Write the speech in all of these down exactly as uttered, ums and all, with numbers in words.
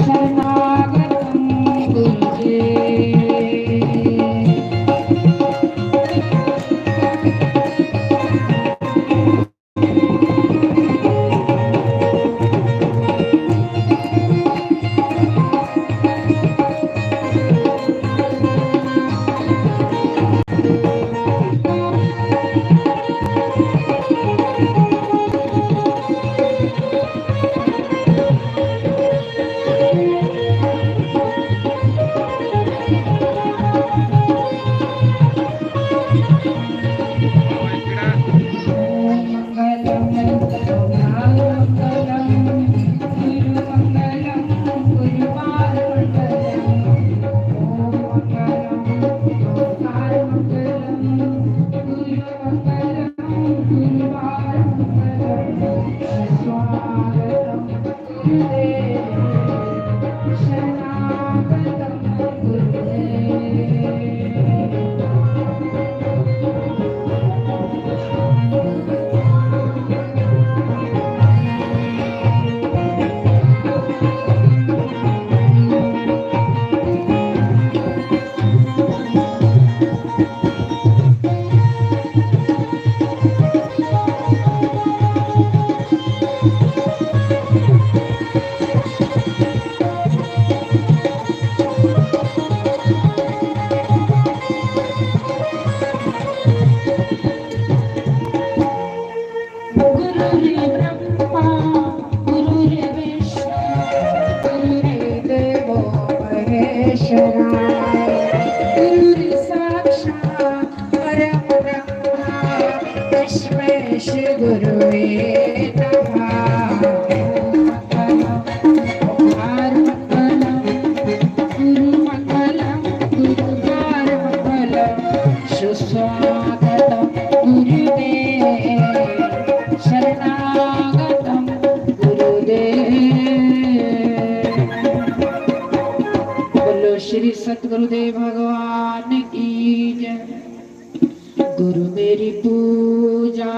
शरणागतं गुरुदेव। गुरुर्ब्रह्मा गुरुर्विष्णु गुरुर्देवो महेश्वरा। गुरुर्साक्षात् परं ब्रह्मा तस्मै श्री गुरुवे नमः। गुरुर्मङ्गलं गुरुर्मङ्गलं गुरुर्मङ्गलं सुस्वागतं गुरुदेव शरणागतं गुरुदेव। बोलो श्री सतगुरुदेव भगवान की जय। गुरु मेरी पूजा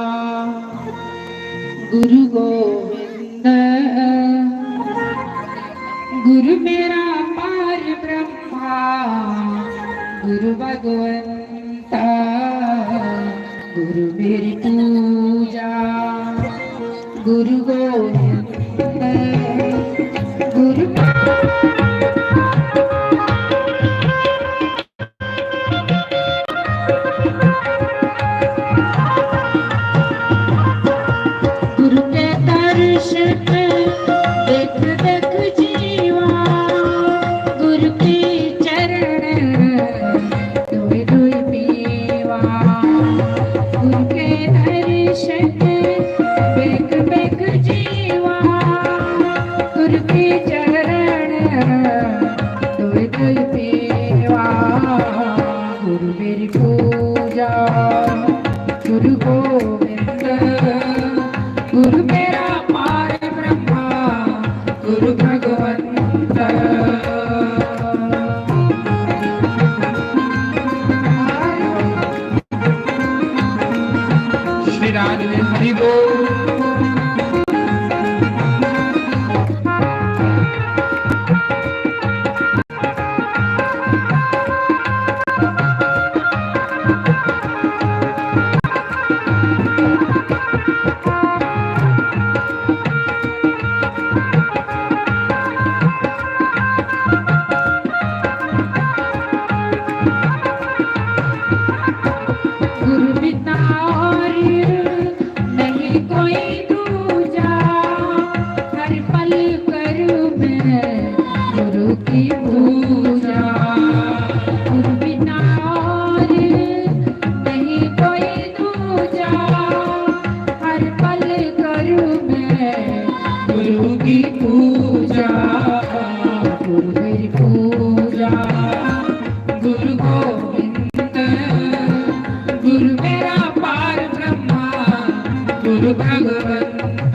गुरु गोविंद, गुरु मेरा पार ब्रह्मा गुरु भगवंता। गुरु मेरी पूजा गुरु गोविंद, गुरु गुरु के दर्शन देख देख जीवा, गुरु के चरण धोई धोई पीवा। गुरु के दर्शन देख देख जीवा, गुरु के चरण धोई धोई पीवा। गुरु मेरी पूजा गुरु गोविंद, गुरु मेरा पार ब्रह्मा गुरु भगवंत। श्री राधे हरि बोल। गुरु बिना और नहीं कोई दूजा, हर पल करूँ मैं गुरु की पूजा। गुरु बिना और नहीं कोई दूजा, हर पल करूँ मैं गुरु की पूजा। गुरु मेरी पूजा गुरु गोविंद, गुरु मेरा पार ब्रह्मा गुरु भगवंत।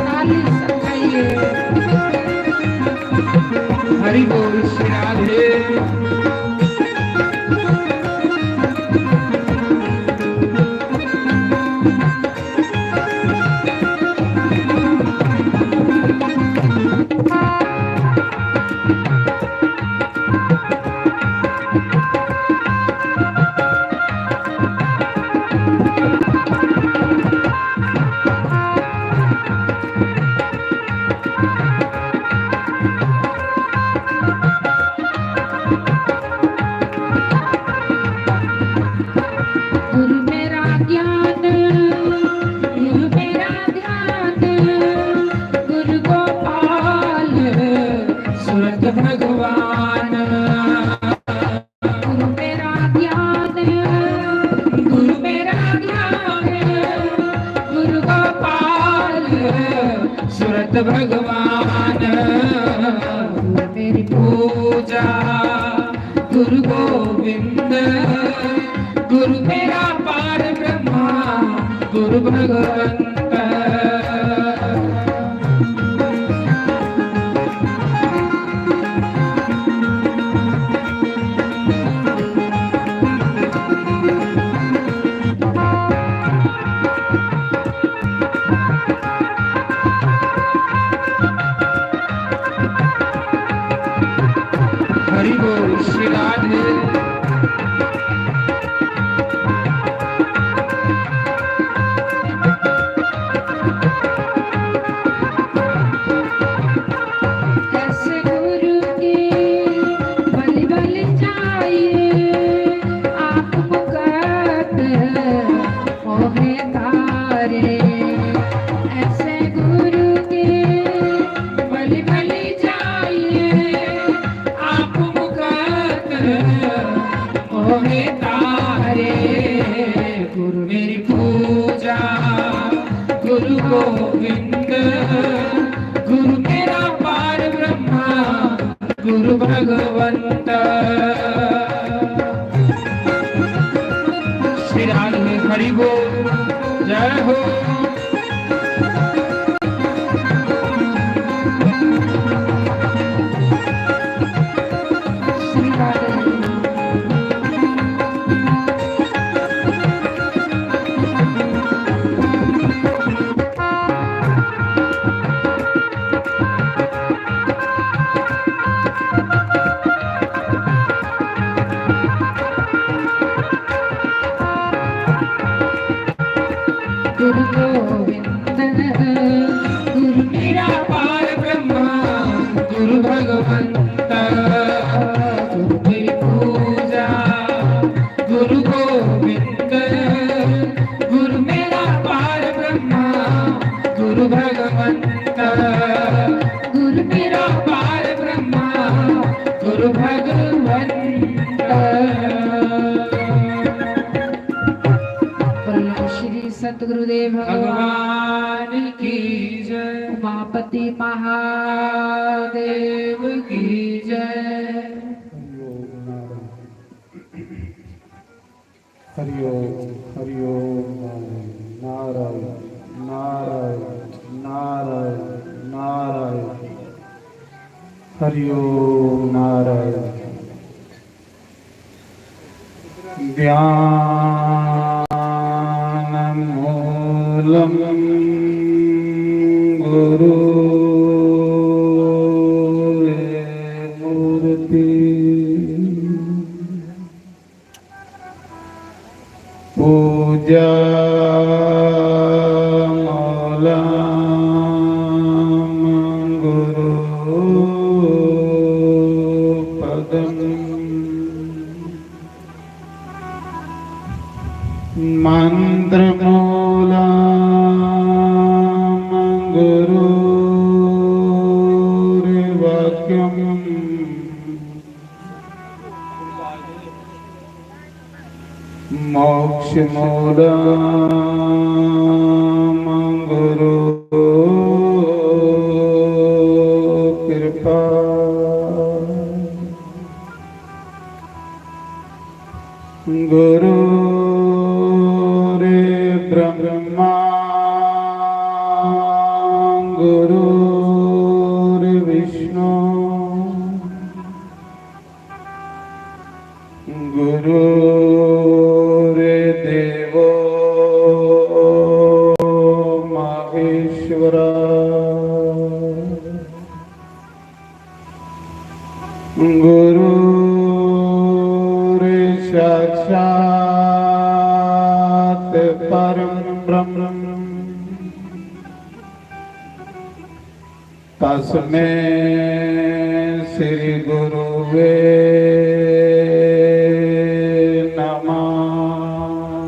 ताली से गाइए। हरि बोल श्री राधे। गुरु मेरा ज्ञान, गुरु मेरा ध्यान, गुरु गोपाल सूरत भगवान। गुरु मेरा ज्ञान, गुरु मेरा ध्यान, गुरु गोपाल सूरत भगवान। गुरु मेरी पूजा, गुरु गोविंद, गुरु मेरा पार ब्रह्मा, गुरु भगवंत। हरि बोल श्री राधे। ऐसे गुरु की बलि बलि चाहिए, आप मुकत मोहे तारे। ऐसे गुरु की बलि बलि चाहिए, आप मुकत मोहे तारे। गुरु मेरी पूजा, गुरु गोविंद, गुरु मेरा पार ब्रह्मा, गुरु भगवंत। श्री राम हरि बोल, जय हो। श्री राम। गुरु गोविंद, गुरु निराकार ब्रह्मा, गुरु भगवंत, गुरु मेरी पूजा, गुरु गोविंद, गुरु मेरा पार ब्रह्मा, गुरु भगवंत, गुरु मेरा पार ब्रह्मा, गुरु भगवंत। बोलो श्री सतगुरुदेव भगवान भगवान की जय। उमापति महादेव की जय। हरि ओम, हरि ओम, नारायण, नारायण, नारायण, नारायण। हरि ओम, नारायण। ध्यानमूलं गुरोर्मूर्ति। पूजामूलं गुरोः पदम्। मन्त्रमूलं गुरोर्वाक्यम्। मोक्षमूलं गुरोः कृपा। गुरोर्ब्रह्मा गुरोर्विष्णु गुरोर्देवो महेश्वरा। गुरोर्साक्षात् परं ब्रह्म। तस्मै श्री गुरुवे नमः।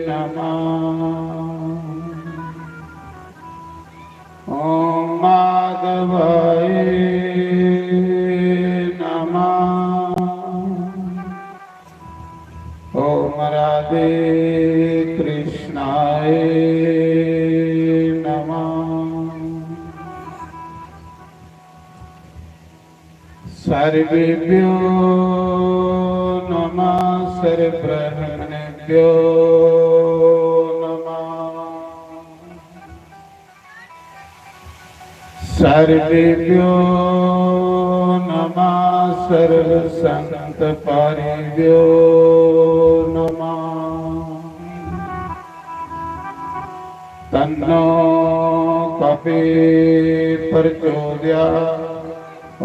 नमः। ॐ माधवाय नमः। ॐ राधे कृष्णाय नमः। सर्वेभ्यो नमः, सर्वब्राह्मणेभ्यो नमः। सर्वेभ्यो नमः, सर्वसंत पारिभ्यो नमः। तन्नो कपि प्रचोदयात्। ॐ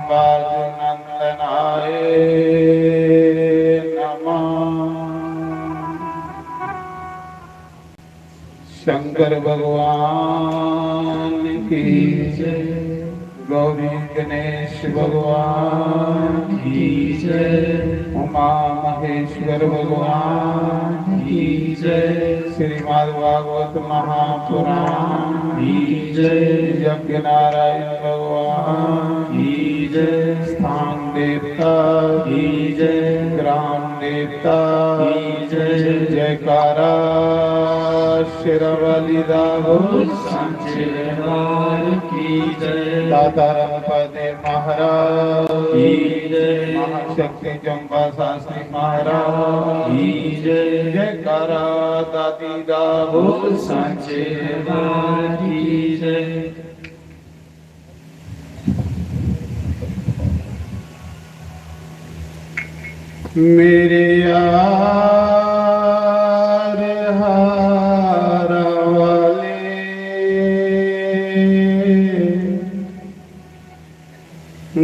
वायुनंदनाय नमः। शंकर भगवान की जय, गौरी गणेश भगवान की जय, उमा महेश्वर भगवान की जय, श्रीमद् भागवत महापुराण की जय, यज्ञ नारायण भगवान की जय, स्थान देवता की जय, ग्राम देवता की जय। जयकारा शेरां वाली दा बोल। सांचे दरबार की जय। दाता राम पदे महाराज की जय। महाशक्ति चंपा शास्त्री महाराज की जय। जयकारा दादी दा बोल। सांचे दरबार की जय। मेरे यार हारा वाले,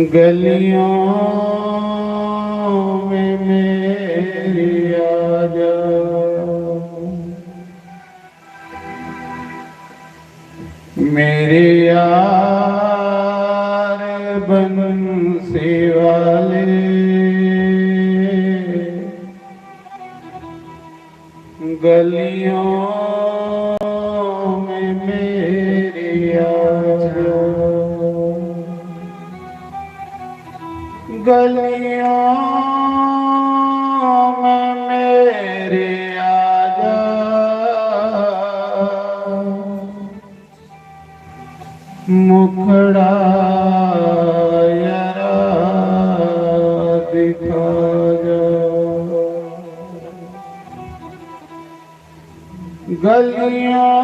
गलियों में मेरी आ जा। मेरे यार बंसी वाले, गलियों में मेरी आ जा। गलियों में मेरी आ जा। मुखड़ा यारा दिखा जा। गलियों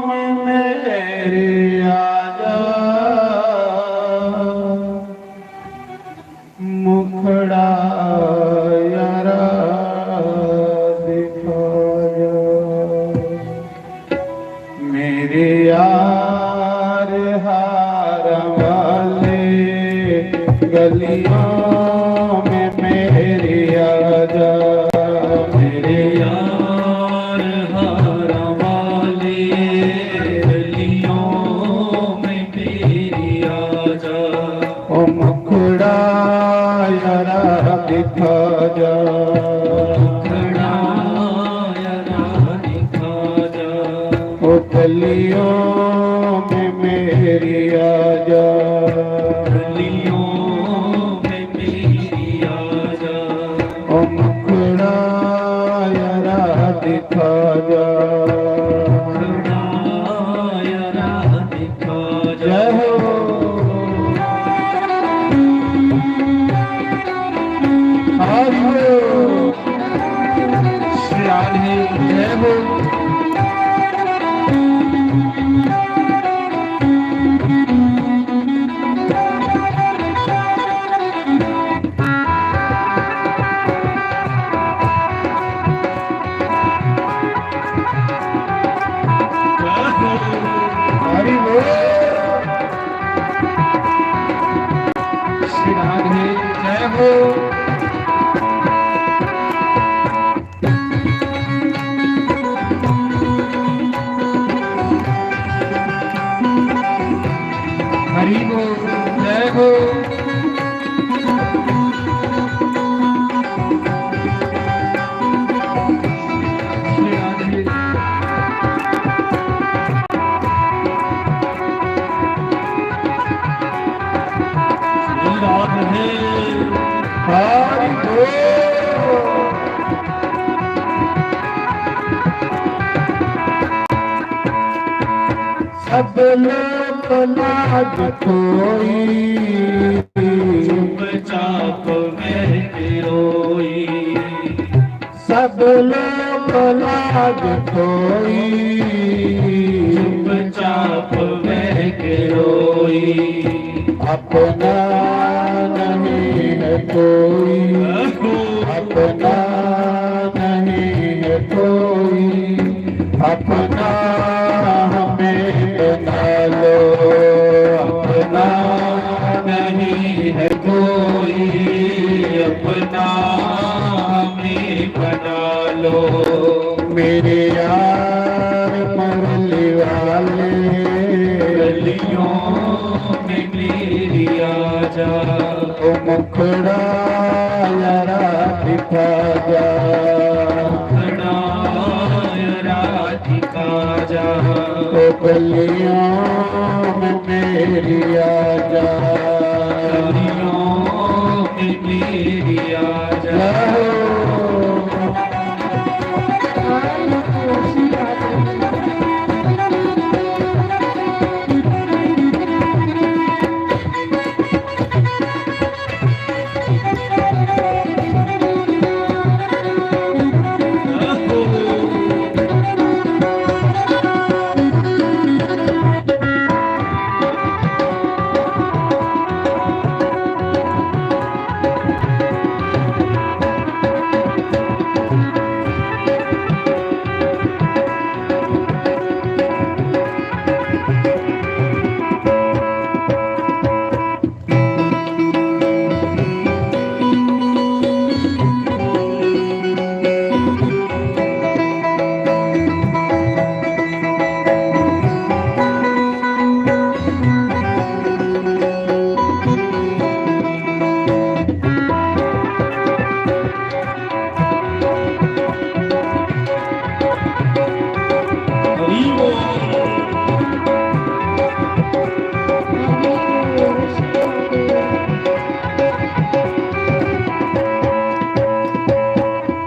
में मेरी आ जा। मुखड़ा यारा दिखा जा। मेरे यार हार वाले, गलियों में मेरी आ जा। मेरे यार हार वाले, गलियों में मेरी आ जा। ओ मुखड़ा यारा दिखा जा। मुखड़ा यारा दिखा जा। ओ गलियों में मेरी आ जा। गलियों में मेरी आ जा। ओ मुखड़ा यारा दिखा जा। मुखड़ा यारा दिखा जा। जय हो। हरि बोल। श्री राधे जय हो। हरि बोल। श्री राधे जय हो। सब लोक लाज कोई, चुपचाप महक रोई। सब लोक लाज कोई, चुपचाप महक रोई। अपना नहीं है कोई, अपना नहीं है कोई, अपना हमें बना लो। अपना नहीं है कोई, अपना हमें बना लो। मेरे यार मुरली वाले, गलियों में मेरी आजा। ओ मुखड़ा यारा दिखा जा, मुखड़ा यारा दिखा जा। ओ गलियों में मेरी आजा, गलियों में मेरी आजा।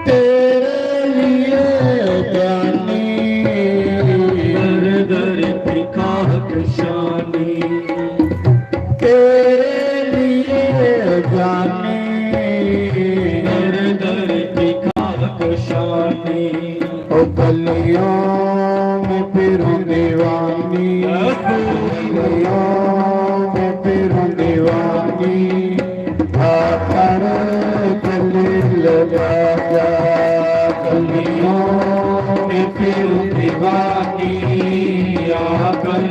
तेरे लिए जानी, दर दर की खाक शानी। तेरे लिए जानी, दर दर की खाक शानी। ओ गलियों में फिरूं दीवानी, गलियों में फिरूं दीवानी। आकर गले लगा जा, गलियों में फिरूं दीवानी। आकर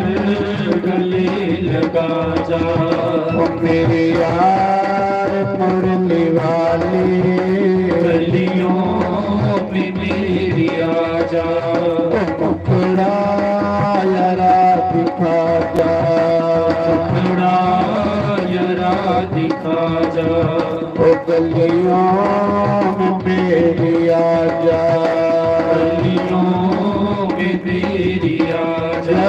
गले लगा जा। ओ मेरे यार मुरली वाले, गलियों में मेरी आजा। ओ मुखड़ा यारा दिखा जा, मुखड़ा यारा दिखा जा। ओ गलियों में मेरी आजा, गलियों में मेरी आजा।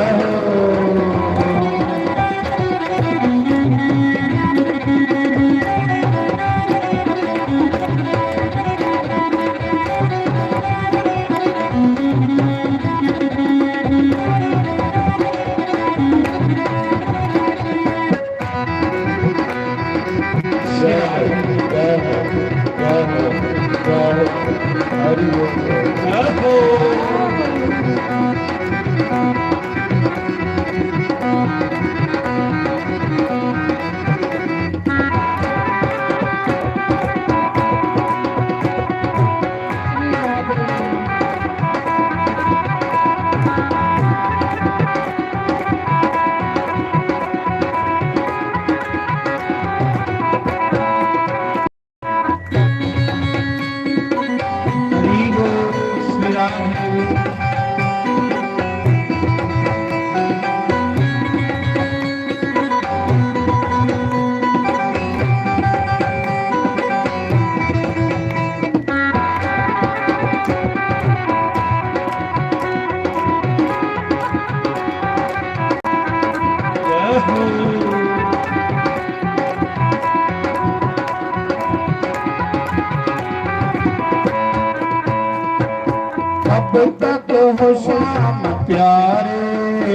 अब तक हो शाम प्यारे,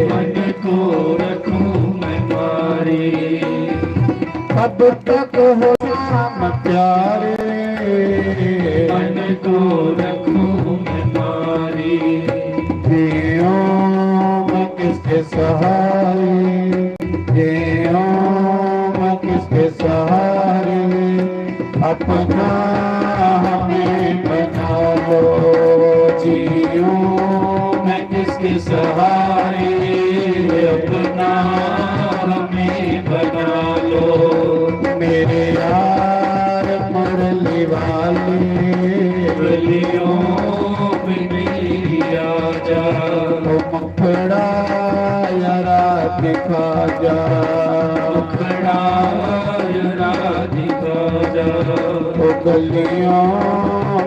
मन को रखूं मैं मारे। कब तक हो श्याम प्यारे, मन को रखूं मैं मारे। जियो मैं किसके सहारे, जियो मैं किसके सहारे, अपना हमें बना लो। जियो मैं किसके सहारे, अपना हमें बना लो। मेरे यार मुरली वाले, गलियों में मेरी आजा। ओ मुखड़ा यारा दिखा जा, मुखड़ा यारा दिखा जा। ओ गलियों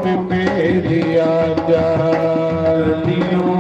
में मेरी आजा, गलियों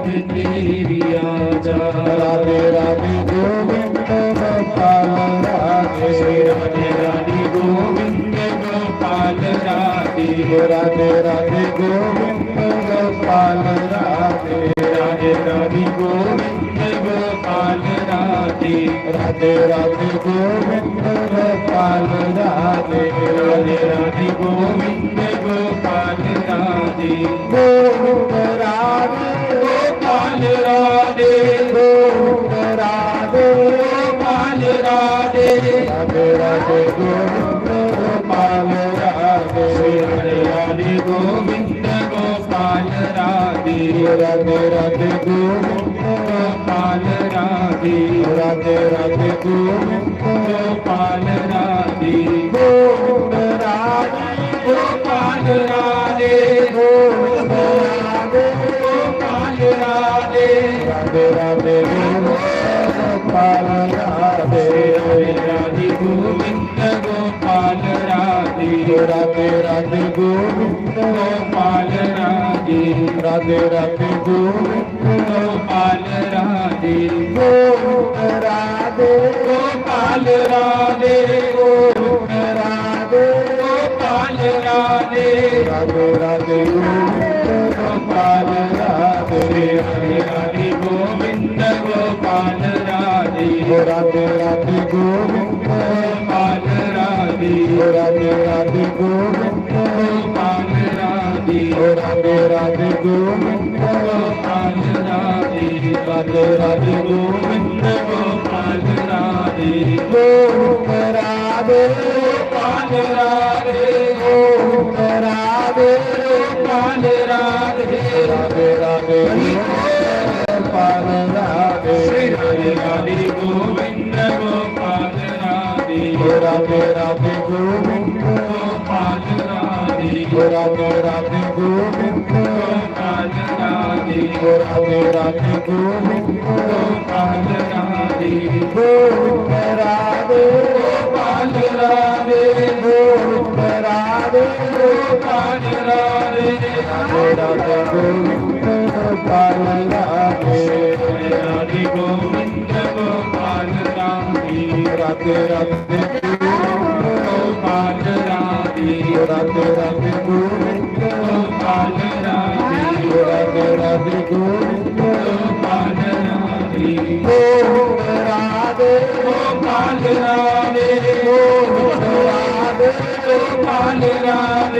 में मेरी आजा। राधे राधे गोविंद गोपाल राधे, राधे राधे गोविंद गोपाल राधे। राधे राधे गोविंद गोपाल राधे, राधे राधे गोविंद गोपाल राधे। राधे राधे गोविंद गोपाल राधे, राधे राधे गोविंद गोपाल राधे। गोविंद राधे गोपाल राधे, गोविंद राधे गोपाल राधे। राधे राधे गोविंद गोपाल राधे, राधे राधे गोविंद गोपाल राधे। राधे राधे गोविंद गोपाल राधे, राधे राधे गोविंद गोपाल राधे। गोविंद राधे गोपाल राधे, गोविंद राधे गोपाल राधे। राधे राधे गोविंद गोपाल राधे, राधे राधे गोविंद गोपाल राधे। राधे राधे गोविंद गोपाल राधे, राधे राधे गोविंद गोपाल राधे। गोविंद राधे गोपाल राधे, गोविंद राधे गोपाल राधे। राधे राधे गोविंद गोपाल राधे, राधे राधे गोविंद गोपाल राधे। राधे राधे गोविंद गोपाल राधे, राधे राधे गोविंद गोपाल राधे। राधे राधे गोविंद गोपाल राधे, राधे राधे गोविंद गोपाल राधे। गोविंद राधे गोपाल राधे, गोविंद राधे गोपाल राधे। राधे राधे गोविंद गोपाल राधे, राधे राधे गोविंद गोपाल राधे। राधे राधे गोविंद गोपाल राधे, राधे राधे गोविंद गोपाल राधे। राधे राधे गोविंद गोपाल राधे। गोविंद राधे गोपाल राधे, गोविंद राधे गोपाल राधे। राधे राधे गोविंद गोपाल राधे, राधे गोविंद गोपाल राधे। राधे राधे गोविंद गोपाल राधे, राधे राधे गोविंद गोपाल राधे। राधे राधे गोविंद गोपाल राधे। गोविंद राधे गोपाल राधे, गोविंद राधे गोपाल राधे। राधे राधे गोविंद गोपाल राधे, राधे राधे गोविंद गोपाल राधे। राधे राधे गोविंद गोपाल राधे, राधे राधे गोविंद गोपाल राधे। गोविंद राधे गोपाल राधे, गोविंद राधे गोपाल राधे।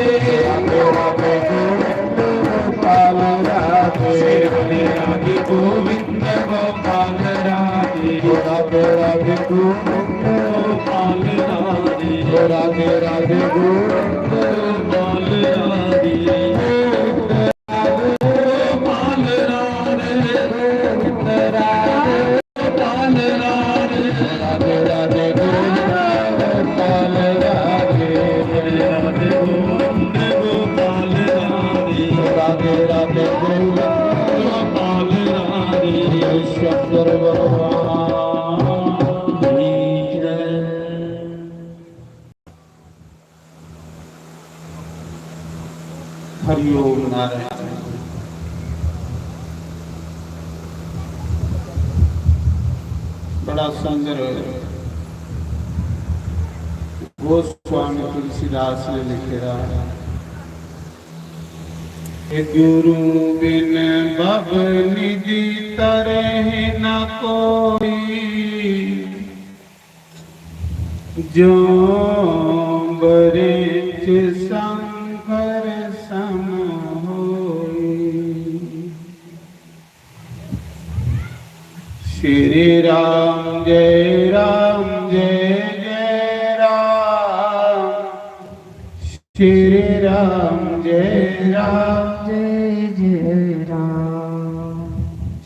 राधे राधे गोविंद गोपाल राधे, राधे राधे गोविंद गोपाल राधे। राधे राधे गोविंद गोपाल राधे। शंकर भगवान की जय। हरिओम नारायण। बड़ा सुंदर गोस्वामी तुलसीदास ने लिखे दा है। गुरु बिन बब निधि तरह न कोई, जो बरिच संकर सम होई। श्री राम जय राम जय जय राम। श्री राम जय राम जय जय राम।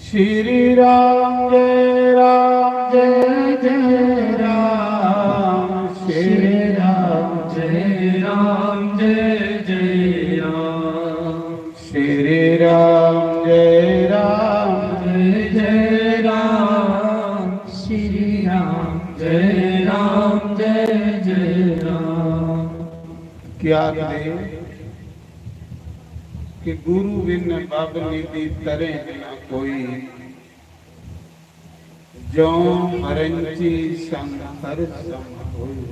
श्री राम जय राम जय जय राम। श्री राम जय राम जय जय राम। श्री राम जय राम जय जय राम। श्री राम जय राम जय जय राम। क्या आखदे कि गुरु बिन बब निधि तरे न कोई, जौं मरंची संकर सम होई।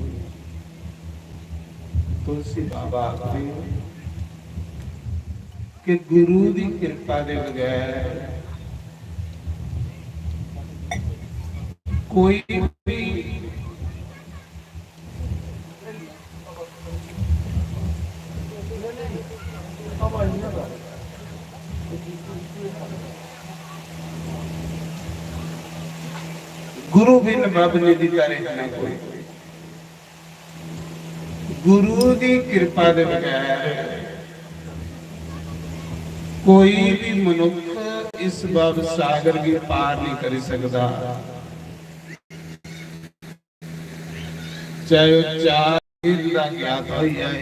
तुलसी बाबा आखदे कि गुरु दी किरपा दे बगैर कोई भी गुरु बिन बब निधि तरे न कोई। गुरु दी किरपा दे बगैर कोई भी मनुख इस भव सागर गी पार नहीं करी सकदा। चाहे वह चार वेद का ज्ञाता होई जाए,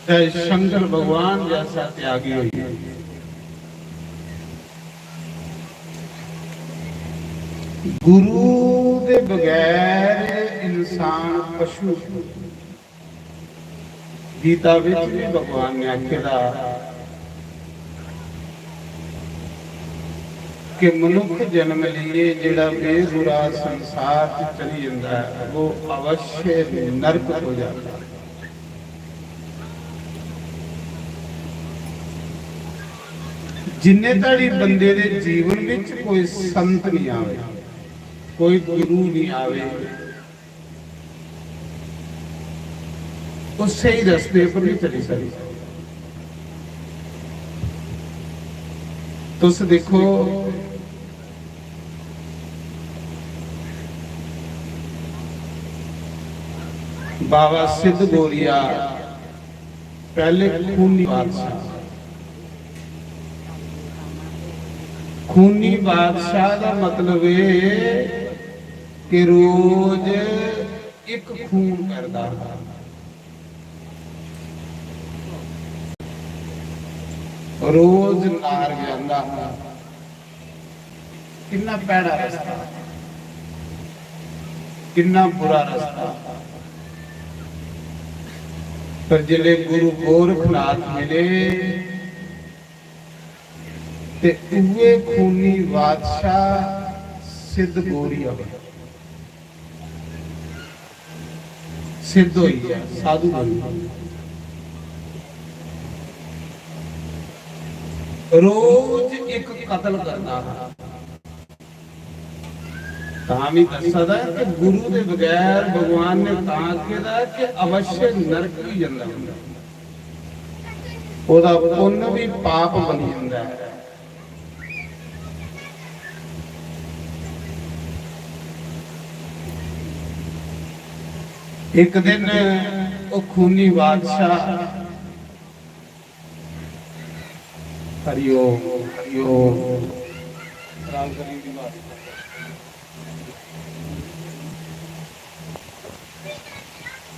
चाहे शंकर भगवान जैसा त्यागी होई जाए, गुरु दे बगैर इंसान पशु। गीता विच भी भगवान ने आखे दा कि मनुख जन्म लिए जेड़ा बेगुरा संसार च चली जंदा है, वो अवश्य नरक हो जाता है। जिन्ने धड़ी बंदे दे जीवन विच कोई संत नहीं आवे, कोई गुरु नहीं आवे, वो सही रस्ते पर नहीं चली सकदा। तुस देखो, बाबा सिद्ध गोरिया पहले खूनी बादशाह, खूनी बादशाह का मतलब है कि रोज एक खून करदा हा, रोज नार व्यांदा हा। किन्ना भैड़ा रस्ता, किन्ना बुरा रस्ता। पर जिसले गुरु गोरखनाथ मिले ते उए खूनी बादशाह सिद्ध गोरिया बने। सिद्ध होई गया, साधु बन गया। रोज एक कत्ल करता था। तां भी दस्सा दा कि गुरु दे बगैर भगवान ने तां आखे दा कि अवश्य नरक ही जंदा है। ओदा पुन्न भी पाप बनी जंदा है। एक दिन वो खूनी बादशाह, हरिओम, हरिओम।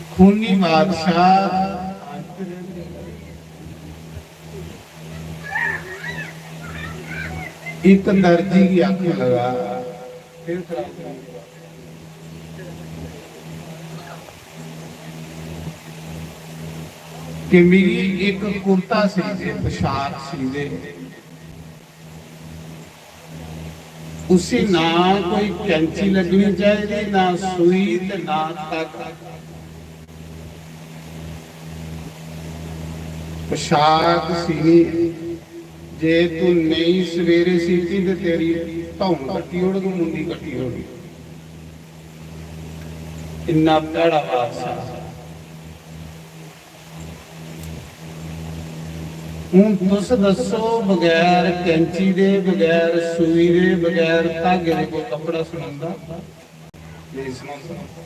खूनी बादशाह एक दर्जी की आंखें लगा, कि मिगी एक कुर्ता सी दे, पोशाक सी दे, उसी ना कोई कैंची लगनी चाहिए, ना सुई ते ना धागा। पोशाक सीनी, जे तू नेईं सवेरे सीती ते तेरी धौन कट्टी ओड़ग, मुंडी कट्टी ओड़ग। इन्ना भैड़ा बादशाह। हून तुस दस्सो, बगैर कैंची दे, बगैर सूई दे, बगैर धागे दे कोई कपड़ा सनोंदा? नेईं सनोंदा।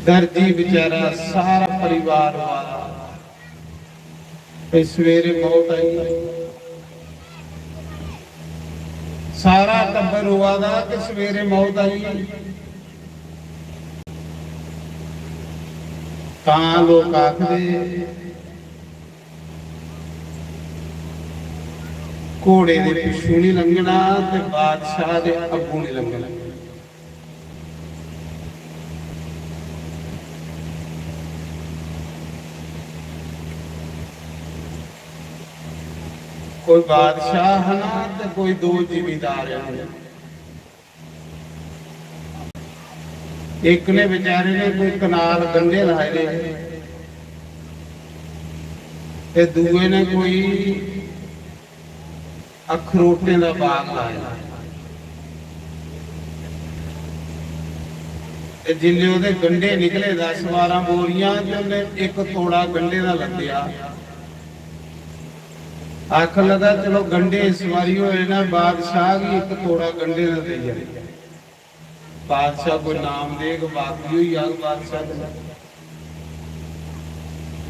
दर्जी बेचारा, सारा परिवार रोआ दा, ते सवेरे मौत आई। सारा टब्बर रोआ दा कि सवेरे मौत आई। तां लोक आखदे, घोड़े दे पिच्छू नहीं लंघना ते बादशाह दे अग्गू नहीं लंघना। कोई बादशाह है ना, ते कोई दो जिमीदार हैं। एक ने बेचारे ने कोई कनाल गंढे लाए दे, ते दूए ने कोई अखरोटें दा बाग लाए दा। ते जिसले ओहदे गंढे निकले दस बारां बोरियां, ते उन्हें इक तोड़ा गंढे दा लद्देआ। आखन लगा, "चलो, गंढे इस बारी होए ना, बादशाह गी इक तोड़ा गंढे दा देई जाए।" बादशाह कोई नाम देग, बाकी होई जाग बादशाह दे।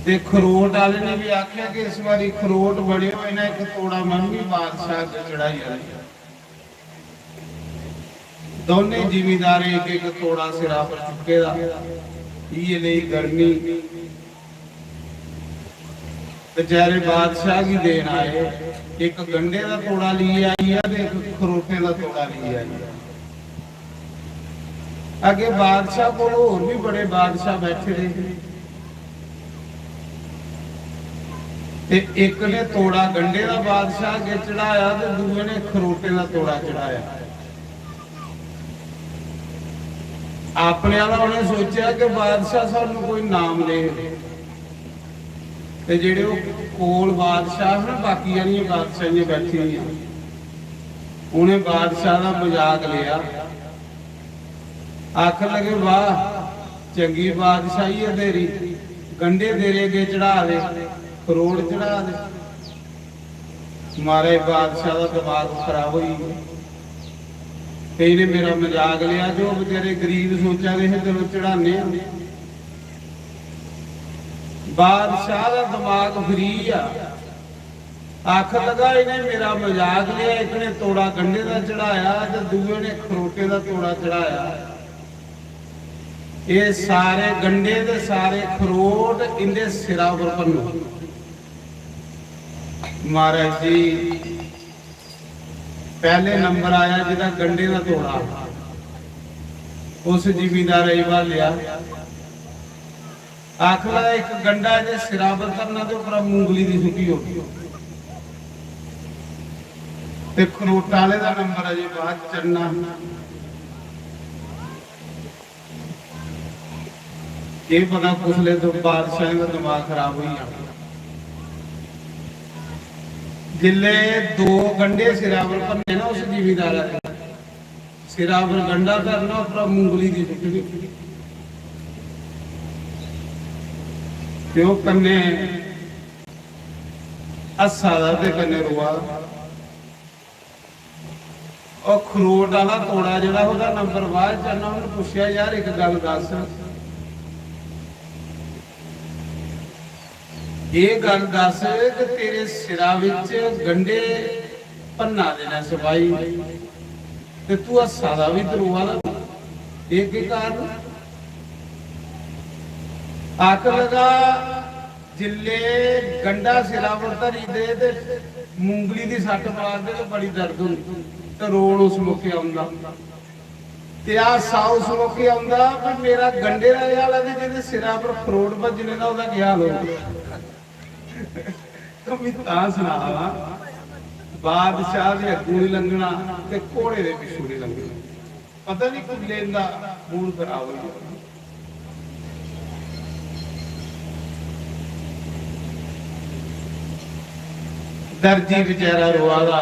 ते खरोट आह्ले ने बी आखेआ कि इस बारी खरोट बड़े होए न, इक तोड़ा मन बी बादशाह अग्गें चढ़ाई आए। दौनें जिमीदारें इक इक तोड़ा सिरा पर चुक्के दा। इ'यै नेही गर्मी। बेचारे बादशाह गी देन आए, इक गंढे दा तोड़ा लेइयै आई गेआ ते इक खरोटें दा तोड़ा लेइयै आई गेआ। अग्गे बादशाह कोल होर भी बड़े बादशाह बैठे दे हे, ते इक ने तोड़ा गंढे दा बादशाह अग्गे चढ़ाया ते दूए ने खरोटें दा तोड़ा चढ़ाया। अपने आह्ला उ'नें सोचेआ कि बादशाह सानू कोई नाम दे, ते जेह्ड़े ओह् कोल बादशाह न, बाकी आह्लियां बादशाहियां बैठी दियां, उ'नें बादशाह दा मजाक लेआ। आखन लगे, "वाह, चंगी बादशाही ऐ तेरी, गंढे तेरे अग्गे चढ़ा दे, खरोट चढ़ा दे।" महाराज, बादशाह दा दमाग खराब होई गेआ। ते इ'नें मेरा मजाक लेआ, जो बेचारे गरीब सोचा दे हे, "चलो, चढ़ाने आं।" बादशाह दा दमाग फिरी गेआ। आखन लगा, "इ'नें मेरा मजाक लेआ, इक ने तोड़ा गंढे दा चढ़ाया ते दूए ने खरोटे दा तोड़ा चढ़ाया। एह् सारे गंढे ते सारे खरोट इं'दे सिरा पर भन्नो।" महाराज जी, पैह्ले नंबर आया जेह्दा गंढे दा तोड़ा, उस जिमीदारै गी भालेआ। आखदा, "इक गंढा एह्दे सिरा पर धरना ते उप्परा मुंगली दी सुट्टी ओड़नी।" ते खरोटा आह्ले दा नंबर अजें बाद चढ़ना। केह् पता कुसलै तो बादशाहें दा दमाग खराब होई जाना। जिसलै दो गंढे सिरा पर भन्ने ना उस जिमीदारा दे, सिरा पर गंढा धरना, उप्परा मुंगली दी सुट्टनी। ते ओह् कन्नै हस्सा दा ते कन्नै रोआ दा। ओह् खरोट आह्ला तोड़ा जेह्ड़ा ओह्दा नंबर बाद च आना, उ'न्नै पुच्छेआ, "यार, इक गल्ल दस्स, एह् गल्ल दस्स कि तेरे सिरा बिच गंढे भन्ना दे न सपाही, ते तू हस्सा दा बी ते रोआ दा बी, एह् केह् कारण?" आखन लगा, जिसलै गंढा सिरा पर धरी दे ते मुंगली दी सट्ट मारदे ते बड़ी दर्द होंदी ते रोन उस मौके औंदा। ते हासा उस मौके औंदा कि मेरा गंढे दा एह् हाल ऐ ते जेह्दे सिरा पर खरोट बज्जने दा ओह्दा केह् हाल होग? तो मी तां सना दा, बादशाह दे अग्गों निं लंघना ते घोड़े दे पिच्छों निं लंघना। पता नहीं कुसलै इंदा मूड खराब होई जाना। दर्जी बेचारा रोआ दा,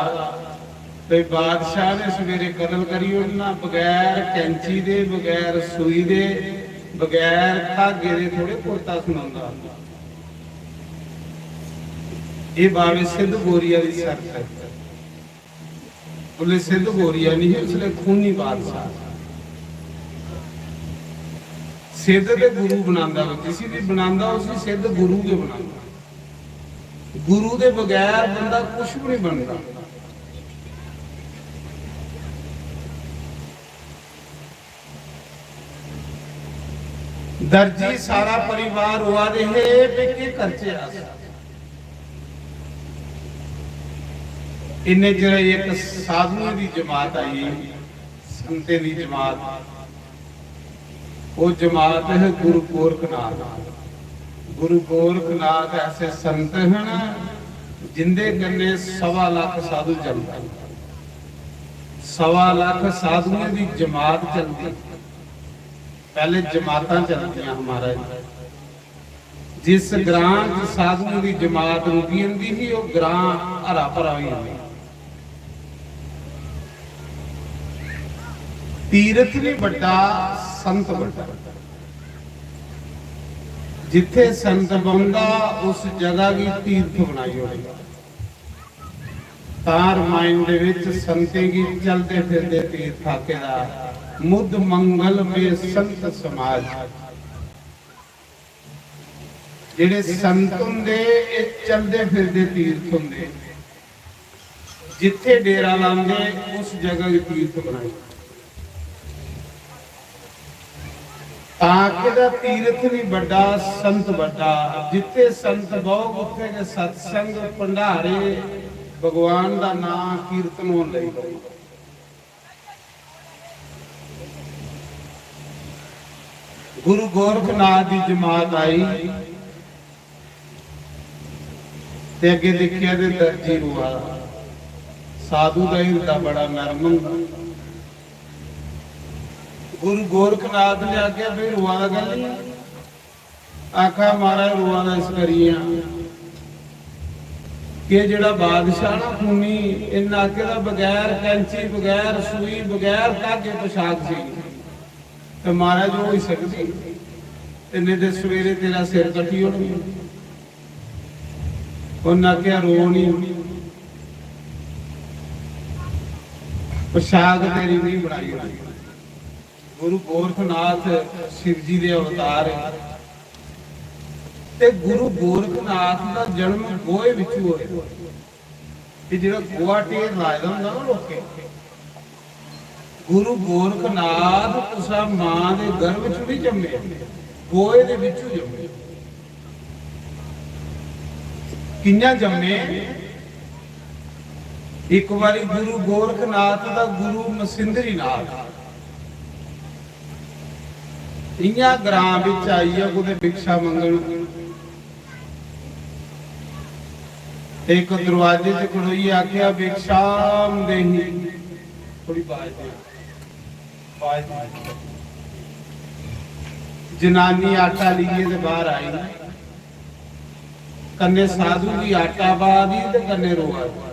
भाई बादशाह ने सवेरे कतल करी ओड़ना, बगैर कैंची दे, बगैर सूई दे, बगैर धागे दे थोड़े कुर्ता सनांदा। एह् बाबे सिद्ध गोरिया दी शर्त ऐ। उसलै सिद्ध गोरिया नहीं, उसलै खूनी बादशाह। सिद्ध ते गुरु बनांदा, जिसी भी बनांदा, उसी सिद्ध गुरु गै बनांदा। गुरु दे बगैर बंदा कुछ भी नहीं बनदा। दर्जी सारा परिवार रोआ दे हे, "भी केह् करचे अस?" इन्ने चिर इक साधुएं दी जमात आई, संतें दी जमात। वो जमात है गुरु गोरखनाथ। गुरु गोरखनाथ ऐसे संत हैं जिंदे कन्ने सवा लख साधु चलदे। सवा लख साधुएं दी जमात चलदी। पहले जमातां चलदियां महाराज। जिस ग्रां च साधुएं दी जमात रुकी जंदी ही, ओह ग्रां हरा भरा होई जंदा। तीर्थ नहीं बड्डा, संत बड्डा। जिथे संत बौंदा, उस जगह गी तीर्थ बनाई ओड़े। तां रामायण दे विच संतें गी चलदे फिरदे तीर्थ आखे दा, "मुद मंगल में संत समाज।" जेड़े संत हुंदे, एह चलदे फिरदे तीर्थ हुंदे। जिथे डेरा लांदे, उस जगह गी तीर्थ बनाई। तां आखे दा, तीर्थ नहीं बड्डा, संत बड्डा। जिथे संत बौग, उत्थे गै सत्संग, भंडारे, भगवान दा नां कीर्तन होन लगी पौंदा। गुरु गोरखनाथ दी जमात आई ते अग्गे दिक्खेआ ते दर्जी रोआ दा। साधु दा हिरदा बड़ा नरम हुंदा। गुरु गोरखनाथ ने आखेआ, "भाई, रोआ दा कैल्ली?" आखा, "महाराज, रोआ दा इस करियै आं कि जेह्ड़ा बादशाह ना खूनी, इन्ना आखे दा बगैर कैंची, बगैर सूई, बगैर धागे पोशाक सी, ते महाराज, ओह् होई सकदी, ते नेईं ते सवेरे तेरा सिर कट्टी ओड़नी।" उन्नै आखेआ, "रो निं, पोशाक तेरी भी बनाई ओड़नी।" गुरु गोरखनाथ शिव जी दे अवतार न। ते गुरु गोरखनाथ दा जन्म गोहे विच होया। ते जेह्ड़ा गोहा ढेर लाए दा होंदा ना लोकें, गुरु गोरखनाथ कुसै मां दे गर्भ च नहीं जम्मे, गोहे दे विचों जम्मे। कि'यां जम्मे? इक बारी गुरु गोरखनाथ दा गुरु मसिंद्रीनाथ इ'यां ग्रां बिच आइयै कुतै भिक्षा मंगन, इक दरवाजे च खड़ोइयै आखेआ, "भिक्षाम देही।" थोड़ी बाज दे, बाज दे। जनानी आटा लेइयै ते बाहर आई। कन्नै साधु गी आटा पा दी ते कन्नै रोआ दी।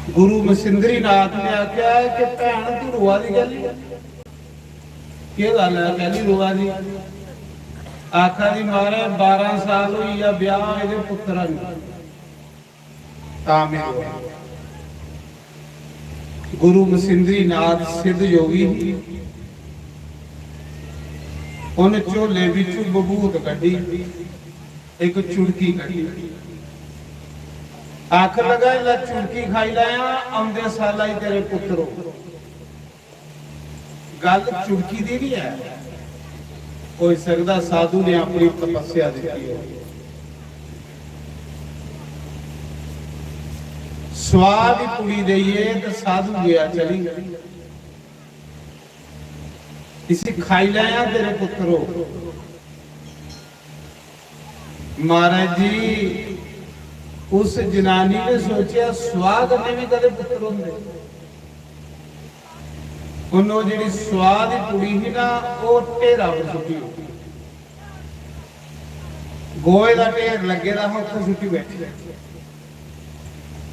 गुरु मसिंद्रीनाथ ने आखेआ कि भैन, तू रोआ दी कैल्ली? केह् गल्ल ऐ, कैल्ली रोआ दी? आखा दी, "महाराज, बारां साल होई गेआ ब्याह होए दे, पुत्तर है नहीं।" तां में रोआ। गुरु मसिंद्रीनाथ सिद्ध योगी ही। उन झोले बिचू बभूत कड्ढी, इक चुड़की कड्ढी। आख लगा, "लै चुड़की खाई लैयां, औंदे साला ही तेरे पुत्तर हो।" गल्ल चुड़की दी नहीं है, होई सकदा साधु ने अपनी तपस्या दित्ती हो। स्वाद ही कुड़ी देइए ते साधु गया चली। इसी खाई लैया तेरे पुत्तरो। महाराज जी, उस जनानी ने सोचेआ, "सुआह कन्नै बी कदें पुत्तर होंदे?" उन्न ओह् जेह्ड़ी सुआह दी कुड़ी ही ना, ओह् ढेरा पर सुट्टी ओड़ी। गोहे दा ढेर लग्गे दा हा, उत्थै सुट्टी बैठे।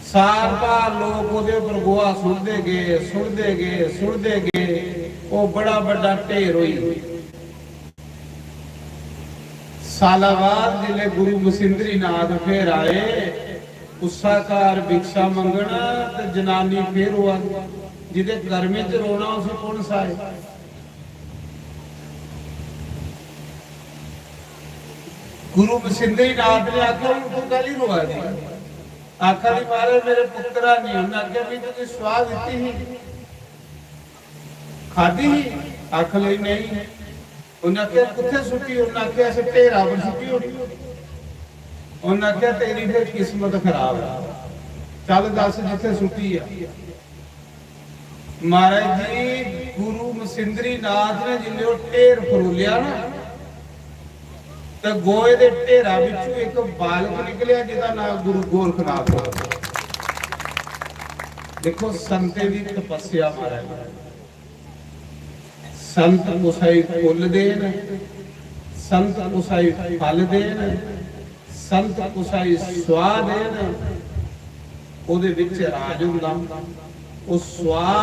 सार पार लोक ओह्दे उप्पर गोहा सुट्टदे गे, सुट्टदे गे, सुट्टदे गे। ओह् बड़ा बड्डा ढेर होई गेआ। साला बाद जिसलै गुरु मसिंद्रीनाथ फिर आए, उस्सा घर भिक्षा मंगन ते जनानी फिर ओह् आखदी, "जिदे कर्में च रोना उसी कु'न साए?" गुरु मसिंद्रीनाथ ने आखेआ, "हून तू कैह्ली रोआ दी?" आखा दी, "महाराज, मेरे पुत्तरा नहीं।" उन्हें आखेआ, "भी तुझे स्वाह दित्ती ही, खादी ही?" आखन लगी, "नहीं।" उन्हें आखेआ, "कुत्थे सुट्टी?" उन्हें आखेआ, "इस ढेरा पर सुट्टी होनी।" उन्हें आखेआ, "तेरी फिर किस्मत खराब है, चल दस जित्थे सुट्टी है।" महाराज जी, गुरु मसिंद्रीनाथ ने जिसलै ओह् ढेर फरोलेआ ना, ते गोहे दे ढेरा बिच्चों इक बालक निकलेआ, जेह्दा नांऽ गुरु गोरखनाथ हा। देखो, संतें दी तपस्या, महाराज। संत कुसै गी फुल्ल देन, संत कुसै गी फल देन, संत कुसै गी स्वाह देन, ओह्दे बिच राज होंदा। ओह् स्वाह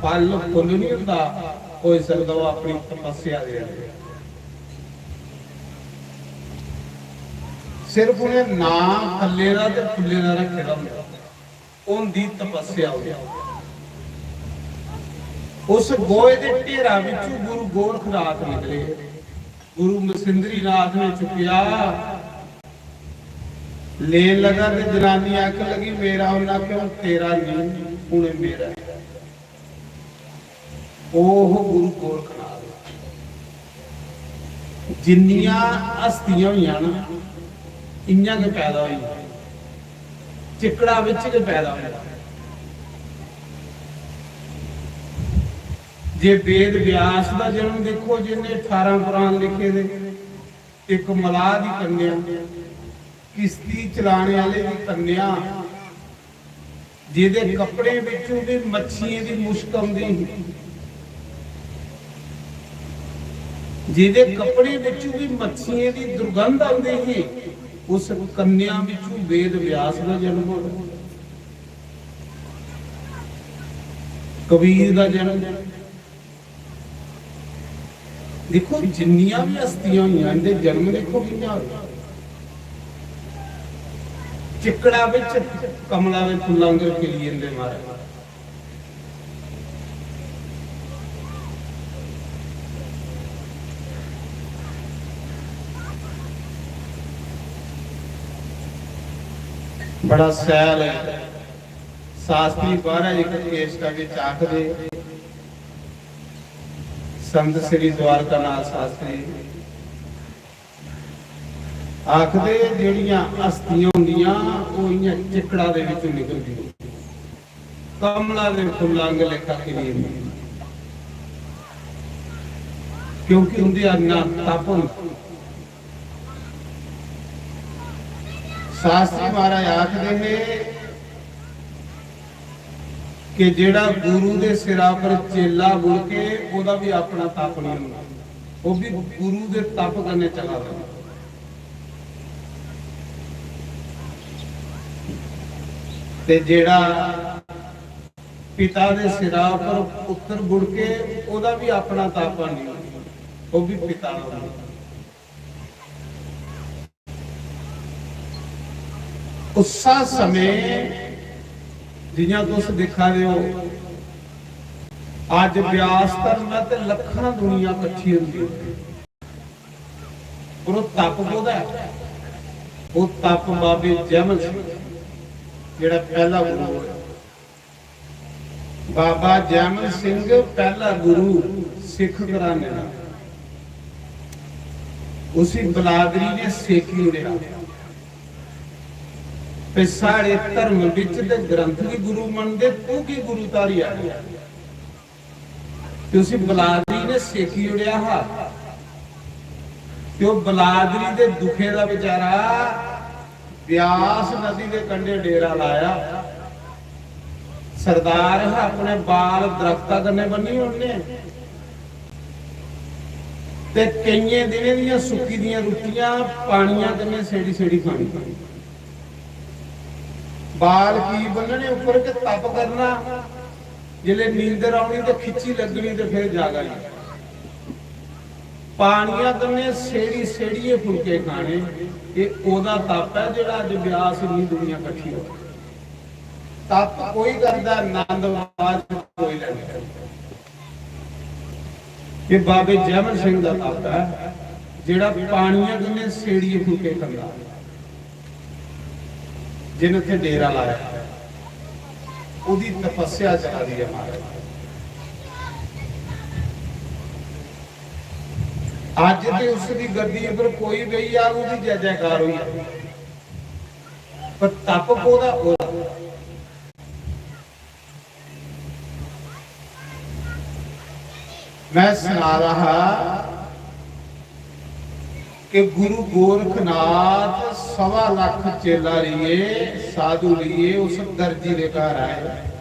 फल फुल्ल नहीं होंदा, होई सकदा ओह् अपनी तपस्या दे। सिर्फ उ'नें नां फल्लें दा ते फुल्लें दा रक्खे दा होंदा। होंदी तपस्या होंदी। उस गोहे दे ढेरा विचों गुरु गोरखनाथ निकले। गुरु मसिंद्रीनाथ ने चुक्केआ, लेन लगा ते जनानी आखन लगी, "मेरा।" उन्हें आखेआ, "हून तेरा नहीं, हून एह् मेरा ऐ।" ओह गुरु गोरखनाथ। जिन्नियां हस्तियां होइयां ना, इ'यां गै पैदा होइयां, चिक्कड़ा बिच गै पैदा होइयां। जे वेद व्यास दा जन्म दिक्खो, जिन्ने ठारां पुराण लिखे दे, इक मलाह दी कन्या, किश्ती चलाने आह्ले दी कन्या, जेह्दे कपड़े बिच्चों भी मच्छियें दी मुश्क औंदी ही, जेह्दे कपड़े बिच्चों भी मच्छियें दी दुर्गंध औंदी ही, उस कन्या बिच्चों वेद व्यास दा जन्म होया, कबीर दा जन्म। दिक्खो, जिन्नियां भी हस्तियां होइयां, इंदे जन्म दिक्खो कि'यां होए। चिक्कड़ा बिच कमला दे फुल्ला आंगर खिली जंदे, महाराज। बड़ा सैल ऐ। शास्त्री बाहर इक केसटा बिच आखदे, संत श्री द्वारकानाथ शास्त्री आखदे, "जेह्ड़ियां हस्तियां होंदियां, ओह् इ'यां चिक्कड़ा दे विचों निकलदियां, कमला दे फुल्ला आंगर लेखा खिली जंदियां, क्योंकि उं'दे इन्ना तप होंदा।" शास्त्री महाराज आखदे हे कि जेह्ड़ा गुरु दे सिरा पर चेला बुड़के, ओह्दा भी अपना तप नहीं होंदा, ओह् भी गुरु दे तप कन्नै चला दा। ते जेह्ड़ा पिता दे सिरा पर पुत्तर बुड़के, ओह्दा भी अपना तप नहीं होंदा, ओह् भी पिता दा होंदा। उस्सा समें जि'यां तुस दिक्खा दे ओ, अज्ज ब्यास धर्म ऐ ते लक्खां दुनिया कट्ठी होंदी ऐ। पर ओह् तप कोह्दा ऐ? ओह् तप बाबे जैमल सिंह, जेह्ड़ा पैह्ला गुरु होया। बाबा जैमल सिंह पैह्ला गुरु सिख घराने दा, उसी बलादरी ने सेकी ओड़ेआ। ते साढ़े धर्म बिच ते ग्रंथ गी गुरु मनदे, तू की गुरु धारी आया? ते उसी बलादरी ने सेकी ओड़ेआ हा। ते ओह् बलादरी दे दुखे दा बेचारा ब्यास नदी दे कंढे डेरा लाया। सरदार हा, अपने बाल दरख्ता कन्नै बन्नी ओड़ने। ते केइयें दिनें दियां सुक्की दियां रुट्टियां पानियां कन्नै सेड़ी सेड़ी खानी। बाल की बन्नने उप्पर के तप करना, जिसलै नींदर औनी ते खिच्ची लग्गनी ते फिर जागा ही। पानियां कन्नै सेड़ी सेड़ियै फुलके खाने, एह् ओह्दा तप ऐ जेह्ड़ा अज्ज ब्यास इन्नी दुनिया कट्ठी होई। तप कोई करदा, नंद बाज कोई लैंदा। एह् बाबे जैमल सिंह दा तप ऐ, जेह्ड़ा पानियां कन्नै सेड़ियै फुलके खंदा। जिन उत्थै डेरा लाया, ओह्दी तपस्या चला दी ऐ महाराज। अज्ज ते उस दी गद्दी पर कोई बेही जाग, ओह्दी जय जयकार होई जाग, पर तप कोह्दा? ओह्दा। मैं सना रहा हा कि गुरु गोरखनाथ सवा लख चेला लिए, साधु लिए उस दर्जी दे घर आए।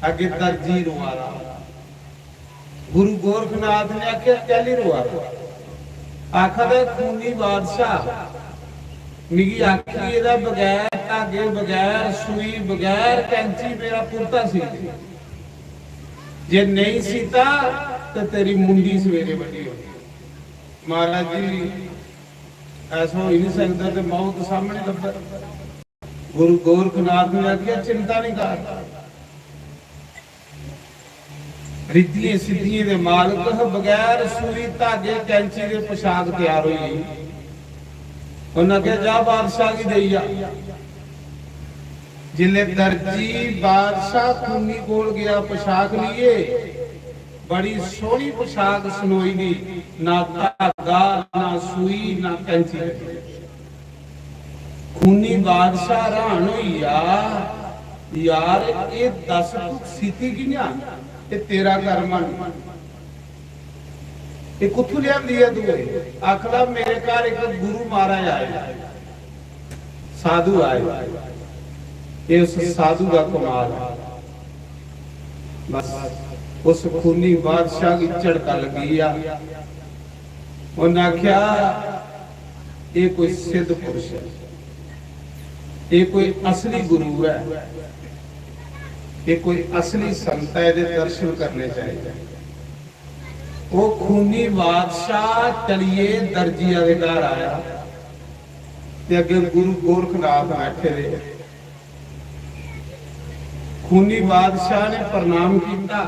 अगे दर्जी रोआ रहा। गुरु गोरखनाथ ने आख्या, "कैली रोआ रहा?" आखा दे, "खूनी बादशाह मिगी आखी गेदा, बगैर धागे, बगैर सूई, बगैर कैंची मेरा कुर्ता सी दे। जे नहीं सीता तो तेरी मुंडी सवेरे बड्डी होनी।" महाराज जी, ऐसा हो ही नहीं सकता, ते मौत सामने लब्भे। गुरु गोरखनाथ ने आख्या, "चिंता नहीं कर, रिद्धियें सिद्धियें दे मालक, बगैर सूई धागे कैंची दे पोशाक त्यार होई गेई।" उन्हें आखेआ, "जा बादशाह गी देई जा।" जिसले दर्जी बादशाह खूनी कोल गया पोशाक लिए, बड़ी सोहनी पोशाक सनोई दी, ना धागा, ना सूई, ना कैंची। खूनी बादशाह हैरान होई गेआ, "यार, एह् दस तू सीती कि'यां? एह् तेरा कर्म ऐ। एह् कुत्थू लेआंदी ऐ तूं?" आखदा, "मेरे घर इक गुरु महाराज आए, साधु आए।" एह् उस साधु दा कमाल ऐ। बस, उस खूनी बादशाह गी झड़का लग्गी गेआ। उन्नै आखेआ, "एह् कोई सिद्ध पुरुष ऐ, एह् कोई असली गुरु ऐ, एह् कोई असली संत ऐ, एह्दे दर्शन करने चाहिदे।" ओह् खूनी बादशाह चलिए दर्जिया दे घर आया ते अग्गें गुरु गोरखनाथ बैठे दे। खूनी बादशाह ने प्रणाम किया।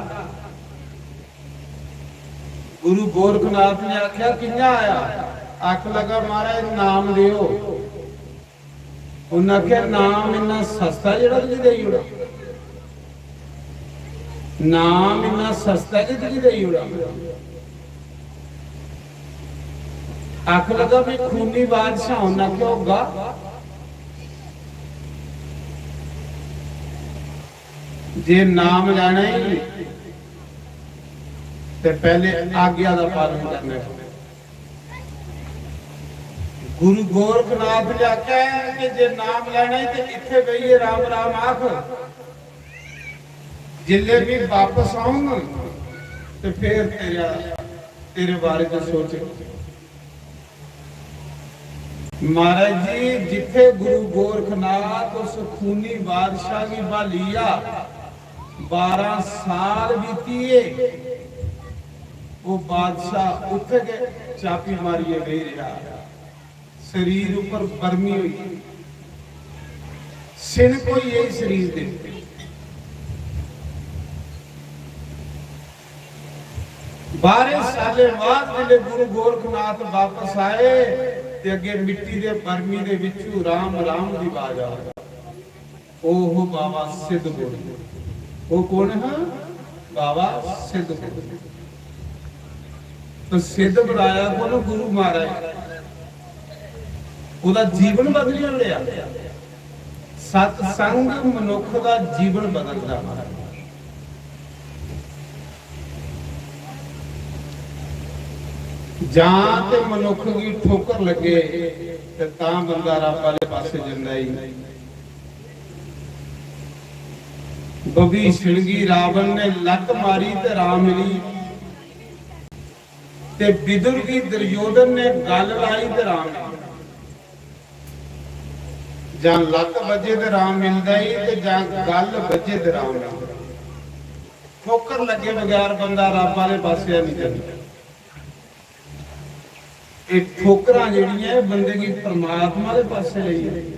गुरु गोरखनाथ ने आख्या, "कि'यां आया?" आख लगा, "महाराज, नाम देओ।" उन्हें आख्या, "नाम इन्ना सस्ता जेह्ड़ा तुझे देई ओड़ा, नाम इन्ना सस्ता जे तुझे देई ओड़ा।" आख लगा, "मैं खूनी बादशाह।" उन्हें आख्या, "होगा, जे नाम लैना ही ते पहले आज्ञा दा पालन करना पौना।" गुरु गोरखनाथ ने आखेआ कि जे नाम लैना ही ते इत्थे बेहियै राम राम आख, जिल्ले भी वापस आऊंगा ते फिर तेरा, तेरे बारे च सोच। महाराज जी, जिथे गुरु गोरखनाथ उस खूनी बादशाह की भाली आ, बारह साल बीतिए, वो बादशाह उत्थे गै चापी मारिए बेही रहा। शरीर ऊपर बर्मी हुई, सिनक हुई गई शरीर दे। बारह साले बाद जिसले गुरु गोरखनाथ वापस आए ते अगे मिट्टी दे बर्मी दे विचू राम राम दी आवाज आ। ओह बाबा सिद्ध गोरी। ओह कौन है? बाबा सिद्ध गोरी। तो सिद्ध बनाया कौन? गुरु महाराज। ओहदा जीवन बदली ओड़ेआ। सत्संग मनुख दा जीवन बदलदा महाराज। जां ते मनुख गी ठोकर लगे ते तां बंदा रब आह्ले पासे जंदा ही। विभीषण गी रावण ने लत मारी ते राम मिली। ते विदुर गी दुर्योधन ने गल लाई ते राम मिलदा। जां लत्त बज्जे ते राम मिलदा ई ते जां गल बज्जे ते राम मिलदा। ठोकर लग्गे बगैर बंदा रब आह्ले पासै निं जंदा। एह् ठोकरां जेह्ड़ियां, एह् बंदे गी परमात्मा आह्ले पासै लेई जंदियां।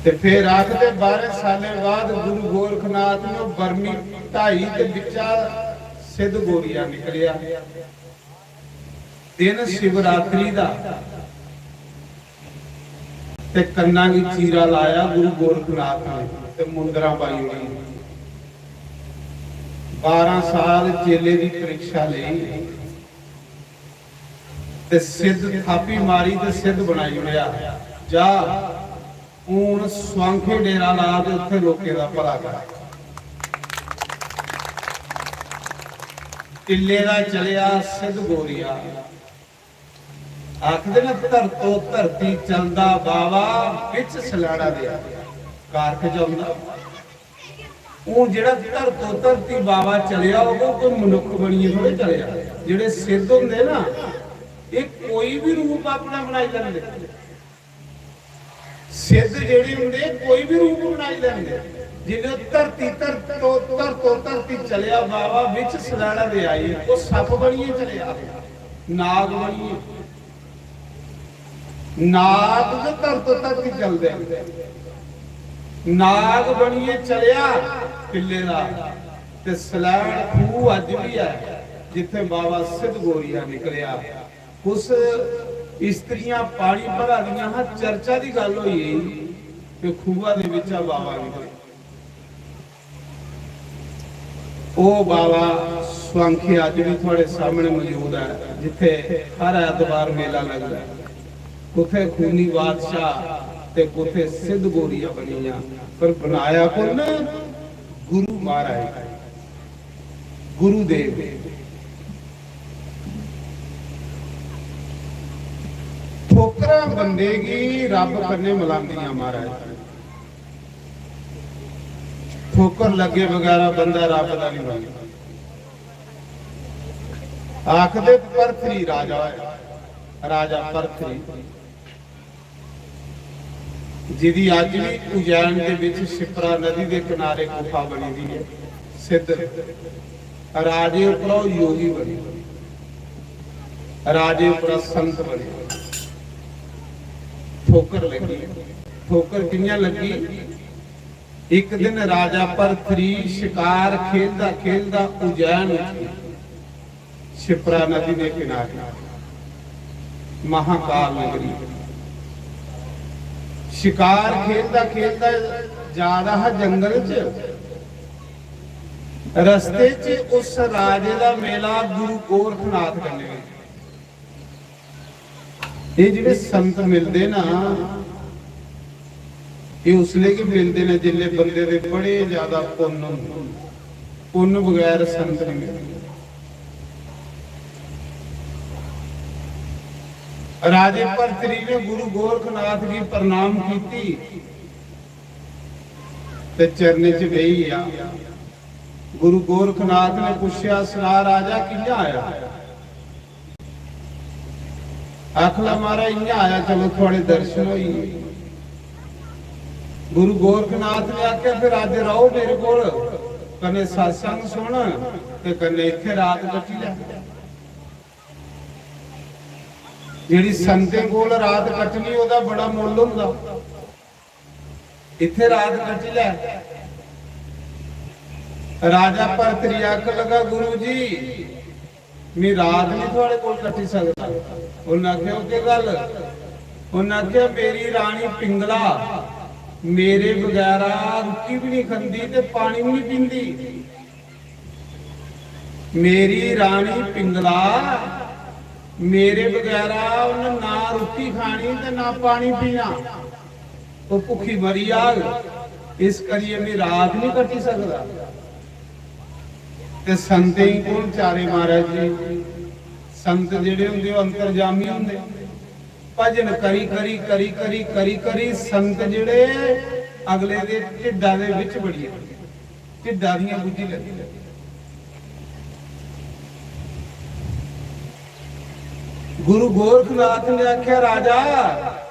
ते फिर आखदे, बारां सालें बाद गुरु गोरखनाथ ने ओह् बर्मी ढाई ते बिच्चा सिद्ध गोरिया निकलेआ। दिन शिवरात्रि दा, ते कन्ना गी चीरा लाया गुरु गोरखनाथ ने ते मुंदरा पाई ओड़ी। बारां साल चेले दी परीक्षा लेई ते सिद्ध थापी मारी ते सिद्ध बनाई ओड़ेआ। जा, हून स्वांखे डेरा ला ते उत्थे लोकें दा भला कर। टिल्ले दा चलेआ सिद्ध गोरिया। आखदे न, धरतो धरती चलदा बावा, बिच सलाड़ा दे कारख च औंदा। हून जेह्ड़ा धरतो धरती बावा चलेआ, ओह् कोई मनुक्ख बनियै थोड़े चलेआ। जेह्ड़े सिद्ध होंदे ना, एह् कोई बी रूप अपना बनाई लैंदे। सिद्ध जेह्ड़े होंदे, कोई बी रूप बनाई लैंदे। जिसलै ओह् धरती, धरतो, धरतो धरती चलेआ बावा, बिच सलाड़ा दे आई, ओह् सप्प बनियै चलेआ, नाग बनियै। नाग ते धरतो धरती चलदे। नाग बनियै चलेआ पिल्ले दा, ते सलैड़ खूह् अज्ज बी ऐ, जित्थें बावा सिद्ध गोरिया निकलेआ। कुछ इस्त्रियां पानी भरा दियां हां, चर्चा दी गल्ल होई गेई ते खूहा दे बिच्चा बावा निकले। ओह् बावा स्वांखी अज्ज बी थुआढ़े सामने मौजूद ऐ, जित्थे हर ऐतवार मेला लगदा ऐ। कुत्थे खूनी बादशाह ते कुत्थे सिद्ध गोरिया बनिया, पर बनाया कु'न? गुरु महाराज, गुरुदेव। ठोकरां बंदे गी रब कन्नै मलांदियां महाराज। ठोकर लग्गे बगैरा बंदा रब दा नहीं बनदा। आखदे, भरथरी राजा है, राजा भरथरी, जिदी अज्ज भी उज्जैन दे विच शिप्रा नदी दे किनारे गुफा बनी दी है। सिद्ध राजे उप्परा ओह् योगी बने, राजे उप्परा संत बने। ठोकर लगी। ठोकर कि'यां लगी? एक दिन राजा भरथरी शिकार खेलदा खेलदा उज्जैन उठी, शिप्रा नदी दे किनारे महाकाल नगरी। शिकार खेलदा खेलदा जा रहा जंगल च, रस्ते च उस राजे दा मेला गुरु गोरखनाथ कन्नै। एह् जेह्ड़े संत मिलदे ना, एह् उसले गै मिलदे न जिसले बंदे दे बड़े ज्यादा पुन्न होंदे। पुन्न बगैर संत नहीं मिलदे। राजे भरतरी ने गुरु गोरखनाथ गी प्रणाम कीती ते चरणें च बेही गेआ। गुरु गोरखनाथ ने पुच्छेआ, "सना राजा, कि'यां आया?" आखला, "महाराज, इ'यां आया, चलो, थुआढ़े दर्शन होई गे।" गुरु गोरखनाथ ने आखेआ, "फिर अज्ज रहो मेरे कोल, कन्नै सत्संग सुन ते कन्नै इत्थै रात कट्टी लै।" जेह्ड़ी संतें कोल रात कट्टनी, ओह्दा बड़ा मुल्ल होंदा। इत्थै रात कट्टी लै। राजा भरतरी आखन लगा, "गुरु जी, मैं रात नहीं थुआड़े कोल कट्टी सकदा।" उन्नै आखेआ, "ओह् केह् गल्ल?" उन्नै आखेआ, "मेरी रानी पिंगला मेरे बगैरा रुट्टी भी नहीं खंदी ते पानी भी नहीं पींदी। मेरी रानी पिंगला मेरे बगैरा उन्न ना रुट्टी खानी ते ना पानी पीना, ओह् भुक्खी मरी जाग, इस करियै मैं रात नहीं कट्टी सकदा।" ते संतें गी कौन चारे महाराज जी? संत जेह्ड़े होंदे, ओह् अंतर्जामी होंदे। भजन करी करी, करी करी, करी करी संत जेह्ड़े अगले दे ढिड्डा दे बिच बड़ी जंदे। ढिड्डा दियां बुज्झी लैंदियां। गुरु गोरखनाथ ने आखेआ, "राजा,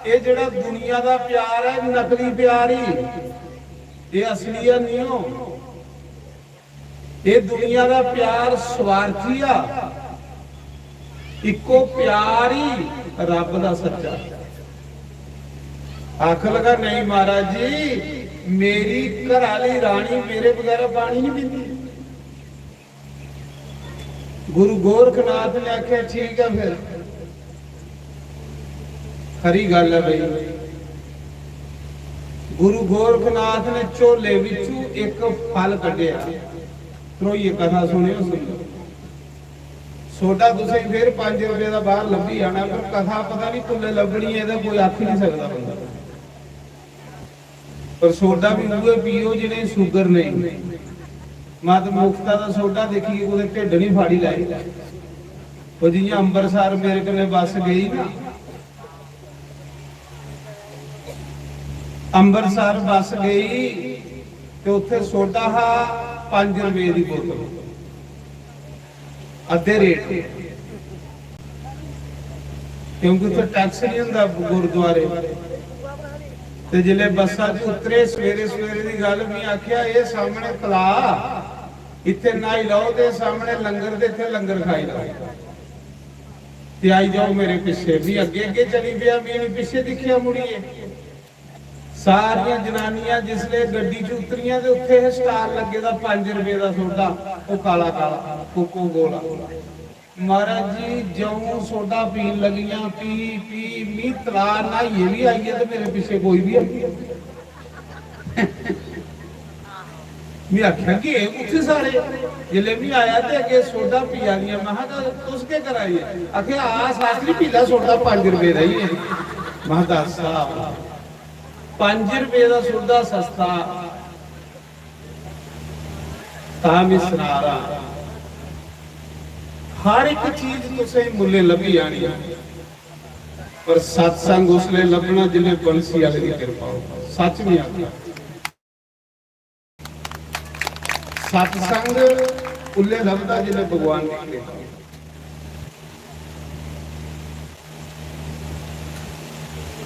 एह् जेह्ड़ा दुनिया दा प्यार ऐ, नकली प्यार ही, एह् असली है नहीं हो। एह् दुनिया दा प्यार स्वार्थी आ, इक्को प्यार ही रब दा सच्चा।" आखन लगा, "नहीं महाराज जी, मेरी घर आह्ली रानी मेरे बगैरा पानी नहीं पींदी।" गुरु गोरखनाथ ने आखेआ, "ठीक है फिर, खरी गल है भाई।" गुरु गोरखनाथ ने झोले विचू एक फल कड्ढेआ। ध्रोइयै कथा सुनियो, सुनियो। सोडा तुसें फिर पंज रुपए दा बाहर लब्भी जाना, पर कथा पता नहीं कुल्ले लब्भनी है, एह्दा कोई आखी नहीं सकदा बंदा। पर सोडा भी उ'ऐ पियो जि'नें शुगर नहीं। मत मुफ्ता दा सोडा देखिए कुतै ढिड्ड नहीं फाड़ी लैए। ओह् जि'यां अंबरसर मेरे कन्नै बस गई ना, अंबरसर बस गई ते उत्थे सोडा हा पंज रुपए दी बोतल, अद्धे रेट। क्योंकि उत्थे टैक्स नहीं होंदा गुरुद्वारे। ते जिसले बस्सा च उतरे, सवेरे सवेरे दी गल्ल, में आखेआ, "एह् सामने तलाऽ, इत्थे न्हाई लैओ ते सामने लंगर, ते इत्थे लंगर खाई लैओ ते आई जाओ मेरे पिच्छे।" भी अग्गे अग्गे चली पेआ, भी पिच्छे दिक्खेआ मुड़ियै। सारियां जनानियां जिसले गड्डी च उतरियां ते उत्थे हे स्टाल लग्गे दा पंज रुपए दा सोडा, ओह् काला काला कोको कोला। महाराज जी, जऊं सोडा पीन लगियां, पी पी मी तला, न्हाइयै बी आई गे ते मेरे पिच्छे कोई बी आई। में आखेआ, "गे कुत्थै सारे?" जिसलै में आया ते अग्गें सोडा पिया दियां। में आखेआ, "तुस केह् करा दे?" आखेआ, "आ, साथ नहीं पीला सोडा, पंज रुपए दा ही है।" में आखेआ, "दस साहब, पंज रुपए दा सोडा सस्ता।" तां में सना रहा, हर एक चीज तुसें मुल्लें लब्भी जानी, पर सत्संग उसले लब्भना जिसले बंसी आले दी किरपा हो। सच नहीं आखा, सत्संग उल्ले लभदा जिसले भगवान दी किरपा।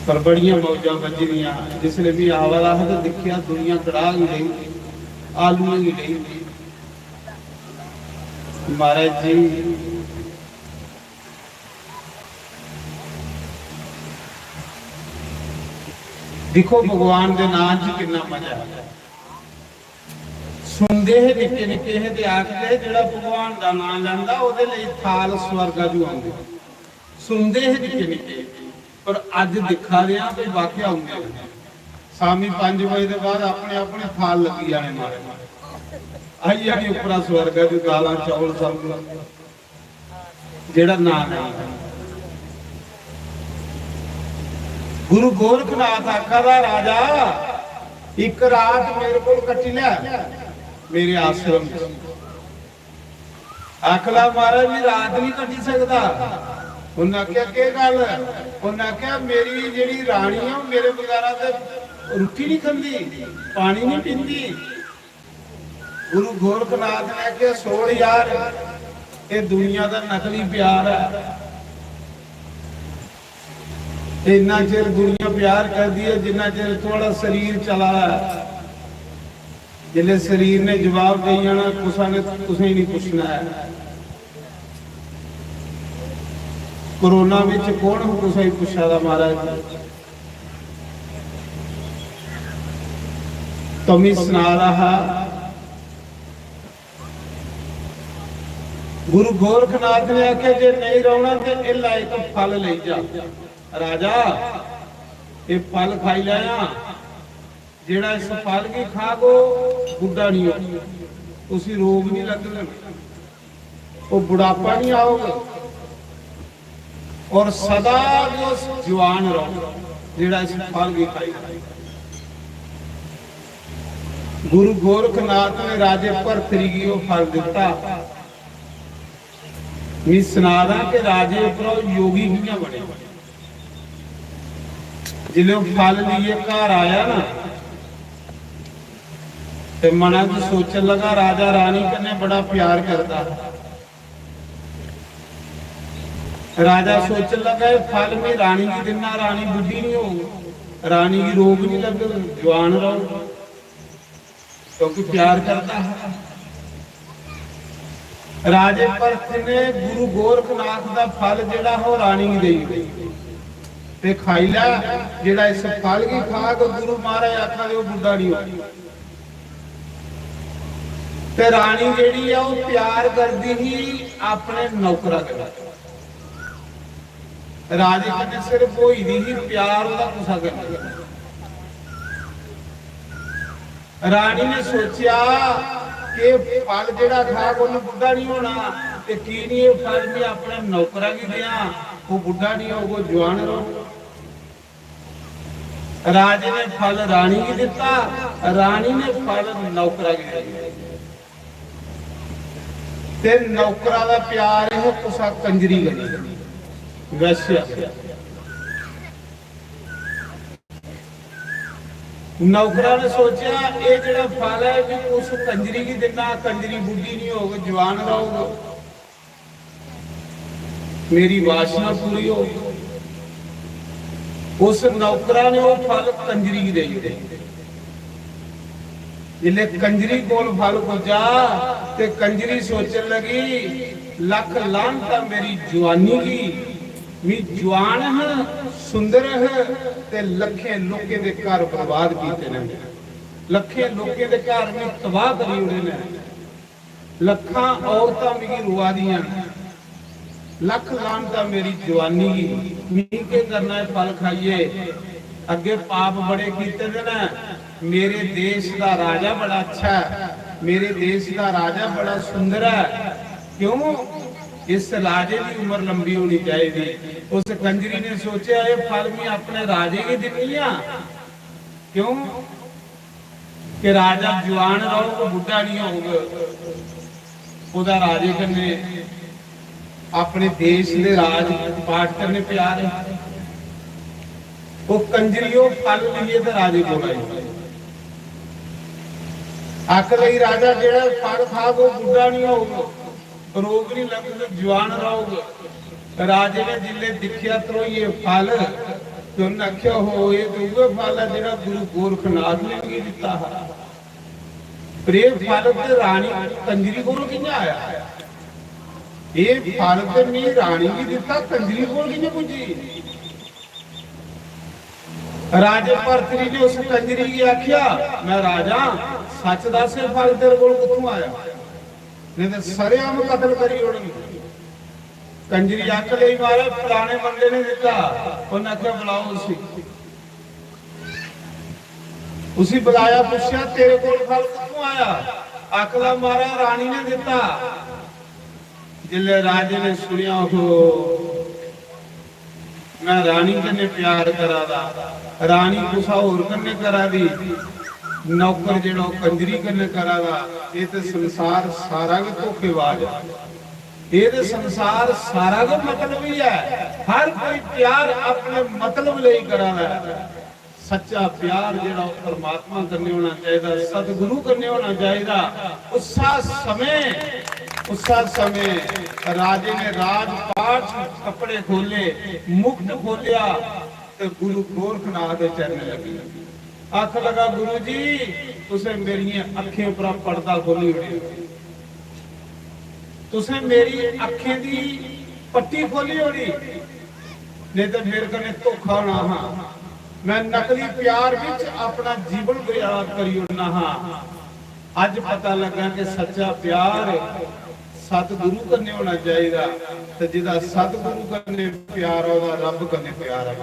पर बड़ियां मौजां बज्जी दियां। जिसले भी आवा दा हा ते दिक्खेआ दुनिया कड़ाह गी लेई, आलूएं गी लेई। महाराज जी, दिक्खो भगवान दे नां च किन्ना मजा ऐ। सुनदे हे निक्के निक्के हे ते आखदे, "जेह्ड़ा भगवान दा नां लैंदा, ओह्दे लेई थाल स्वर्गा चों औंदे।" सुनदे हे निक्के निक्के, पर अज्ज दिक्खा दे आं भई वाकया औंदे न। शामी पंज बजे दे बाद अपने अपने थाल लग्गी जाने मारे। आई जानी उप्परा स्वर्गा दी दालां, चौल, सब कुछ। जेह्ड़ा नां लैंदा। गुरु गोरखनाथ आखा दा, "राजा, इक रात मेरे कोल कट्टी लै, मेरे आश्रम च।" आखला, "महाराज, में रात नहीं कट्टी सकदा।" उन्नै आखेआ, "केह् गल्ल?" उन्नै आखेआ, "मेरी जेह्ड़ी रानी ऐ, ओह् मेरे बगैरा ते रुट्टी नहीं खंदी, पानी नहीं पींदी।" गुरु गोरखनाथ ने आखेआ, "छोड़ यार, एह् दुनिया दा नकली प्यार ऐ। ते इन्ना चिर दुनिया प्यार करदी ऐ जिन्ना चिर थुआढ़ा शरीर चला दा ऐ। जिसलै शरीर ने जवाब देई जाना, कुसै ने तुसें नहीं पुच्छना ऐ।" कोरोना बिच कौन हा कुसै गी पुच्छा दा, महाराज? तो मी सना दा हा, गुरु गोरखनाथ ने आखेआ, "जे नेईं रौह्ना ते एह् लै इक फल लेई जा। राजा, एह् फल खाई लैना, जेह्ड़ा इस फल गी खाग, ओह् बुड्ढा निं होग, उसी रोग निं लगङन, ओह् बुढ़ापा निं औग, और सदा गै ओह् जुआन रौह्ग, जेह्ड़ा इस फल गी खाई लैग।" गुरु गोरखनाथ ने राजे भरतरी गी ओह् फल दित्ता। मी सना दा कि राजे उप्पर ओह् योगी कि'यां बने। जिसलै ओह् फल लेइयै घर आया ना, ते मना च सोचन लगा, राजा रानी कन्नै बड़ा प्यार करदा। राजा सोचन लगा, "एह् फल में रानी गी दिन्ना, रानी बुड्ढी नहीं होग, रानी गी रोग नहीं लगग, जवान रहोग।" क्योंकि प्यार करदा हा। राजे परथ ने गुरु गोरखनाथ दा फल जेड़ा हो रानी गी देई ओड़े ते खाई लै, जेड़ा इस फल गी खाग, गुरु महाराज आखा दे, "ओह् बुड्ढा नहीं होग।" ते रानी जेड़ी ऐ, ओह् प्यार करदी ही अपने नौकरा कन्नै। राजे कन्नै सिर्फ होई दी ही, प्यार ओह्दा कुसा कन्नै। रानी ने सोचेआ कि फल जेड़ा खाग, उन्हें बुड्ढा नहीं होना, ते की नहीं ये फल मैं अपने नौकरा गी दियां, वो बुड्ढा नहीं होग, वो जवान रहो। राजे ने फल रानी गी दिता, रानी ने फल नौकरा गी दिता। ते नौकरा दा प्यार है कुसा कंजरी कन्नै, वैश्या। नौकरा ने सोचेआ, "एह् जेह्ड़ा फल ऐ, एह् बी उस कंजरी गी दिन्ना, कंजरी बुड्ढी निं होग, जवान रौह्ग, मेरी वासना पूरी होग।" उस नौकरा ने ओह् फल कंजरी गी देई ओड़े। जिसलै कंजरी कोल फल पुज्जा ते कंजरी सोचन लगी, "लख लानता मेरी जवानी गी, मी जवान ह, सुंदर ह, ते लक्खें लोकें दे घर बर्बाद कीते ने, लक्खें लोकें दे घर मी तबाह करी ओड़े ने, लक्खां औरतां मिगी रोआ दियां न, लख लानता मेरी जवानी गी, मी केह् करना है फल खाइयै, अग्गे पाप बड़े कीते दे न, मेरे देश दा राजा बड़ा अच्छा है, मेरे देश दा राजा बड़ा सुंदर है, क्यों इस राजे दी उम्र लंबी होनी चाहिदी।" उस कंजरी ने सोचेआ, "एह् फल मैं अपने राजे गी दिन्नी आं, क्यों कि राजा जवान रौह्ग, बुड्ढा नहीं होग, ओह्दा राजे कन्नै, अपने देश दे राज पाट कन्नै प्यार है।" ओह् कंजरी ओह् फल लेइयै ते राजे कोल आई। आख लगी, "राजा, जेह्ड़ा फल खाग, ओह् बुड्ढा नहीं होग, रोग नहीं लगग, जवान रौह्ग।" राजे ने जिसलै दिक्खेआ ध्रोइयै फल, ते उन्नै आखेआ, "हो, एह् ते उ'ऐ फल ऐ जेह्ड़ा गुरु गोरखनाथ ने मिगी दित्ता हा।" पर एह् फल ते रानी कंजरी कोल कि'यां आया? एह् फल ते मी रानी गी दित्ता, कंजरी कोल कि'यां पुज्जी? राजे भरतरी ने उस कंजरी गी आखेआ, "मैं राजा, सच दस, एह् फल तेरे कोल कुत्थों आया? नहीं ते सरेआम कत्ल करी ओड़नी।" कंजरी आख लगी, "महाराज, फलाने बंदे ने दित्ता।" उन्नै आखेआ, "बुलाओ उसी।" उसी बुलाया, पुच्छेआ, "तेरे कोल फल कुत्थों आया?" आखदा, "महाराज, रानी ने दित्ता।" जिसलै राजे ने सुनेआ, "ओहो, मैं रानी कन्नै प्यार करा दा, रानी कुसा होर कन्नै करा दी, नौकर जेह्ड़ा ओह् कंजरी कन्नै करा दा, एह् ते संसार सारा गै धोखेबाज ऐ, एह् ते संसार सारा गै मतलबी ऐ, हर कोई प्यार अपने मतलब लेई करा दा ऐ।" सच्चा प्यार जेह्ड़ा ओह् परमात्मा कन्नै होना चाहिदा, सतगुरु कन्नै होना चाहिदा। उस्सा समें, उस्सा समें राजे ने राजपाट कपड़े खोले, मुकुट खोलेआ ते गुरु गोरखनाथ दे चरणें लगी। आख लगा, "गुरु जी, तुसें मेरियें अक्खें उप्परा पर्दा खोली ओड़ेआ, तुसें मेरी अक्खें दी पट्टी खोली ओड़ी, नेईं ते मेरे कन्नै धोखा होना हा। मैं नकली प्यार विच अपना जीवन बर्बाद करी ओड़ना हा। अज पता लगा कि सच्चा प्यार सतगुरु कन्नै होना चाहिदा, ते जिदा सतगुरु कन्नै प्यार ऐ, ओह्दा रब कन्नै प्यार ऐ,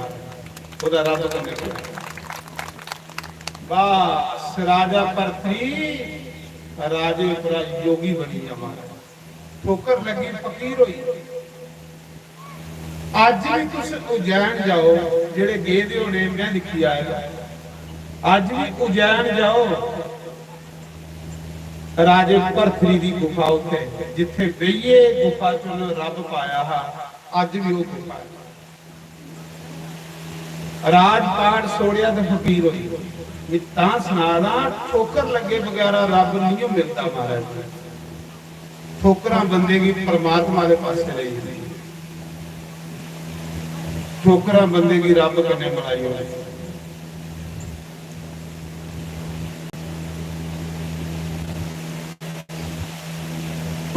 ओह्दा रब कन्नै प्यार।" बस राजा भरतरी राजे उप्परा योगी बनी गेआ महाराज। ठोकर लगी, फकीर होई। अज्ज भी तुस उज्जैन जाओ, जेह्ड़े गेदे होने, मैं दिक्खी आए दा। अज्ज भी उज्जैन जाओ, राजे भरथरी दी गुफा उत्थे, जित्थे बेहियै गुफा च उन्हें रब पाया हा, अज्ज भी ओह् गुफा ऐ। राजपाट छोड़ेआ ते फकीर होई। में तां सना दा, ठोकर लग्गे बगैरा रब नहीं मिलदा महाराज। ठोकरां बंदे गी परमात्मा दे पासे लेई जंदी, ठोकरां बंदे गी रब कन्नै मलाई ओड़दी।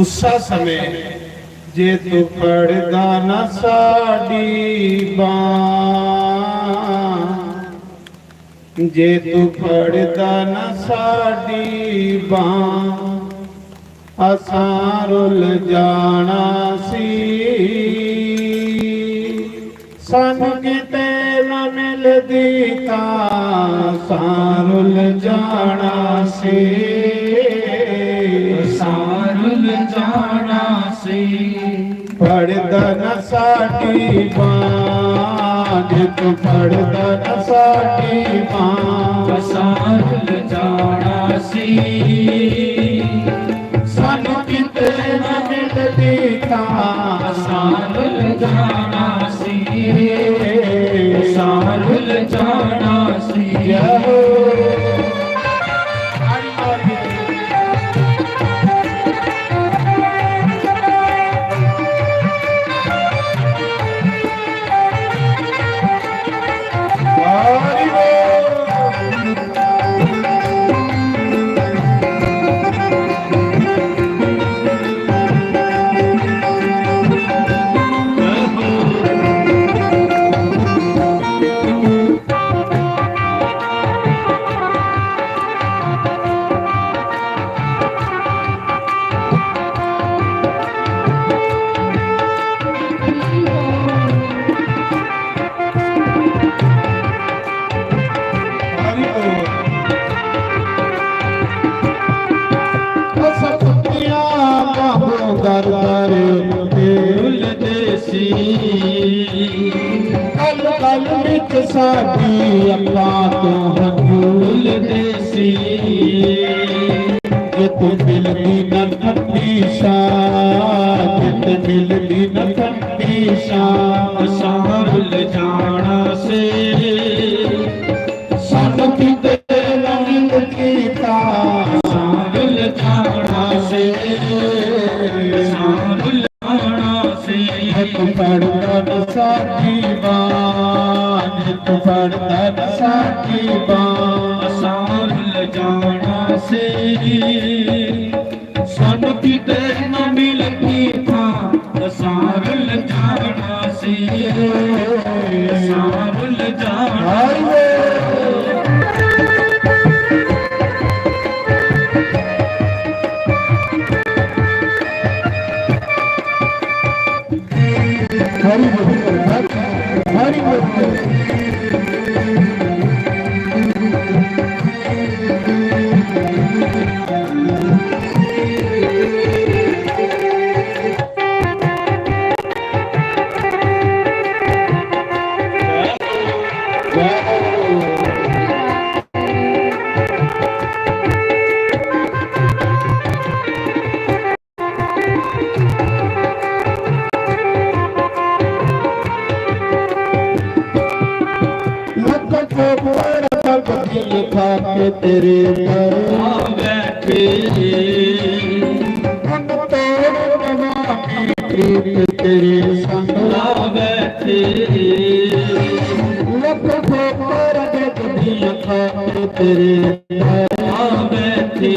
उस्सा समें जे तू फड़दा ना साडी बांह, जे तू फड़दा ना साडी बांह, असां रुल जाना सी। सानू किते ना मिलदी तां असां रुल जाना सी। असां रुल जाना सी। फड़दा ना साडी बांह, जे तू फड़दा ना साडी बांह, असां रुल जाना सी। सानू किते ना मिलदी तां असां रुल जाना सी। असां रुल जाना सी। जय हो। कल कल विच साडी अखां तों हंजू रुलदे सी। जे तू मिलदी ना ठंडी छां, जे तू मिलदी ना ठंडी छां, असां रुल जाना सी। सानू किते ना मिलदी तां असां रुल जाना सी। असां रुल जाना सी। तू फड़दा ना साडी बांह, तू फड़दा ना साडी बांह, असां रुल जाना सी। सानू किते ना मिलदी थां, असां रुल जाना सी। असां रुल जाना। हरि बोल, हरि बोल। लख ठोकर तक दिल खा के तेरे दर आ बैठे। मन तोड़ नवा की प्रीत तेरे संग आ बैठे। लख ठोकर तक दिल खा के तेरे दर आ बैठे।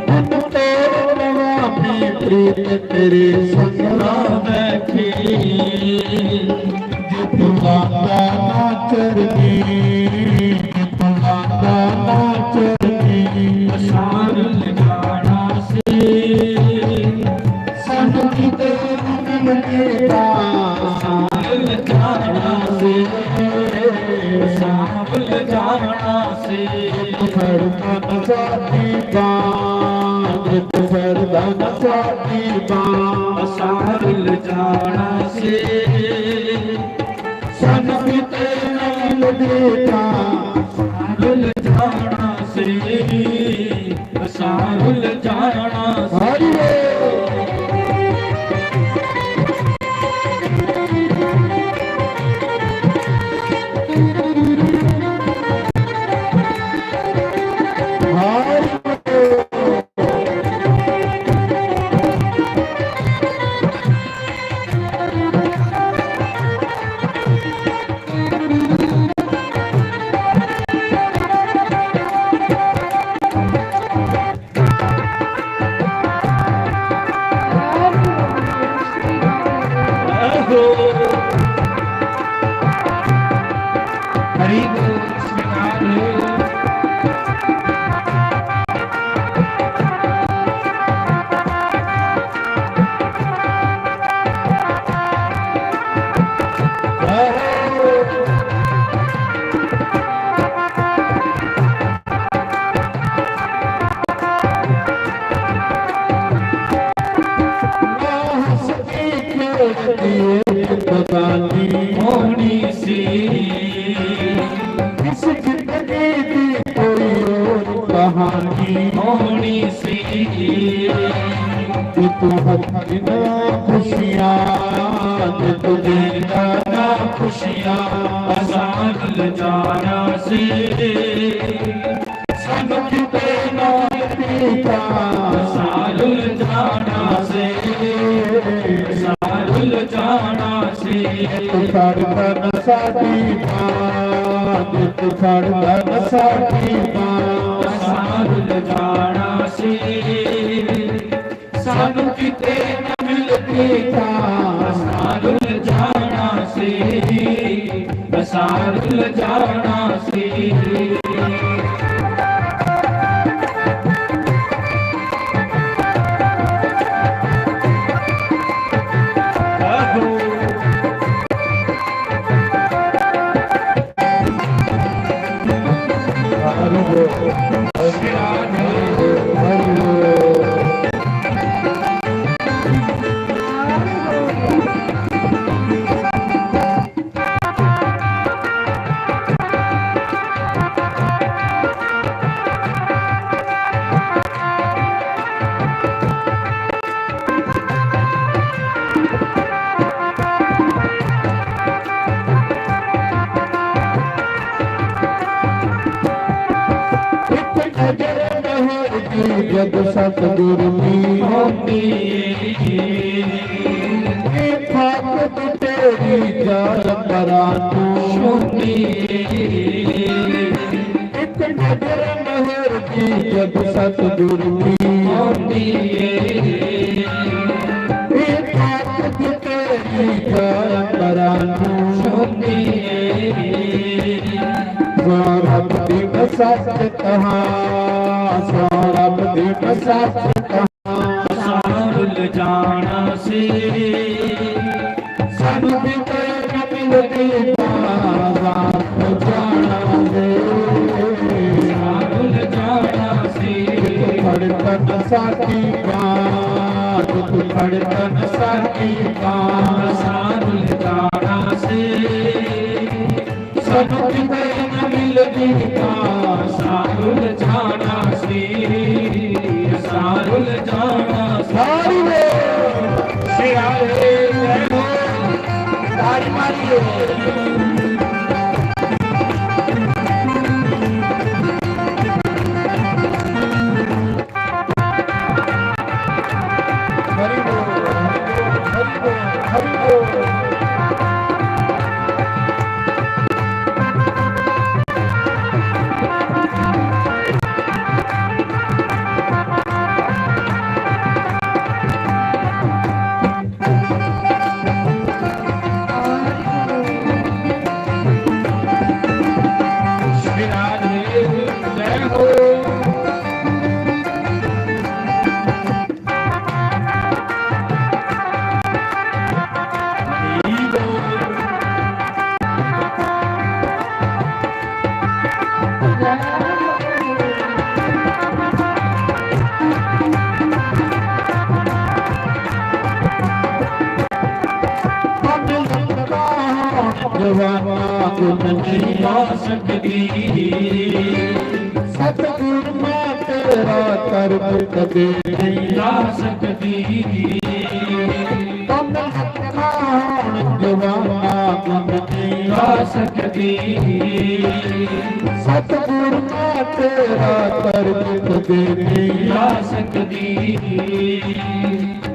मन तोड़ नवा की प्रीत तेरे संग आ बैठे। जे तू लांदा ना चरनी, जे तू लांदा ना चरनी, असां रुल जाना सी। सानू किते ना मिलदी तां असां रुल जाना सी। असां रुल जाना सी। फड़दा ना साडी बांह, जे तू फड़दा ना साडी बांह, असां रुल जाना सी। सानू किते ना मिलदी तां असां रुल जाना सी। असां रुल जाना सी। हरि बोल। तू हर दिन खुशियां, जे तू देंदा ना खुशियां, असां रुल जाना सी। सानू किते ना मिलदी तां, असां रुल जाना सी, असां रुल जाना सी। तू फड़दा ना साडी बांह, तू फड़दा ना साडी बांह, असां रुल जाना सी। सानू किते ना मिलदी तां, असां रुल जाना सी, असां रुल जाना सी। इक नजर महर दी जग सतगुर दी होंदी, ए खाक ते तेरी जाल परां तू होंदी। इक नजर महर दी जग सतगुर दी होंदी, ए खाक ते तेरी जाल परां तू होंदी। सौरभ दिन सच कहा, सौरभ दिन सच कहा। असां रुल जाना सी, सानू भी कोई न मिलदी बाजार जाना सी। असां रुल जाना सी। धड़कन साथी बात, धड़कन साथी बात। असां रुल जाना सी। सानू किते न मिलदी तां असां रुल जाना सी, असां रुल जाना सी। तारी रे, जय हो, तारी मारिए। हरि बोल, हरि बोल, हरि बोल। जवाना गुण नहीं आ सकदी। सतगुर मैं तेरा कर्म कदे नहीं आ सकदी। तन हत्था होण जवाना गुण नहीं आ सकदी। सतगुर मैं तेरा कर्म कदे नहीं आ सकदी।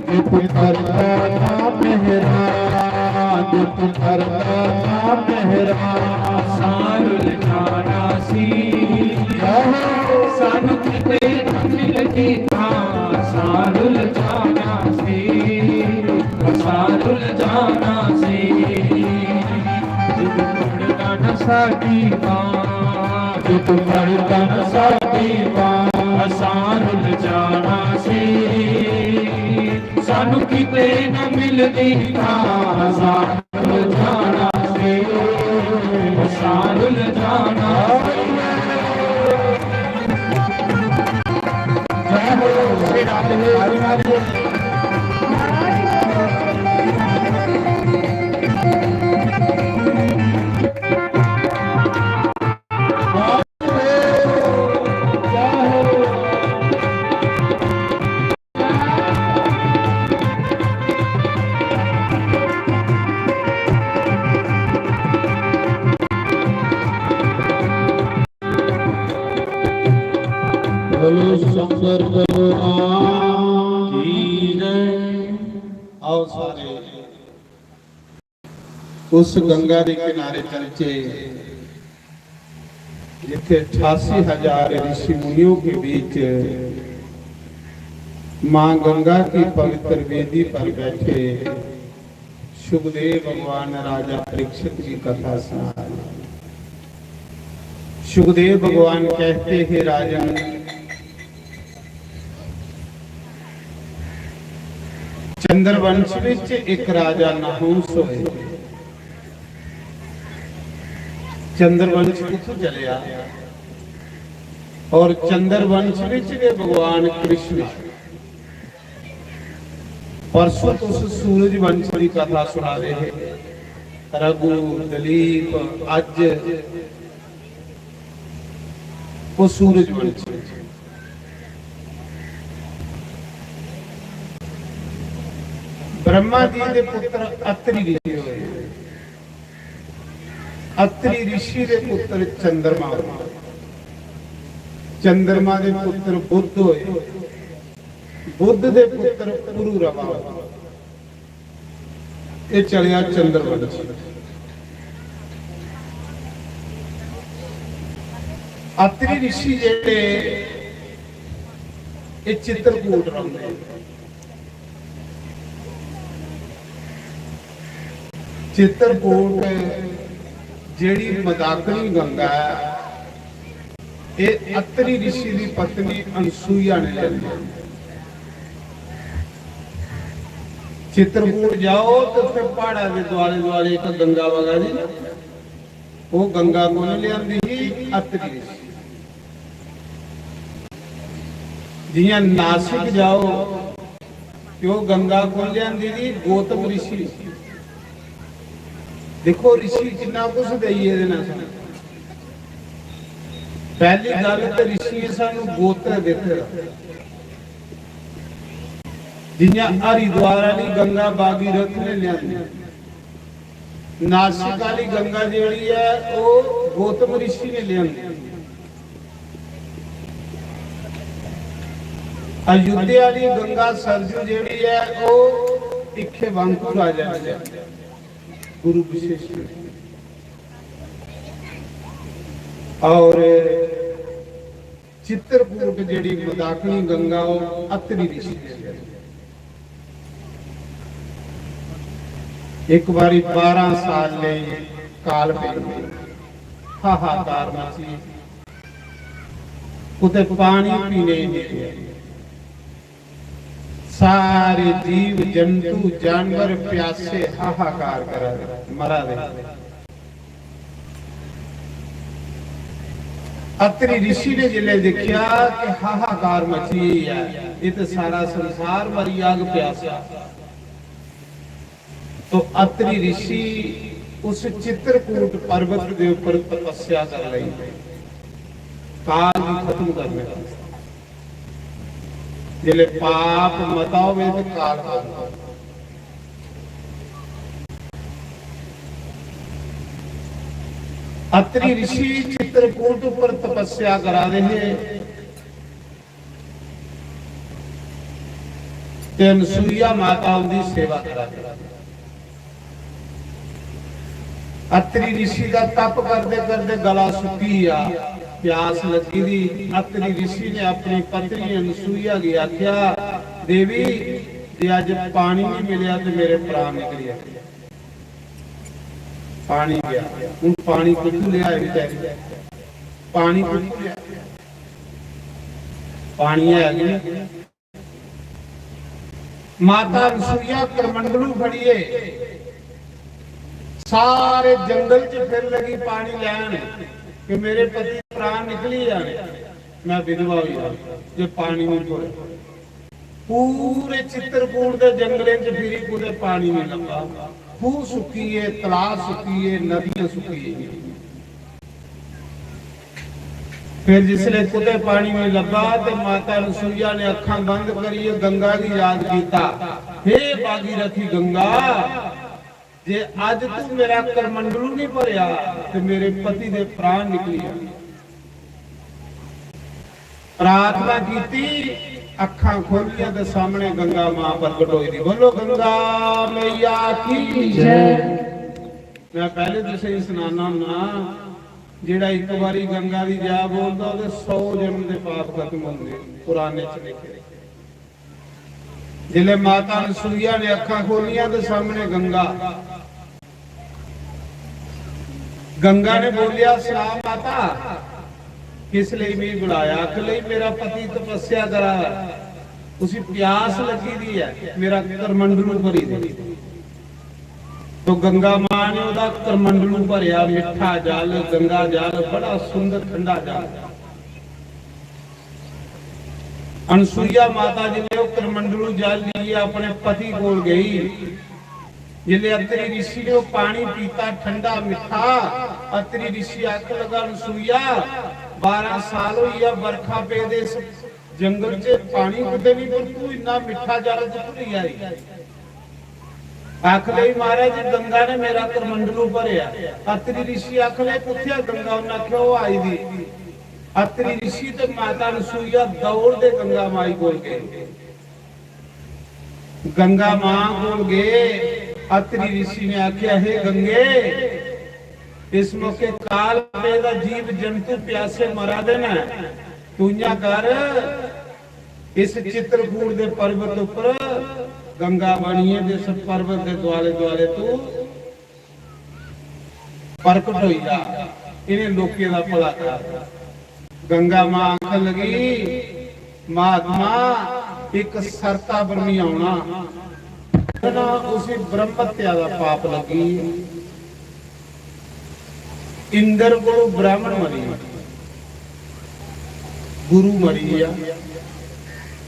जे तू करदा ना मेहरा, जे तू करदा ना मेहरा, असां रुल जाना सी। सानू किते ना मिलदी तां असां रुल जाना सी, असां रुल जाना सी। जे तू फड़दा ना साडी बांह, जे तू फड़दा ना साडी बांह, असां रुल जाना सी। सानू किते ना मिलदी तां असां रुल जाना सी, असां रुल जाना सी। जय हो श्री राधे। पर प्रभु राम की जय। आओ सारे उस गंगा के किनारे चलचे, जिथे अठासी हजार ऋषि मुनियों के बीच माँ गंगा की पवित्र वेदी पर बैठे सुखदेव भगवान राजा परीक्षित की कथा सुना रहे। सुखदेव भगवान कहते, हे राजन, चंद्रवंश विच एक राजा नहुंस होए। चंद्रवंश कित्थों चलेआ? और चंद्रवंश विच गै भगवान कृष्ण। परसों तुस सूरज वंश की कथा सुना रहे थे, रघु, दिलीप, अज वो सूरज वंश। ब्रह्मा जी के पुत्र अत्रि ऋषि होए। अत्रि ऋषि के पुत्र चंद्रमा होए। चंद्रमा के पुत्र बुध होए। बुध के पुत्र पुरुरवा होए। ये चलिया चंद्रवंश। अत्रि ऋषि जेड़े, ये चित्रकूट रौंदे। चित्रकूट जेड़ी मंदाकिनी गंगा है, ये अत्रि ऋषि की पत्नी अनसुईया ने लियांदी। चित्रकूट जाओ तो उत्थे पहाड़ा के दुआले दुआले एक गंगा वगा दी ना, वो गंगा कौन लियांदी ही? अत्रि ऋषि। जियां नासिक जाओ, ते ओह् गंगा कु'न लेआंदी जी? गौतम ऋषि। दिक्खो, ऋषि किन्ना कुछ देइयै दे न सानूं। पैह्ली गल्ल ते ऋषियें सानूं गोत्र दित्ते दा। जियां हरिद्वार आह्ली गंगा भागीरथ ने लेआंदी, नासिक आह्ली गंगा जेह्ड़ी ऐ, ओह् गौतम ऋषि ने लेआंदी। अयोध्या आह्ली गंगा सरजू जेह्ड़ी ऐ, ओह् इक्खेवांकु राजा ने लेआंदी, गुरु विशेष ने। और चित्रकूट जेह्ड़ी मंदाकिनी गंगा, ओह् अत्रि ऋषि ने लेआंदी। एक बारी बारां साल लेई काल पेई, हाहाकार मची, कुतै पानी पीने गी नेईं रेहा। सारे जीव जंतु जानवर प्यासे हाहाकार करा दे, मरा दे। अत्रि ऋषि ने जिसलै दिक्खेआ कि हाहाकार मची गेई ऐ, एह् ते सारा संसार मरी जाग प्यासा, तो अत्रि ऋषि उस चित्रकूट पर्वत के ऊपर तपस्या कर लेई, काल गी खत्म करने वास्तै। जिसलै पाप मता होवे तो काल बंद। अत्रि ऋषि चित्रकूट पर तपस्या करा दे हे ते अनसुईया माता उंदी सेवा करा दे। अत्रि ऋषि का तप करदे करदे गला सुक्की गया, प्यास लगी दी। अत्रि ऋषि ने अपनी पत्नी अनसुईया गी आख्या, "देवी, जे अज पानी नहीं मिलया तो मेरे प्राण निकली जाने।" पानी गया। हूँ पानी कुत्थू लिया बेचारी? पानी कुत्थू लिया? पानी है कि नहीं? माता अनसुईया करमंडलू फड़िए सारे जंगल च फिर लगी पानी लैन कि मेरे पति प्राण निकली जाने, मैं विधवा हो जाऊं, जे पानी नहीं थ्होया। पूरे चित्रकूट दे जंगलें च फिरी, कुतै पानी नहीं लब्भा। खूह सुक्की गे, तलाऽ सुक्की गे, नदियां सुक्की गेइयां। फिर जिसले कुतै पानी नहीं लब्भा ते माता अनसुईया ने अखां बंद करिए गंगा गी याद किया, "हे भागीरथी गंगा, जे अज तू मेरा करमंडलू नहीं भरया ते मेरे पति दे प्राण निकली जाने।" प्रार्थना कीती, अखां खोलियां ते सामने गंगा मां प्रगट होई दी। बोलो गंगा मैया की जय। मैं पहले तुसेंगी सनाना ना, जेड़ा एक बारी गंगा दी जय बोलदा, ओदे सौ जन्म दे पाप खत्म होंदे। कुरान च लिखे। जिसले माता अनसुईया ने अखां खोलियां ते सामने गंगा। गंगा ने बोलिया, "सना माता, किस लेई मिगी बुलाया?" आख लई, "मेरा पति तपस्या करा दा, उसी प्यास लगी दी है, मेरा करमंडलू भरी दे।" तो गंगा मां ने ओदा करमंडलू भरया, मिठा जल, गंगा जल, बड़ा सुंदर ठंडा जल। अनसुईया माता जिसलै ओह करमंडलू जल लेइयै अपने पति कोल गई, जिसलै अत्रि ऋषि ने ओह पानी पीता, ठंडा मिठा, अत्रि ऋषि आखन लगा, "अनसुईया, बारह साल होई गेआ बरखा पेदे इस जंगल च, पानी कुतै नहीं, पर तू इन्ना मिठा जल कुत्थूं लेई आई?" आख लई, "महाराज, गंगा ने मेरा करमंडलू भरेआ।" अत्रि ऋषि आख लई, "कुत्थै गंगा?" उन्नै आखेआ, "ओह आई दी।" अत्रि ऋषि ते माता अनसुईया दौड़दे गंगा माई कोल गए। गंगा मां कोल गए, अत्रि ऋषि ने आखेआ, "हे गंगे, इस मौके काल पेदा, जीव जंतु प्यासे मरा दे न, तू इ'यां कर, इस चित्रकूट दे पर्वत उप्पर गंगा बनियै ते इस पर्वत दे दुआले दुआले तू प्रकट होई जा, इ'नें लोकें दा भला कर।" गंगा मां आखन लगी, "महात्मा, इक शर्ता पर मी औना।" ना उसी ब्रह्म हत्या दा पाप लग्गी। इंद्र कोल ब्राह्मण मरी गेआ, गुरु मरी गया।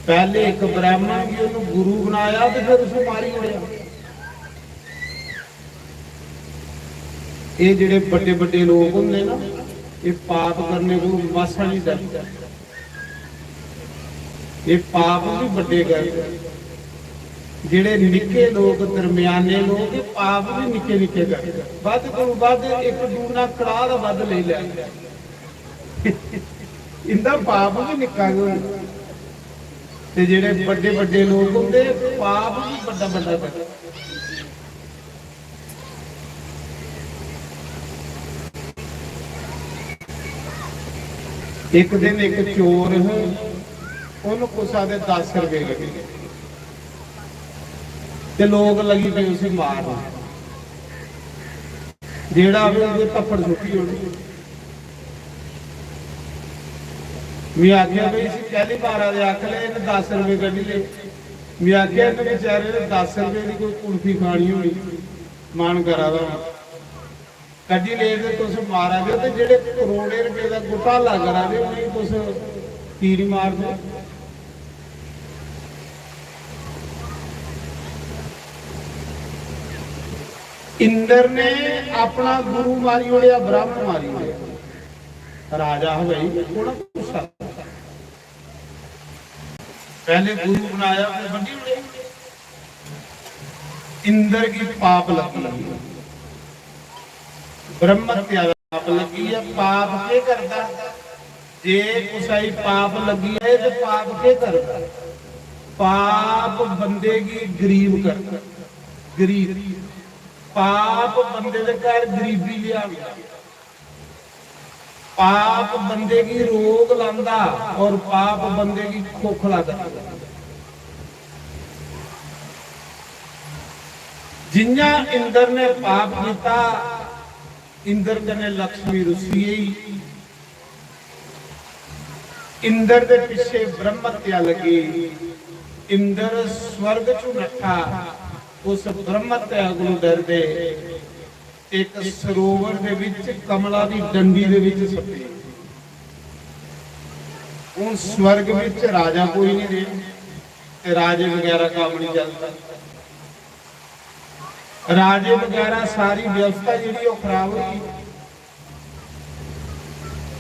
पहले एक ब्राह्मण गी ओनू गुरु बनाया ते फिर उसी मारी ओड़ेआ। एह जेहड़े बड़े बड़े लोग होंदे ना, एह पाप करने कोल मासा नहीं डरदे। एह पाप भी बड़े करदे, जेहड़े निक्के लोग, दरम्याने लोग, एह पाप भी निक्के निक्के करदे। बद्ध कोल बद्ध इक दूना कड़ाह दा बद्ध लेई लैंदे। इंदा पाप भी निक्का गै होंदा। ते जेहड़े बड़े बड़े लोग होंदे, पाप भी बड़ा बड़ा करदे। एक दिन एक चोर है, उन्हें कुसा दे दस रुपए कड्ढे ते लोग लगी पे उसी मारन। जेड़ा भी उसे थप्पड़ सुट्टी ओड़े। मैं आख्या, "भाई, इसी कैली मारा दे?" आख ले, "इन्हें दस रुपए कड्ढी ले।" मैं आख्या, "इन्हें बेचारे ने दस रुपए की कोई कुल्फी खानी होनी, मन करा दा होना।" कड्ढी ले ते तुस मारा दे ओ, ते जेह्ड़े करोड़ें रपेऽ दा घोटाला करा दे, उ'नेंगी तुस की निं मारदे? इंद्र ने अपना गुरु मारी ओड़ेआ, ब्रह्म मारी ओड़ेआ। राजा हा भाई, थोड़ा गुस्सा। पैह्ले गुरु बनाया, फिर बड्डी ओड़ेआ। इंद्र गी पाप लग्गी, ब्रह्म हत्या दा पाप लग्गी ऐ। पाप केह् करदा? जे कुसै गी पाप लग्गी जाए ते पाप केह् करदा? पाप बंदे गी गरीब करदा। गरीब, पाप बंदे दे घर गरीबी लिआंदा। पाप बंदे गी रोग लांदा और पाप बंदे गी खोखला करदा। जियां इंद्र ने पाप किया, इंद्र कन्नै लक्ष्मी रुस्सी गेई। इंद्र दे पिछे ब्रह्म हत्या लगी। इंद्र स्वर्ग चों नट्ठा, उस ब्रह्म हत्या कोलों डरदे एक सरोवर दे विच कमला दी डंडी दे विच सप्पे। हुण स्वर्ग विच राजा कोई नहीं रहे ते राजे वगैरह काम नहीं चलदा। राजे वगैरह सारी व्यवस्था जेह्ड़ी ओह् खराब होई गेई।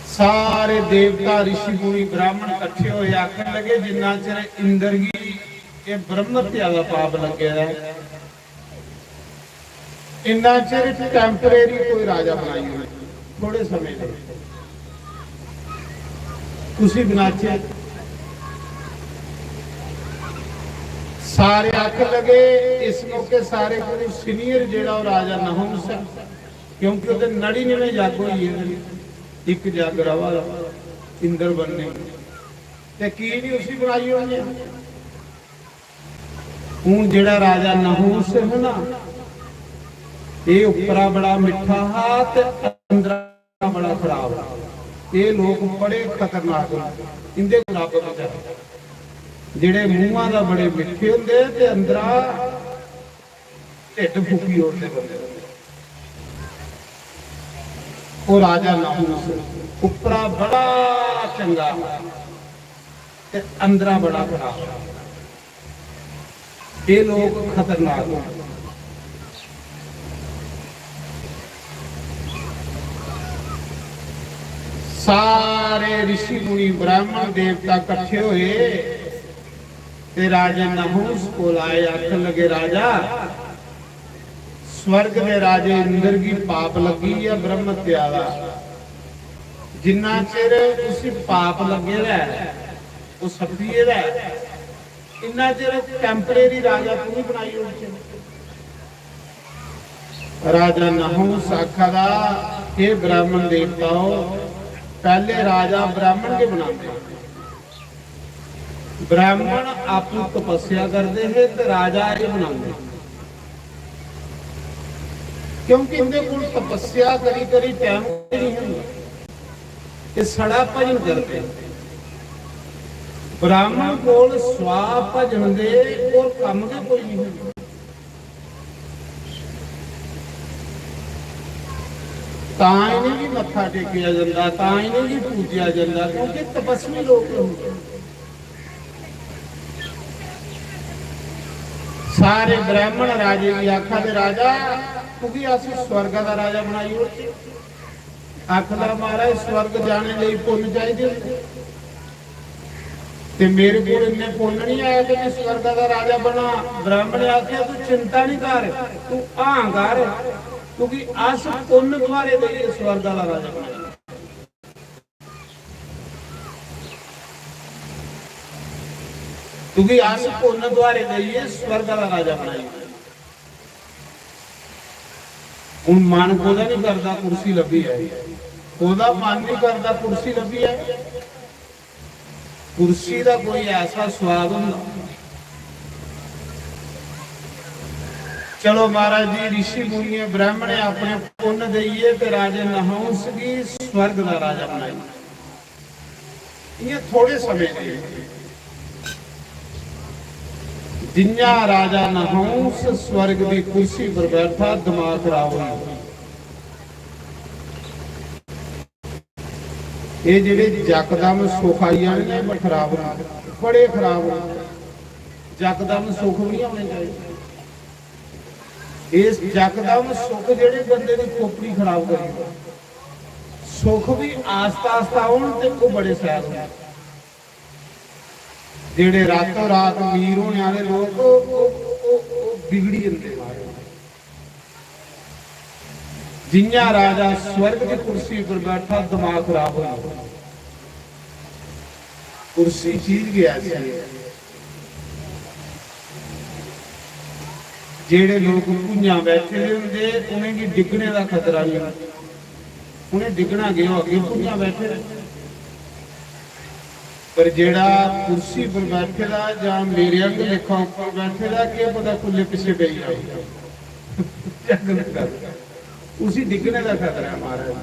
सारे देवता, ऋषि मुनि, ब्राह्मण इकट्ठे होए, आखन लगे, "जिन्ना चिर इंद्र गी एह् ब्रह्म हत्या दा पाप लग्गे दा ऐ, इन्ना चिर टेम्परेरी कोई राजा बनाई ओड़ो, थोड़े समें लेई उसी बनाचे।" सारे आखन लगे, इस मौके सारे कोला सीनियर जेह्ड़ा ओह् राजा नहुंस ऐ, क्योंकि ओह्दे नड़िनमें जग होई गे, इक जग रवा दा इंद्र बनने गी। ते की निं उसी बनाई ओड़ने आं? हून जेह्ड़ा राजा नहुंस है ना, एह् उप्परा बड़ा मिट्ठा हा ते अंदरा बड़ा खराब हा। एह् लोक बड़े खतरनाक न, इंदे कोला बचो। जेह्ड़े मूंहा दा बड़े मिट्ठे होंदे ते अंदरा ढिड्ड फूकी ओड़दे बंदे। ओह् राजा नहुंस उप्परा बड़ा चंगा ते अंदरा बड़ा खराब। एह् लोक खतरनाक न। सारे ऋषि मुनि, ब्राह्मण, देवता कट्ठे होए ते राजे नहुंस कोल आए, आखन लगे, "राजा, स्वर्ग दे राजे इंद्र गी पाप लग्गी गेआ ब्रह्म हत्या दा। जिन्ना चिर उसी पाप लग्गे दा ऐ, ओह् सप्पी गेदा ऐ, इन्ना चिर टेम्परेरी राजा तू ही बनाई ओड़चे।" राजा नहुंस आखा दा, "हे ब्राह्मण देवताओ, पैह्ले राजा ब्राह्मण गै बनांदे। ब्राह्मण आपूं तपस्या करदे हे ते राजा एह् बनांदे, क्योंकि इंदे कोल तपस्या करी करी टैम गै नहीं होंदा, एह् छड़ा भजन करदे। ब्राह्मण कोल स्वा भजन दे होर कम्म गै कोई नहीं होंदा।" तां इ'नेंगी मत्था टेकेआ जंदा, तां इ'नेंगी पूजेआ जंदा, क्योंकि तपस्वी लोक होंदे। सारे ब्राह्मण राजे गी आखा दे, "राजा, तुगी अस स्वर्गा दा राजा बनाई ओड़चै।" आखदा, "महाराज, स्वर्ग जाने लेई पुन्न चाहिदे होंदे, ते मेरे कोल इन्ने पुन्न नहीं आए कि मैं स्वर्गा दा राजा बना।" ब्राह्मण ने आखेआ, "तू चिंता नहीं कर, तू हां कर, तुगी अस पुन्न दुआरे देइयै स्वर्गा दा राजा बनाई, तुगी अस पुन्न दुआरे देइयै स्वर्गा दा राजा बनाई।" हून मन कोदा नहीं करदा कुर्सी लब्भी जाए, कोदा मन नहीं करदा कुर्सी लब्भी जाए। कुर्सी दा कोई ऐसा स्वाद होंदा। चलो महाराज जी, ऋषि मुनिये ब्राह्मणे अपने पुन्न देइयै ते राजे नहुंस गी स्वर्ग दा राजा बनाई। इ'यां थोड़े समें दे जि'यां राजा नहुंस स्वर्ग दी कुर्सी पर बैठा, दिमाग खराब होई गेआ। एह् जेह्ड़े यकदम सुख आई जाने, एह् बड़े खराब न, बड़े खराब न। यकदम सुख बी नहीं होने चाहिए। इस यकदम सुख जेह्ड़े बंदे दी खोपड़ी खराब करी ओड़े। सुख भी आस्ता आस्ता औन ते ओह् बड़े शैल होन। जेह्ड़े रातों रात अमीर होने आह्ले लोक, ओह्, ओह्, ओह्, ओह् बिगड़ी जंदे महाराज। जि'यां राजा स्वर्ग दी कुर्सी पर बैठा, दिमाग खराब होई गेआ। कुर्सी चीज गै ऐसी ऐ। जेह्ड़े लोक भुञां बैठे दे होंदे, उ'नेंगी डिग्गने दा खतरा नेईं होंदा। उ'नें डिग्गना केह्, ओह् अग्गें भुञां बैठे दे। पर जेह्ड़ा कुर्सी पर बैठे दा जां मेरे आंह्गर लेखा उप्पर बैठे दा, केह् पता कुल्ले पिच्छे पेई जाओ। जां गलत गल्ल। उसी डिग्गने दा खतरा ऐ महाराज।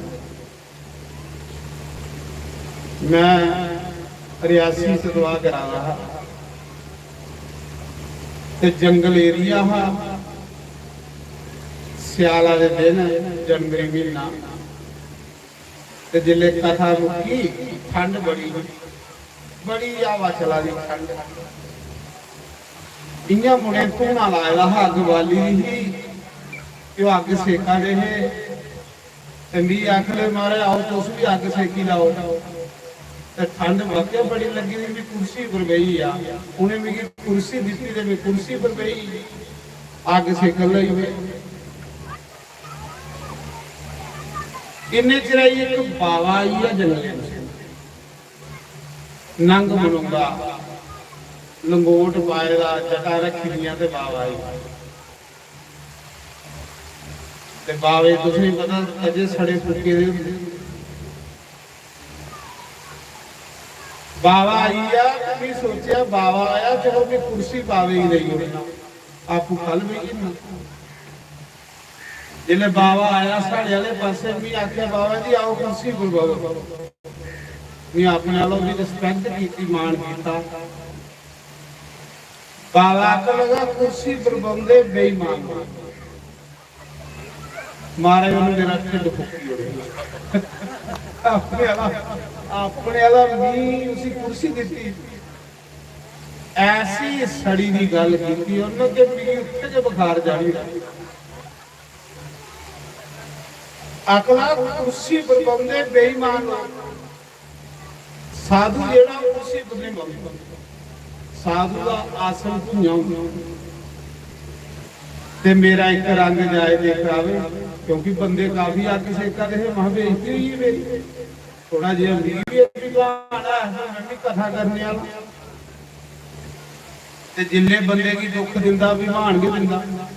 मैं रियासी सतवाह् करा दा हा ते जंगल एरिया हा, स्याला दे दिन, जनवरी म्हीना, ते जिसलै कथा मुक्की, ठंड बड़ी, बड़ी हवा चला दी, ठंड। इ'यां मुड़े धूना लाए दा हा, अग्ग बाली दी ही, ते ओह् अग्ग सेका दे हे। ते मिगी आखन लगे, "महाराज, आओ, तुस बी अग्ग सेकी लैओ।" ते ठंड वाकई बड़ी लग्गी दी, मिगी कुर्सी पर बेही गेआ। उ'नें मिगी कुर्सी दित्ती ते में कुर्सी पर बेही, अग्ग सेकन लगी पे। इन्ने चिरै च इक बावा आई गेआ जंगलै च, नंग मनोंदा। लंगोट पाए दा, जटा रक्खी दियां ते बाबा आई। ते बाबे तुसेंगी पता, अजे सड़े फुक्के दे होंदे। बाबा आई गेआ ते मी सोचेआ, बाबा आया, चलो मी कुर्सी बाबे गी देई ओड़ना, आपूं कल बेही जन्ना। जिसलै बाबा आया साढ़े आह्ले पासै, मी आखेआ, "बाबा जी, आओ कुर्सी पर बवो।" मी अपने आह्ला ओह्दी रिस्पैक्ट कीती, मान कीता। बाबा आखन लगा, "कुर्सी पर बौंह्दे बेईमान।" महाराज, उन्हें मेरा ढिड्ड फुकी ओड़ेआ। अपने आह्ला, अपने आह्ला मी उसी कुर्सी दित्ती। ऐसी सड़ी दी गल्ल कीती उन्हें कि मिगी उत्थे गै बुखार चढ़ी गेआ। अगला कुर्सी पर बौंह्दे बेईमान लोक। साधु जेह्ड़ा, ओह् कुर्सी पर नहीं बौंह्दा। साधु दा आसन भुंञा होंदा। ते मेरा इक रंग जाए ते करावे, क्योंकि बंदे काफी अग्ग सेका दे हे, महां बेइज्जती होई गेई मेरी। थोड़ा जेहा मिगी बी इक बहाना ऐ, मैं बी कथा करने आह्ला। ते जिन्ने बंदे गी दुख दिंदा, विमान गै दिंदा।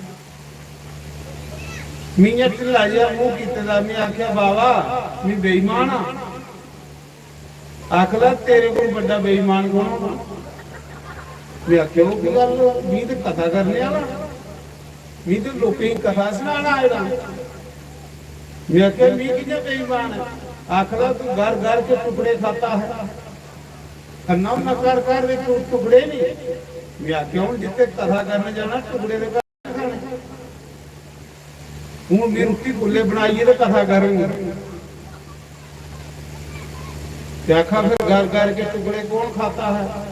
मी इ'यां ढिल्ला जेहा मूंह कीते दा, में आखेआ, "बाबा, मी बेईमान आं।" आखदा, "तेरे कोल बड्डा बेईमान कौन होना?" में आखेआ, "ओह् की गल्ल? मी ते कथा करने आह्ला, मी ते लोकें गी कथा सनाना आए दा।" में आखेआ, "मी कि'यां बेईमान ऐ?" आखदा, "तू घर घर के टुकड़े खाता है।" खन्ना होंदा घर घर दे टु-, टुकड़े नहीं। में आखेआ, "हून जित्थे कथा करने जाना, टुकड़े दे घर खाने। हून में रुट्टी कुल्ले बनाइए ते कथा करूंगा।" ते आखा, "फिर घर घर के टुकड़े कौन खाता है?"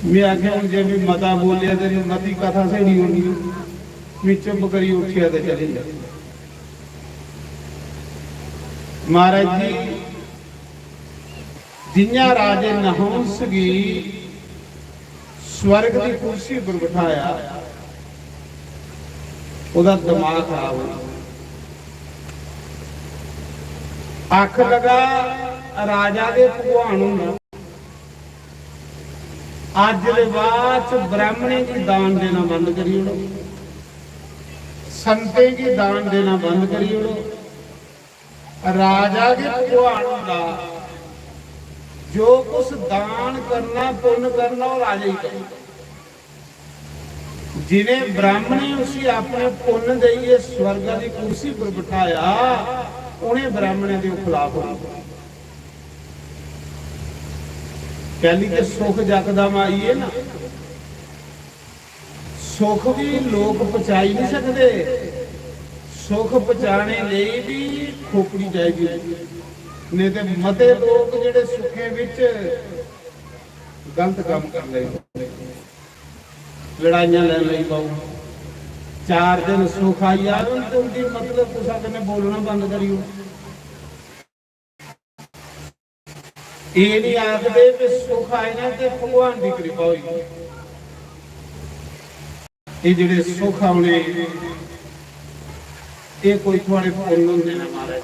में आखेआ, "हून जे में मता बोलिया ते मती कथा सेड़ी होनी।" में चुप करी उठिया ते चली गेआ। महाराज जी, जि'यां राजे नहुंस गी स्वर्ग दी कुर्सी पर बठाया, ओह्दा दिमाग खराब होई गेआ। आख लगा, "राजा दे भगवान होना, अज्ज दे बाद च ब्राह्मणें गी दान देना बंद करी ओड़ो, संतें गी दान देना बंद करी ओड़ो।" राजा गै भगवान होंदा। जो कुछ दान करना, पुन्न करना, ओह् राजा ही करदा। जिनें ब्राह्मणें उसी अपने पुन्न देइयै स्वर्गा दी कुर्सी पर बठाया, उनें ब्राह्मणें दे ओह् खिलाफ होंदे। कैली के सुख जकदम आई गे ना, सुख भी लोक पचाई नहीं सकते। सुख पचाने लेई भी खोपड़ी चाहिदी होंदी। नहीं ते मते लोक जेड़े सुखें विच गलत काम कर लेंदे, लड़ाइयां लैन लगी पौन। चार दिन सुख आई जान ते उंदी मतलब कुसै कन्नै बोलना बंद करी ओड़। एह् नहीं आखदे कि सुख आए ना ते भगवान दी कृपा होई। एह् जेह्ड़े सुख औने, एह् कोई थुआड़े पुन्न होंदे न महाराज।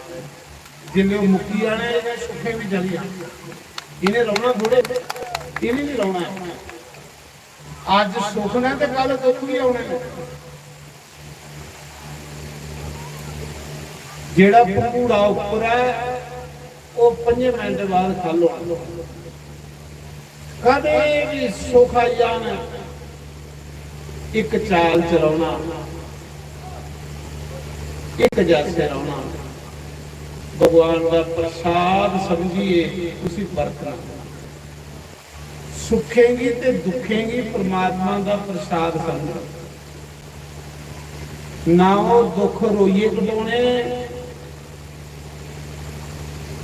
जिसलै ओह् मुक्की जाने, इ'नें सुखें बी चली जाना। इ'नें रौह्ना थोड़े, इ'नें बी रौह्ना ऐ। अज्ज सुख ने ते कल दुख बी औने न। जेह्ड़ा भंगूड़ा उप्पर ऐ, ओह् पंजे मिंट बाद खल्ल होना। कदे भी सुख आई जान, इक चाल च रौह्ना, इक जैसे रौह्ना, भगवान दा प्रसाद समझिए उसी बरतना। सुखें गी ते दुखें गी परमात्मा दा प्रसाद समझो। ना ओह् दुख रोइयै कटोने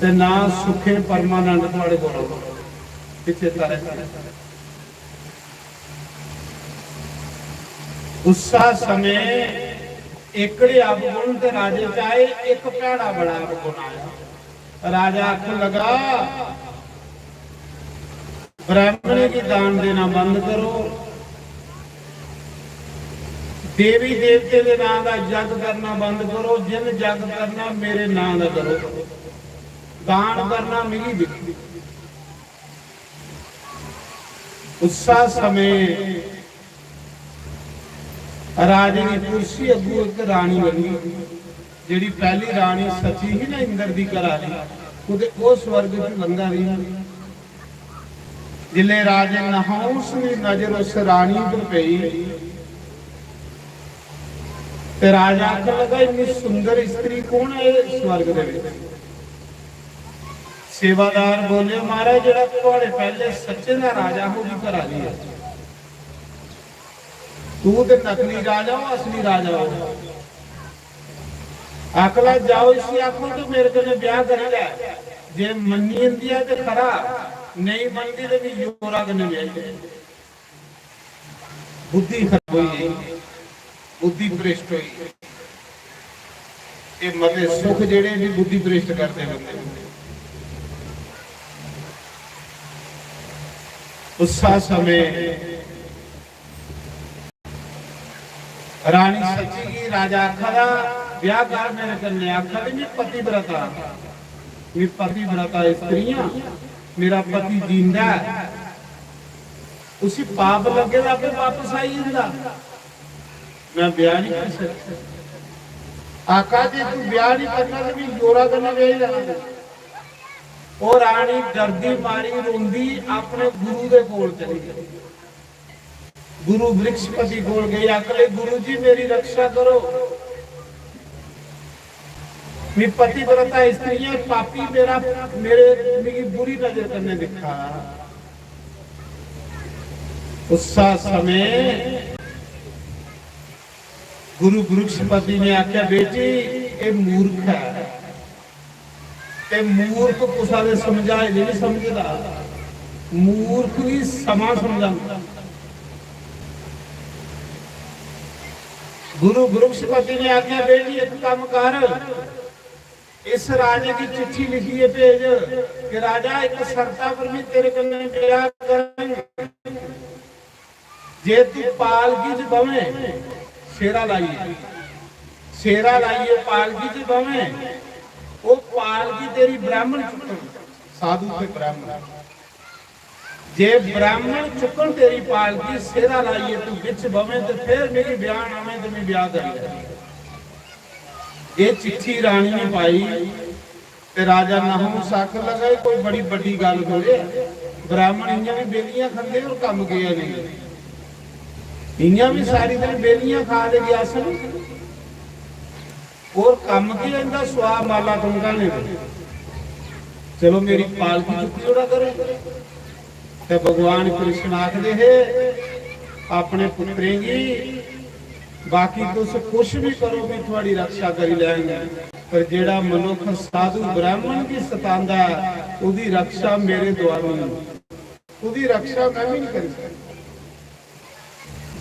ते ना सुखें परमानंद थुआड़े कोल औना। पिच्छे तारे तारे। उस्सा समें एकड़े अवगुण ते राजे च आए, इक भैड़ा बड़ा अवगुण आया। राजा आखन लगा, "ब्राह्मणें गी दान देना बंद करो, देवी देवतें दे नां दा जग करना बंद करो, जिन जग करना मेरे नां दा करो, दान करना मिगी दिक्खो।" उस्सा समें राजे दी कुर्सी अग्गू इक रानी बनी, जेह्ड़ी पैह्ली रानी सची ही ना इंद्र दी घरा दी, कुतै ओह् स्वर्ग च लंघा दी ही। जिसलै राजे नहुस दी नजर उस रानी पर पेई ते राजा आखन लगा, "इन्नी सुंदर स्त्री कौन है स्वर्ग दे विच?" सेवादार बोले, "महाराज, जेह्ड़ा थुआड़े पैह्ले सच्चे दा राजा हा, ओह्दी घरा दी ऐ। तू ते नकली राजा हो, असली राजा हो।" आखला, "जाओ, इसी आखो कि मेरे कन्नै ब्याह करी लै। जे मन्नी जंदी ऐ ते खरा, नेईं मनदी ते भी जोरा कन्नै ब्याही लै।" बुद्धि खराब होई गेई, बुद्धि भ्रष्ट होई। ये मते सुख जेह्ड़े भी बुद्धि भ्रष्ट करदे बंदे। उस्सा समें रानी सची गी राजा आखा दा, "ब्याह कर मेरे कन्नै।" आखा दी, "मैं पतिव्रता, मैं पतिव्रता स्त्री आं, मेरा पति जींदा ऐ, उसी पाप लग्गे दा, आपे वापस आई जंदा, मैं ब्याह नहीं कर सकती।" आखा, "जे तू ब्याह नहीं करना ते मैं जोरा कन्नै ब्याही लैना।" ओह् रानी डरदी मारी रोंदी अपने गुरु दे कोल चली गई। गुरु वृक्षपति कोल गई, आखन लगी, "गुरु जी, मेरी रक्षा करो, मैं पतिव्रता स्त्री आं, पापी मेरा, मेरे, मिगी बुरी नजर कन्नै दिक्खा।" उस्सा समें गुरु वृक्षपति ने आख्या, "बेटी, ये मूर्ख है।" ते मूर्ख कुसा दे समझाए दे नहीं समझदा, मूर्ख भी समा समझांदा। गुरु बृहस्पति ने आख्या, "बेटी, एक काम कर, इस राजे की चिट्ठी लिखिए भेज कि राजा, एक शर्ता पर भी तेरे कन्नै ब्याह करेंगे।" जे तू पालकी च बवें, सेरा लाइयै, सेरा लाइयै पालकी च बवें, ओह् पालकी तेरी ब्राह्मण चुक्कन, साधु ते ब्राह्मण। जे ब्राह्मण चुक्कन तेरी पालकी, सेरा लाइयै तू बिच बवें ते फिर मेरी ब्याह आवें ते मैं ब्याह करी लैं। एह् चिट्ठी रानी ने पाई। ते राजा नहुस आखन लगा, "एह् कोई बड़ी बड्डी गल्ल थोड़े ऐ, ब्राह्मण इ'यां बी बेलियां खंदे और कम्म केह् ऐ नेईं? इ'यां बी सारी दिन बेलियां खा दे ग्यासन, और कम्म केह् ऐ इं'दा सुआ माला टंगाने दा? चलो, मेरी पालकी चुक्की ओड़ा करो।" ते भगवान कृष्ण आखदे हे अपने पुत्तरें गी, "बाकी तुस कुछ भी करो, मैं थुआड़ी रक्षा करी लैंग, पर जेड़ा मनुख साधु ब्राह्मण गी सतांदा ऐ, ओदी रक्षा मेरे द्वारा नहीं, ओदी रक्षा मैं भी नहीं करी सकदा।"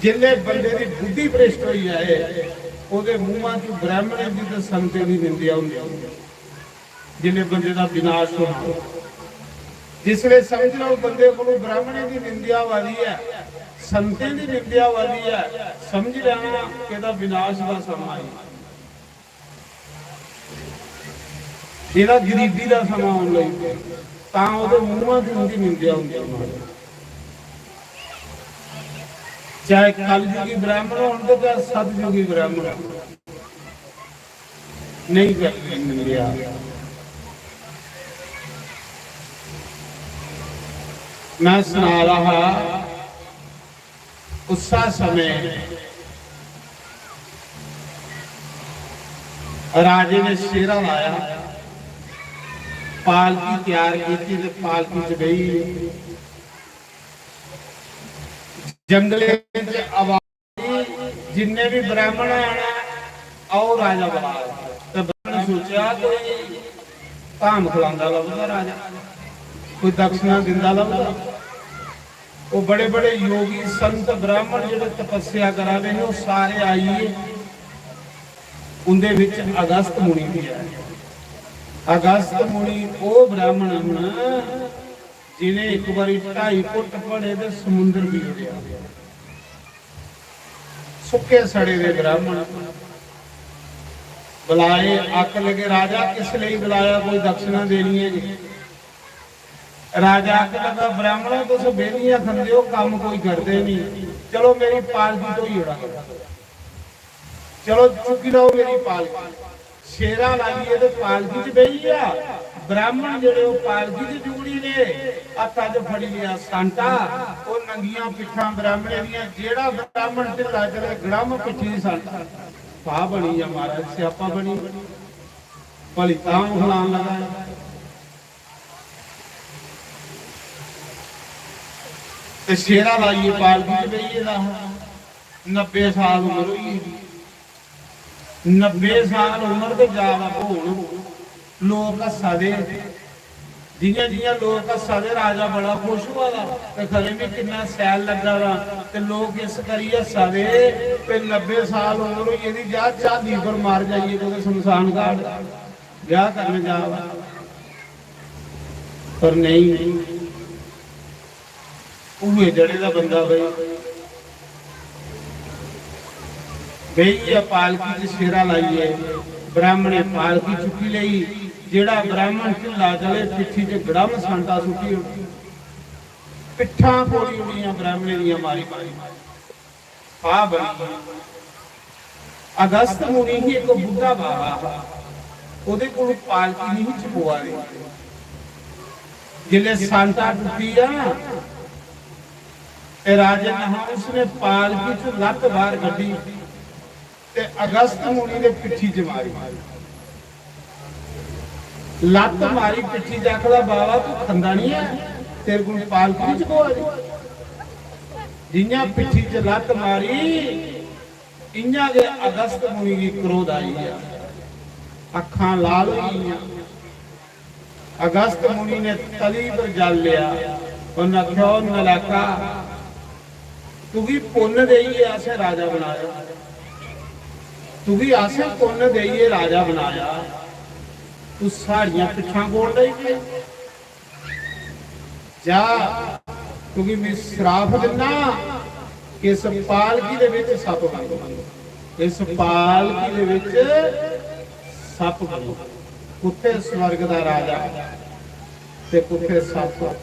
जिसले बंदे दी बुद्धि भ्रष्ट होई जाए, ओदे मुंहां च ब्राह्मणें दी ते संतें दी निंदेआ होंदी है। जिसले बंदे दा विनाश होना, जिसले समझ लो बंदे कोलों ब्राह्मणें दी निंदेआ होआ दी ऐ, संतें दी निंदेआ होआ दी ऐ, समझ लैना कि एदा विनाश दा समां आई। एदा गरीबी दा समां औन लगी पेआ, तां ओदे मुंहां च उंदी निंदेआ होंदी ऐ। चाहे कलयुगी ब्राह्मण होन ते चाहे सतयुगी ब्राह्मण होन, नहीं करनी निंदेआ। मैं सना रहा हा, उस्सा समें राजे ने सेरा लाया, पालकी तैयार की ते पालकी च बेही। जंगले च आवाज, जिन्ने भी ब्राह्मण हैं, आओ राजा बुला। ते ब्राह्मण सोचा कोई धाम खलांदा लभदा राजा, कोई दक्षिणा दिंदा लभदा। वो बड़े बड़े योगी संत ब्राह्मण जेह्ड़े तपस्या करा दे हे, ओह् सारे आइए। उंदे विच अगस्त मुनि भी है। अगस्त मुनि ओह् ब्राह्मण न जिन्हें एक बारी ढाई घुट पढ़े ते समुंदर भी उड़ेआ। सुक्के सड़े दे ब्राह्मण बुलाए, आखन लगे, "राजा, किस लेई बुलाया? कोई दक्षिणा देनी है जी?" राजा आखन लगा, "ब्राह्मणो, तुस बेलियां खंदे हो, कम्म कोई करदे नहीं, चलो मेरी पालकी ढोई ओड़ा, चलो चुक्की लाओ मेरी पालकी।" शेरा लाइयै ते पालकी च बेही गेआ। ब्राह्मण जेह्ड़े ओह् पालकी च जुगड़ी ने, हत्था च फड़ी लिया सांटा, ओह् नंगियां पिट्ठां ब्राह्मणे दियां। जेह्ड़ा ब्राह्मण ढिल्ला चले, गड़म पिट्ठी सांटा। वाह बनी गेआ महाराज, स्यापा बनी। भली तां खलान लगा। ते शेरा लाइयै पालकी च बेही गेदा हा। नब्बे साल उम्र होई गेदी। नब्बे साल उम्र ते जा दा, हून लोक हस्सा दे। जि'यां जि'यां लोक हस्सा दे, राजा बड़ा खुश होआ दा, ते खरे बी किन्ना सैल लग्गा दा। ते लोक इस करी हस्सा दे, ते नब्बे साल उम्र होई गेदी, जा झाली पर मार जाइयै कुतै शमशान घाट ब्याह करने जा। पर नेईं, उ'ऐ जड़े दा बंदा भाई। बेहियै पालकी च शेरा लाइयै, ब्राह्मणे पालकी चुक्की लेई। जेड़ा ब्राह्मण ढिल्ला चले, पिट्ठी च गड़म सांटा सुट्टी ओड़ी। पिट्ठां फोड़ी ओड़ियां ब्राह्मणे दियां मारी मारी। वाह बनी। अगस्त मुनि ही इक बुड्ढा बाबा हा, ओदे कोल पालकी नहीं चपोआ दी। जिसले सांटा टुट्टी आ ना, ते राजे नहाउस ने पालकी च लत्त बाहर कड्ढी ते अगस्त मुनि दे पिट्ठी च मारी। लत्त मारी पिट्ठी च, आखदा, "बाबा, तू खंदा नहीं है, तेरे कोल पालकी च चपोआ दी।" जियां पिट्ठी च लत्त मारी, इयां गै अगस्त मुनि गी क्रोध आई गेआ, अक्खां लाल होई गेइयां। अगस्त मुनि ने तली पर जल लेआ। उन्नै आखेआ, "ओ नलायका, तुगी पुन्न देइयै असें राजा बनाया, तुगी असें पुन्न देइयै राजा बनाया, तू साढ़ियां पिट्ठां कोड़ लेई पे। जा, तुगी मैं श्राप दिन्ना, इस पालकी दे विच सप्प बन, इस पालकी दे विच सप्प बन।" कुत्थे स्वर्ग दा राजा ते कुत्थे सप्प।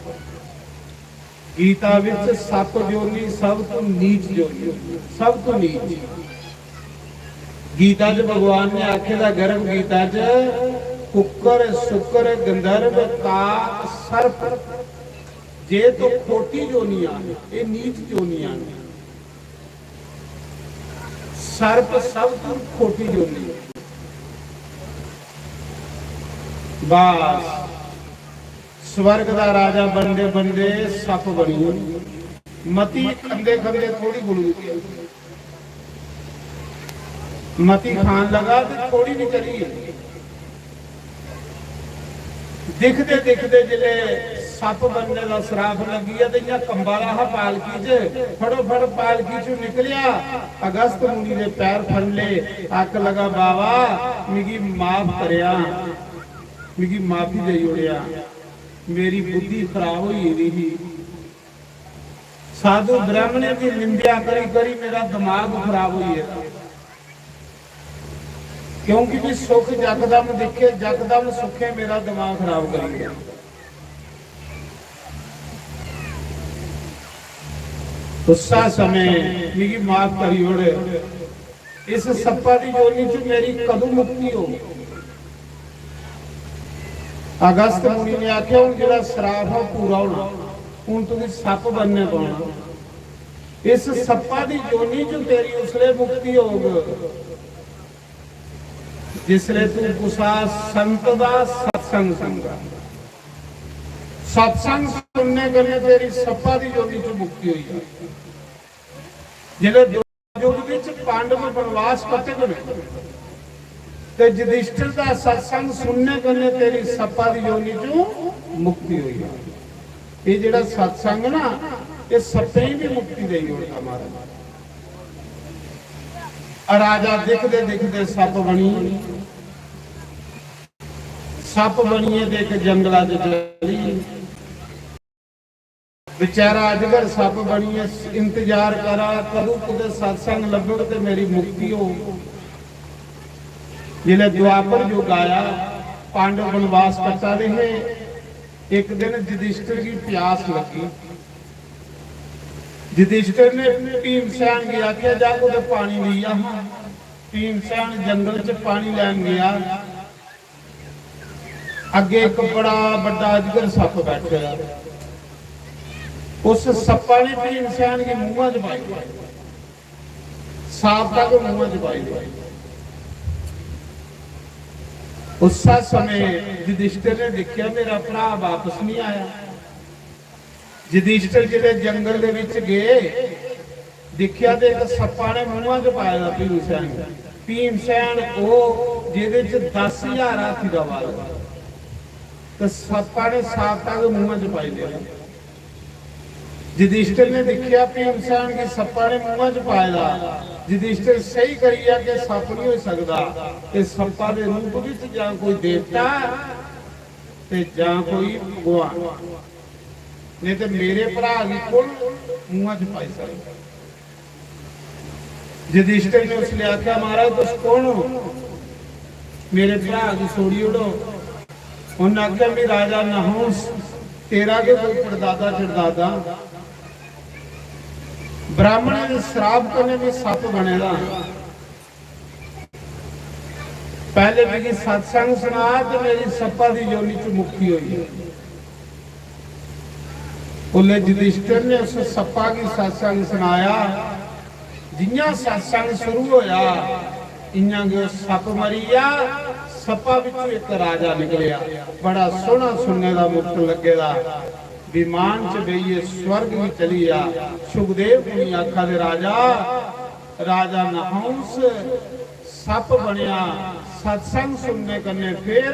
गीता विच सप्प जोनी सब तों नीच जोनी, सब तों नीच। गीता च भगवान ने आखे दा, गर्भ गीता च, कुक्कर, सुक्कर, गंधर्व, काक, सर्प, जे तो खोटी जोनियां न, ये नीच जोनियां न। सर्प सब तों खोटी जोनी। बस, स्वर्ग दा राजा बनदे बनदे सप्प बनी। मती खंदे खंदे थोड़ी गुलू गई। मती खान लगा ते थोड़ी भी चली गई। दिखदे दिखदे जिसलै सप्प बनने दा सराप लग्गी गेआ ते इ'यां कंबा दा हा पालकी च, फटोफट पालकी चों निकलेआ, अगस्त मुनि दे पैर फड़ ले, आखन लगा, "बाबा, मिगी माफ करेआ, मिगी माफी देई ओड़ेआ, मेरी बुद्धि खराब होई गेदी ही।" साधु ब्राह्मणें दी निंदेआ करी करी मेरा दिमाग खराब होई गेदा, क्योंकि भी सुख जकदम दिखे, जकदम सुखे मेरा दिमाग खराब करी दिया। उस्सा समय मिगी माफ करी ओड़। इस सप्पा दी योनि च मेरी कदूं मुक्ति होग? अगस्त मुनि ने आखेआ, "हुन जेह्ड़ा सराप हा, ओह् पूरा होना, हुन तुगी सप्प बनने पौना। इस सप्पा दी योनि च तेरी उसलै मुक्ति होग, जिसलै तू कुसा संत दा सत्संग सुनगा। सत्संग सुनने कन्नै तेरी सप्पा दी योनि च मुक्ति होई जाग।" जिसलै युग विच पांडव वनवास कटग न ते युधिष्ठिर दा सत्संग सुनने कन्नै तेरी सप्पा दी योनि चों मुक्ति होई जाग। एह् जेह्ड़ा सत्संग ना, एह् सप्पें गी भी मुक्ति देई ओड़दा महाराज। राजा दिखदे दिखदे सप्प बनी, सप्प बनियै ते इक जंगला च चली। बेचारा अजगर सप्प बनियै इंतजार करा, कदूं कुतै सत्संग लब्भग ते मेरी मुक्ति होग। जिसलै द्वापर युग आया, पांडव वनवास कट्टा दे हे, एक दिन युधिष्ठिर गी प्यास लगी। युधिष्ठिर ने भीमसेन गी आखेआ, "जा कुतै पानी लेई आ हां।" भीमसेन जंगल च पानी लैन गया। अग्गे एक बड़ा बड्डा अजगर सप्प बैठे दा। उस सप्पा ने भीमसेन गी मुंहा च पाई लिया। साबता गै मुंहा च पाई लिया। उस्सै समें युधिष्ठिर ने दिक्खेआ, "मेरा भ्राऽ वापस नहीं आया।" युधिष्ठिर जिसलै जंगल दे बिच गे, दिक्खेआ ते इक सप्पा ने मुंहा च पाए दा भीमसेन। भीमसेन ओह् जेह्दे च दस ज्हार हाथी दा बल, ते सप्पा ने साबता गै मुंहा च पाई लेदा। युधिष्ठिर ने दिक्खेआ भीमसेन गी सप्पा ने मुंहा च पाए दा। युधिष्ठिर स्हेई करी गेआ कि सप्प नहीं होई सकदा, ते सप्पा दे रूप बिच जां कोई देवता ते जां कोई भगवान, नहीं ते मेरे भ्राऽ गी कु'न मुंहा च पाई सकदा? युधिष्ठिर ने उसलै आखेआ, "महाराज, तुस कु'न हो? मेरे भ्राऽ गी छोड़ी ओड़ो।" उन्नै आखेआ, "मैं राजा नहुस, तेरा गै कोई पड़दादा चड़दादा। ब्राह्मणें दे श्राप कन्नै मैं सप्प बने दा। पैह्ले मिगी सत्संग सना ते मेरी सप्पा दी योनि च मुक्ति होई।" उसलै युधिष्ठिर ने उस सप्पा गी सत्संग सनाया। जि'यां सत्संग शुरू होया, इ'यां गै ओह् सप्प मरी गेआ। सप्पा बिच्चों इक राजा निकलेआ, बड़ा सोहना सुन्ने दा मुकुट लग्गे दा, विमान च बेहियै स्वर्ग गी चली गेआ। सुखदेव मुनि आखा दे, "राजा, राजा नहुस सप्प बनेआ, सत्संग सुनने कन्नै फिर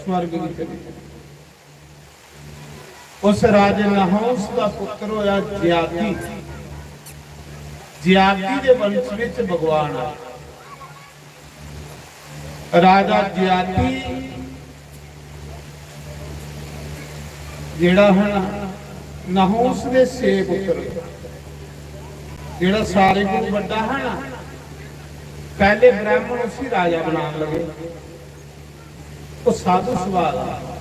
स्वर्ग गी चली गेआ।" उस राजे नहुस दा पुत्र होया जयाति। जयाति दे वंश विच भगवान आए। राजा जयाति जेड़ा है ना, नहुस दे छे पुत्र, जेड़ा सारे कोल बड्डा है ना, पहले ब्राह्मण उसी राजा बनान लगे। वो साधु सुभाऽ दा।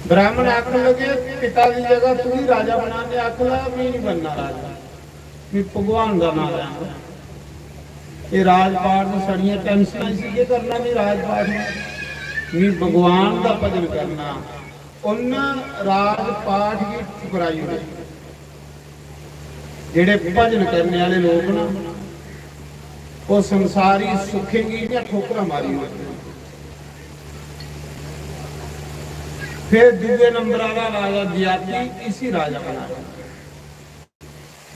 ब्राह्मण आखन लगे, "पिता दी जगह तू ही राजा बनाने, आख ला, मैं नहीं बनना राजा, मैं भगवान दा नाम लैना। ये राजपाट में सारियां टेंशनां इसी केह् करना, मैं राजपाट में, मैं भगवान दा भजन करना।" उन्न राजपाट गी ठुकराई ओड़ेआ। जेह्ड़े भजन करने आह्ले लोक न, ओह् संसारी सुखें गी इ'यां ठोकरां मारी ओड़दे। फिर दूए नंबर आह्ला राजा जयाति, इसी राजा बनाया।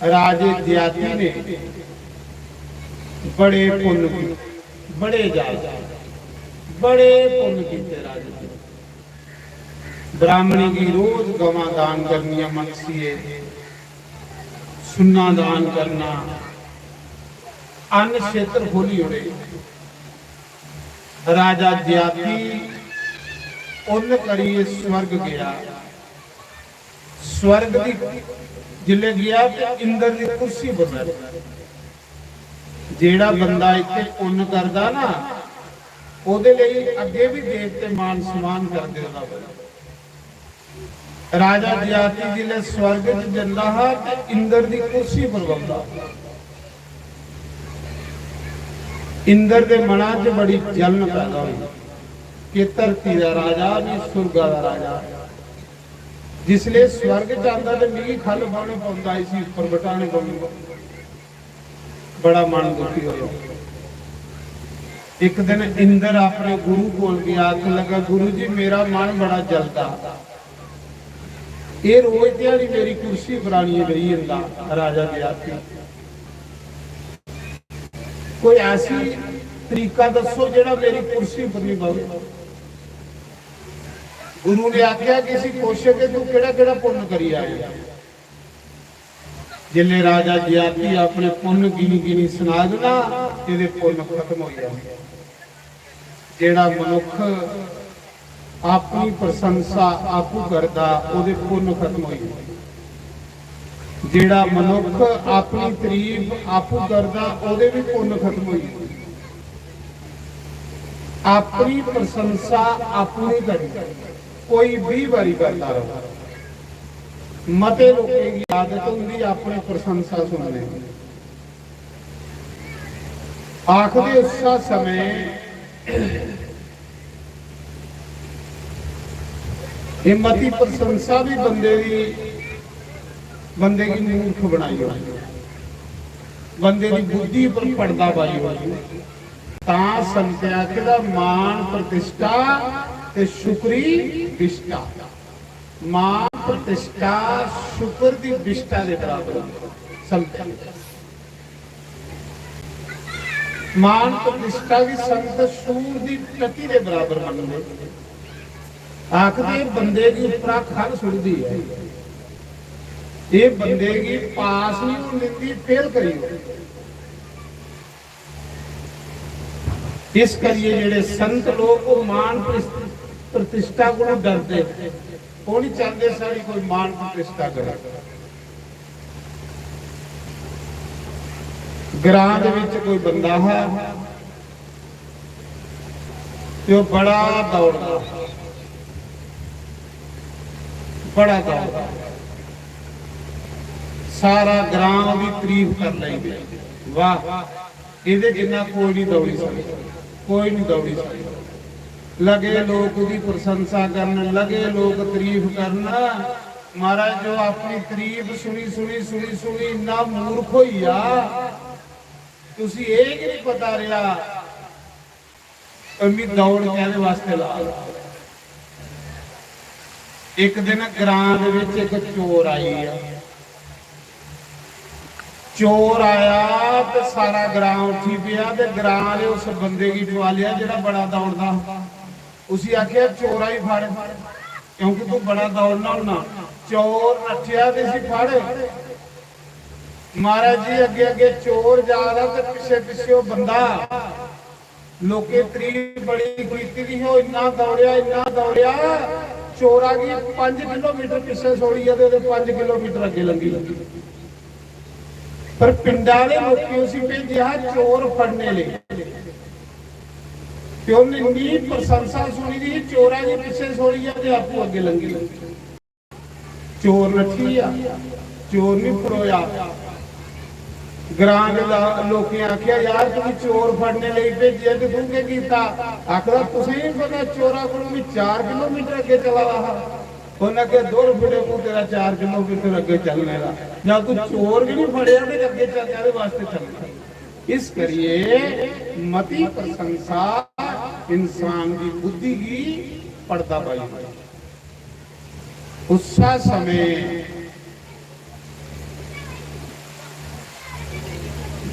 राजे जयाति ने बड़े पुन्न कीते, बड़े ज्यादा, बड़े पुन्न कीते राजे ने। ब्राह्मणी गी रोज गवां दान करनियां मनसिये, सुन्ना दान करना, अन्न क्षेत्र खोली ओड़े। राजा जयाति पुन्न करियै स्वर्ग गया। स्वर्ग दी जिसलै गया ते इंद्र दी कुर्सी पर बैठा। जेड़ा बंदा इत्थे पुन्न करदा ना, ओदे लेई अग्गे भी देवते मान सम्मान करदे ओदा। राजा जयाति जिसलै स्वर्ग च जंदा हा ते इंद्र दी कुर्सी पर बौंहदा। इंद्र दे मना च बड़ी जलन पैदा हुई कि धरती दा राजा भी सुर्गा दा राजा, जिसलै स्वर्ग च आंदा ते मिगी ख'ल्ल बौह्ने पौंदा, इसी उप्पर बठाने पौंदा। बड़ा मन दुखी होया। एक दिन इंद्र अपने गुरु कोल गया, आखन लगा, "गुरु जी, मेरा मन बड़ा जलदा, एह् रोज ध्याड़ी मेरी कुर्सी पर आनियै बेही जंदा राजा जयाति। कोई ऐसी तरीका दस्सो जेह्ड़ा मेरी कुर्सी पर नहीं बवे।" गुरु ने आख्या कि इसी पुच्छे कि तू केह्ड़ा केह्ड़ा पुन्न करी आया। जिसलै राजा जयाति अपने पुन्न गिनी गिनी सनाग ना, एह्दे पुन्न खत्म होई जाने। जेह्ड़ा मनुक्ख अपनी प्रशंसा आपूं करदा, ओह्दे पुन्न खत्म होई जंदे। जेह्ड़ा मनुक्ख अपनी तारीफ आपूं करदा, ओह्दे भी पुन्न खत्म होई जंदे। अपनी प्रशंसा आपूं नहीं करनी। कोई बीह बारी करदा र'वै। मते लोकें गी आदत होंदी अपनी प्रशंसा सुनने दी। आखदे उस्सै समें एह् मती प्रशंसा बी बंदे दी, बंदे गी मूर्ख बनाई ओड़दी, बंदे दी बुद्धि पर पड़दा पाई ओड़दी। तां संत आखदा, मान प्रतिष्ठा ते शुक्री विष्ठा। मान प्रतिष्ठा शुक्र दी विष्ठा दे बराबर होंदी। संत मान प्रतिष्ठा गी संत सूर दी टट्टी दे बराबर मनदे। आखदे, बंदे गी उप्परा ख'ल्ल सुट्टदी ऐ, एह् बंदे गी पास नहीं होन दिंदी, फेल करी ओड़दी। इस करियै जेह्ड़े संत लोक, ओह् मान प्रति-, प्रतिष्ठा कोला डरदे, ओह् नहीं चाहते साढ़ी कोई मान प्रतिष्ठा करे। ग्रां दे विच कोई बंदा हा, ते ओह् बड़ा दौड़दा, बड़ा दौड़दा, सारा ग्रां ओह्दी तारीफ कर लैंदे, "वाह, एह्दे जिन्ना कोई नहीं दौड़ी सकदा, कोई नहीं दौड़ी सकदा।" लगे लोक ओह्दी प्रशंसा करन, लगे लोक तारीफ करन। महाराज, जो अपनी तारीफ सुनी, सुनी, सुनी, सुनी इन्ना मूर्ख होई गेआ, तुसी एह् गै नहीं पता रेहा, "ओए, मी दौड़ कैह्दे वास्ते ला?" इक दिन ग्रां दे विच इक चोर आई गेआ। चोर आया ते सारा ग्रां उठी पेआ ते ग्रां आह्ले उस बंदे गी ठुआलेआ जेह्ड़ा बड़ा दौड़दा हा। उसी आखेआ, "चोरा गी फड़, क्योंकि तू बड़ा दौड़ना होना।" चोर नट्ठेआ ते इसी फड़। महाराज जी, अग्गे अग्गे चोर जा दा ते पिच्छे पिच्छे ओह् बंदा। लोकें तारीफ बड़ी कीती दी ही, ओह् इन्ना दौड़ेआ, इन्ना दौड़ेआ, चोरा गी पंज किलोमीटर पिच्छे छोड़ियै ते ओह्दे पंज किलोमीटर अग्गे लंघी। पर पिंडा आह्ले लोकें उसी भेजेआ हा चोर फड़ने लेई। ते उन्नै इन्नी प्रशंसा सुनी दी ही, चोरा गी पिच्छे छोड़ियै ते आपूं अग्गे लंघी। चोर नट्ठी गेआ, चोर नहीं फड़ोया। ग्रां दे ला-, लोकें आखेआ, "यार, तुगी चोर फड़ने लेई भेजेआ ते तू केह् कीता?" आखदा, "तुसें ही पता, चोरा कोला मी चार किलोमीटर अग्गे चला दा हा। उन्नै आखेआ, 'दुर फिरे मूंह तेरा चार किलोमीटर अग्गे चलने दा। जब तू चोर गै नहीं फड़ेआ ते अग्गे चल, कैह्दे वास्ते चलना?'" इस करियै मती प्रशंसा इंसान दी बुद्धि गी पड़दा पाई ओड़दी। उस्सै समें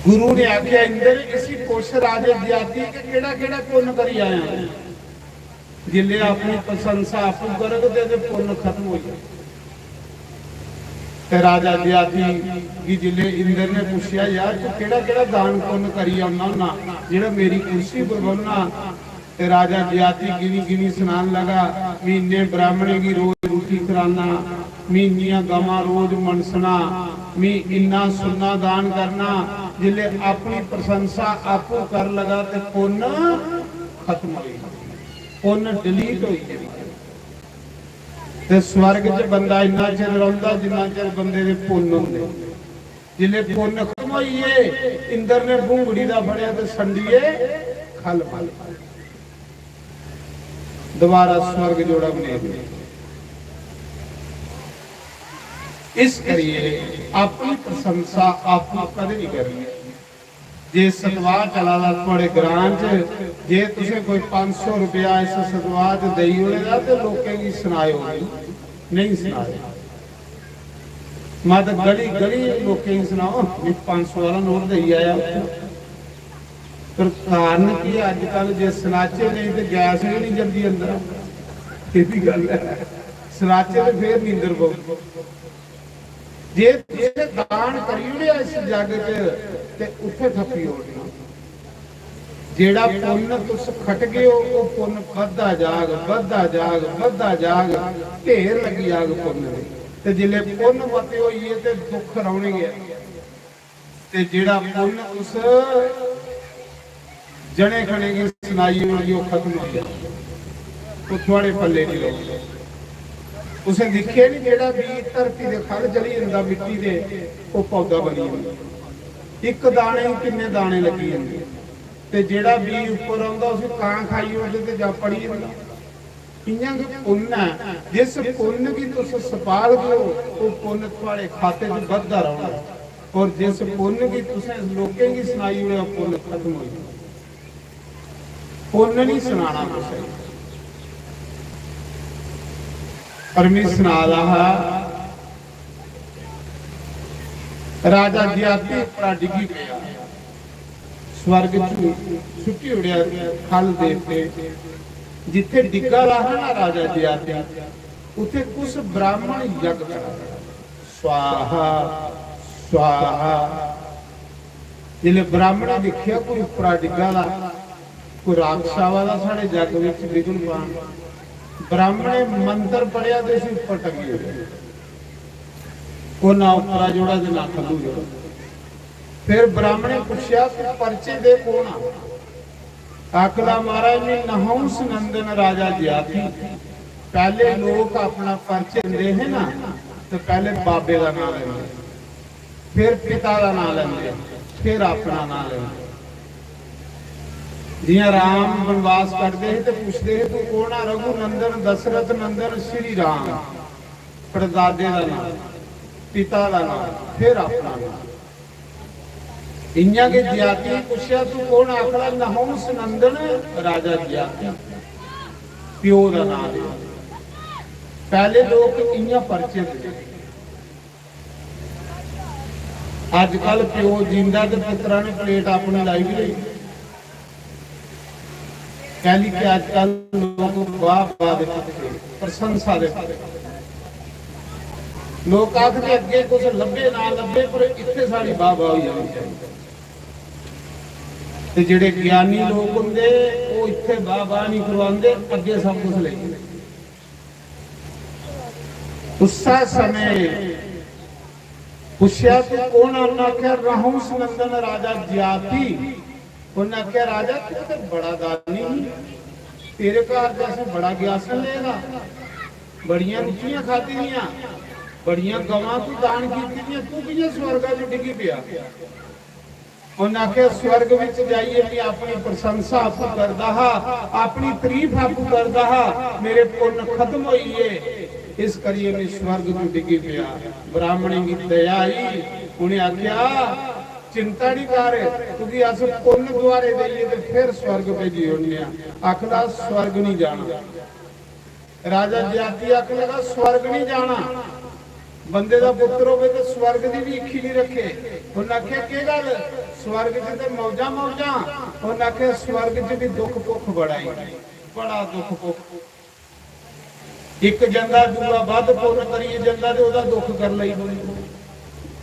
गुरु ने आखेआ, "इंद्र, इसी पुच्छ राजे जाति कि केह्ड़ा केह्ड़ा पुन्न करी आया।" जिसलै अपनी प्रशंसा आपूं करग ते एह्दे पुन्न खत्म होई जाग। ते राजा जाति गी जिसलै इंद्र ने पुच्छेआ, "यार, तू केह्ड़ा केह्ड़ा दान पुन्न करी औना होना जेह्ड़ा मेरी कुर्सी पर बौह्ना?" ते राजा जाति गिनी गिनी सनान लगा, "मी इन्ने ब्राह्मणें गी रोज रुट्टी खलाना, मी इन्नियां गवां रोज मनसना, मी इन्ना सुन्ना दान करना।" जिसलै अपनी प्रशंसा आपूं कर लगा ते पुन्न खत्म होई, पुन्न डिलीट होई गेआ। ते स्वर्ग च बंदा इन्ना चिर रौंह्दा जिन्ना चिर बंदे दे पुन्न होंदे। जिसलै पुन्न खत्म होई गे, इंद्र ने भूंगड़ी दा फड़ेआ ते संडिये खल बल, दोबारा स्वर्ग जोड़ा बने दे। इस करियै अपनी प्रशंसा आपूं कदें नहीं करनी। जे सतवाह चला दा थुआढ़े ग्रां च, जे तुसें कोई पंज सौ रुपया इस सतवाह च देई ओड़े दा ते लोकें गी सनाएओ, नहीं सनाएओ। मत गली गली लोकें गी सनाओ, "मी पंज सौ आह्ला नोट देई आया।" पर कारण की, अजकल जे सनाचे नेईं ते गैस गै निं जंदी अंदर। एह् बी गल्ल ऐ, सनाचे ते फिर नींदर पौग। जे तुसें दान करी ओड़ेआ इस जग च, ते उत्थै ठप्पी ओड़ना। जेह्ड़ा पुन्न तुस खटगे ओ, ओह् पुन्न बधदा जाग, बधदा जाग, बधदा जाग, ढेर लग्गी जाग पुन्न दे। ते जिसलै पुन्न मते होई गे ते दुख रौह्ने गै। ते जेह्ड़ा पुन्न तुस जने खने गी सनाई ओड़गे, ओह् खत्म होई जाग, ओह् थुआढ़े पल्ले निं रौह्ग। तुसें दिक्खेआ नी, जेह्ड़ा बीऽ धरती दे ख'ल्ल चली जंदा, मिट्टी दे, ओह् पौधा बनी जंदा। इक दाने गी किन्ने दाने लग्गी जंदे। ते जेह्ड़ा बीऽ उप्पर औंदा, उसी कां खाई ओड़दे ते जां पड़ी जंदा। इ'यां गै पुन्न ऐ, जिस पुन्न गी तुस सपालगे ओ, ओह् पुन्न थुआढ़े खाते च बधदा रौह्ना। और जिस पुन्न गी तुसें लोकें गी सनाई ओड़ेआ, पुन्न खत्म होई जाना। पुन्न नहीं सनाना कुसै गी। पर में सना दा हा, राजा जयाति उप्परा डिग्गी पेआ, स्वर्ग च सुट्टी ओड़ेआ खल देवते। जित्थे डिग्गा दा हा ना राजा जयाति, उत्थे कुछ ब्राह्मण यज्ञ करा दे, स्वाहा, स्वाहा। जिसलै ब्राह्मणें दिक्खेआ कोई उप्परा डिग्गा दा, कोई राक्षस आवा दा साढ़े जग विच विघ्न पान, ब्राह्मणें मंत्र पढ़ेआ ते उसी उप्पर टंगी ओड़ेआ। ओह् ना उप्परा जोड़ा ते ना थल्लू जोड़ा। फिर ब्राह्मणें पुच्छेआ, "तू परचे दे कौन आ?" आखदा, "महाराज, में नहुंस नंदन राजा जयाति।" पहले लोक अपना परचे दिंदे हे ना, तो पहले बाबे का नाम लेंदे, फिर पिता का नाम लेंदे, फिर अपना नाम लेंदे। जियां राम वनवास कटदे हे ते पुछदे हे, "तू कौन आ?" "रघुनंदन, दशरथ नंदन, श्री राम।" परदादे दा नाम, पिता दा नाम, फिर अपना नाम। इयां गै जयाति पुछेआ, "तू कौन?" आखदा, "नहुंस नंदन राजा जयाति।" प्यो दा नाम है। पहले लोक इयां परचे दे। अजकल प्यो जींदा ते पुत्रा ने प्लेट अपनी लाई भी लेई। कैली कि अजकल लोक वाह वाह दे भुक्खे, प्रशंसा दे भुक्खे। लोक आखदे अग्गे कुछ लब्भे ना लब्भे, पर इत्थे साढ़ी वाह वाह होई जानी चाहिए। ते जेड़े ज्ञानी लोक होंदे, ओह इत्थे वाह वाह नहीं करवांदे, अग्गे सब कुछ लेई जंदे। उस्सै समें पुछेआ, "तू कौन आ?" उन्नै आखेआ, "रहुंस नंदन राजा जयाति।" उन्नै आखेआ, "राजा, तू ते बड़ा दानी ही, तेरे घर ते असें बड़ा ग्यासन लेदा, बड़ियां रुट्टियां खाद्धी दियां, बड़ियां गवां तू दान कीती दियां, तू कि'यां स्वर्गा च डिग्गी पेआ?" उन्नै आखेआ, "स्वर्ग विच जाइयै मैं अपनी प्रशंसा आपूं करदा हा, अपनी तारीफ आपूं करदा हा, मेरे पुन्न खत्म होई गे, इस करियै मैं स्वर्ग च डिग्गी पेआ।" ब्राह्मणें गी दया आई, उ'नें आखेआ, "चिंता नहीं कर, तुगी अस पुन्न दुआरे देइयै ते फिर स्वर्ग भेजी ओड़ने आं।" आखदा, "स्वर्ग नहीं जाना।" राजा जयाति आखन लगा, "स्वर्ग नहीं जाना, बंदे दा पुत्र होवे ते स्वर्ग दी भी इक्खी नहीं रखे।" उन्हें आखेआ, "केह गल, स्वर्ग च ते मौजां मौजां?" उन्हें आखेआ, "स्वर्ग च भी दुख भुख बड़ा ही, बड़ा दुख भुख। इक जंदा, दूआ बद पुन्न करिए जंदा ते ओहदा दुख कर लेई कोई।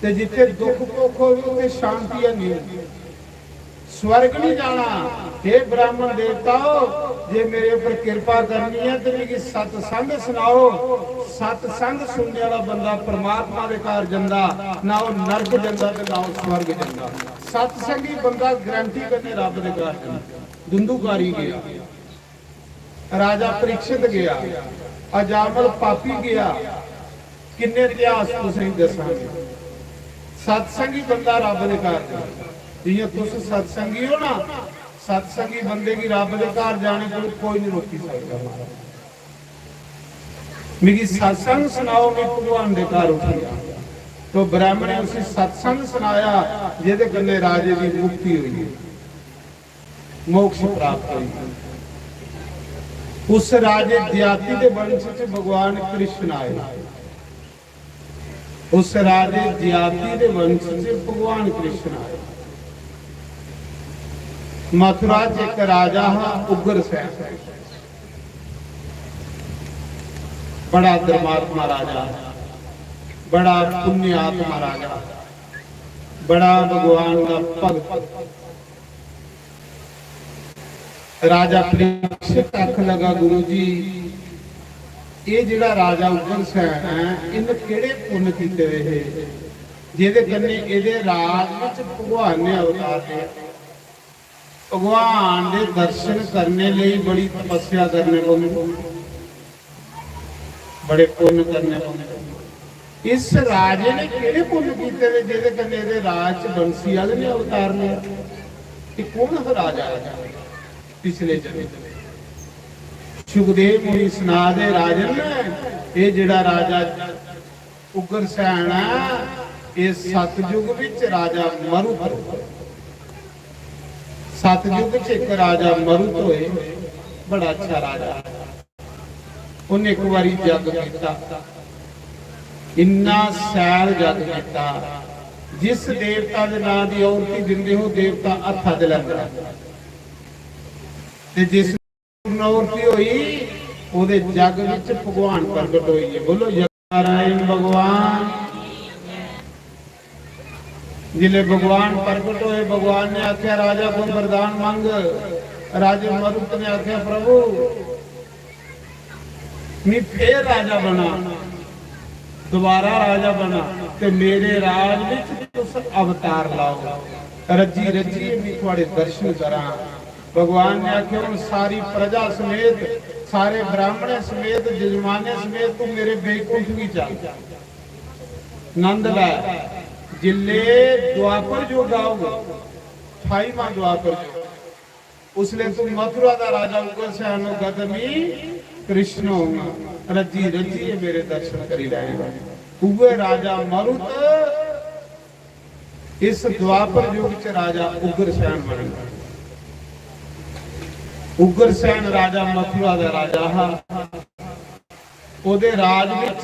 ते जिथे दुख भुख होवे, उथे शांति है नहीं।" स्वर्ग नहीं जाना। हे ब्राह्मण देवताओ, जे मेरे ऊपर कृपा करनी है तो मिगी सत्संग सुनाओ। सत्संग सुनने वाला बंदा परमात्मा दे घर जंदा, ना वो नरक जंदा ते ना वो स्वर्ग जंदा। सत्संगी बंदा गारंटी कन्नै रब दे घर जंदा। दुंदुकारी गया, राजा परीक्षित गया, अजामल पापी गया, किन्ने इतिहास तुसें दसांगे। सत्संगी बंदा रब दे घर जंदा। जियां तुस सत्संगी हो ना, सत्संगी बंदे गी रब दे घर जाने कोल कोई नहीं रोकी सकता। महाराज, मिगी सत्संग सुनाओ, मैं भगवान दे घर उठी आ। तो ब्राह्मण ने उसी सत्संग सुनाया, जेदे कन्ने राजे दी मुक्ति हुई, मोक्ष प्राप्त हुई। उस राजे जाति दे वंश च भगवान कृष्ण आए। उस राजे जाति दे वंश च भगवान कृष्ण आए। मथुरा च एक राजा हा उग्रसेन, बड़ा धर्मात्मा राजा, बड़ा पुण्यात्मा राजा, बड़ा भगवान का भक्त। राजा परीक्षित आखन लगा, "गुरु जी, ये जेड़ा राजा उग्रसेन है, इन्हें केड़े पुण्य कीते हुए हे, जेदे कन्ने एदे राज विच भगवान ने अवतार लिया?" भगवान दे दर्शन करने लेई बड़ी तपस्या करने पौंदी। बड़े पुन्न करने पौंदे। इस राजे ने केह्ड़े पुन्न कीते दे जेह्दे कन्नै एह्दे राज च बंसी आह्ले ने अवतार लेआ? एह् कौन हा राजा? पिछले जन्म सुखदेव मुनि सना दे, राजन, एह् जेह्ड़ा राजा उग्रसेन ऐ, एह् सतयुग बिच राजा मरुत, सतयुग च इक राजा मरुत होए, बड़ा अच्छा राजा। उन्हें इक बारी जग कीता, इन्ना सैल जग कीता, जिस देवता दे नां दी औरती दिंदे हो, देवता हत्था दे लैंदा। ते जिस पूर्ण औरती होई, ओदे जग विच भगवान प्रगट होई गे। बोलो, नारायण भगवान। जिसले भगवान प्रगट होए, भगवान ने आख्या, "राजा, कोई वरदान मंग।" राजे मरुत ने आख्या, "प्रभु, मैं फेर राजा बना, दोबारा राजा बना, ते मेरे राज विच तुस अवतार लाओ, रज्जी रज्जिए मैं थुआड़े दर्शन करां।" भगवान ने आख्या, "हुण सारी प्रजा समेत, सारे ब्राह्मणें समेत, जजमाने समेत तू मेरे बैकुंठ भी चल, नंद लै।" जिल्ले द्वापर युग आऊगा, अठाईवां द्वापर युग, उसले तू मथुरा दा राजा उग्रसेन होगा ते मी कृष्ण होगा। रज्जी रज्जिए मेरे दर्शन करी लैएगा। उए राजा मरुत इस द्वापर युग च राजा उग्रसेन बने। उग्रसेन राजा मथुरा दा राजा हा। ओदे राज विच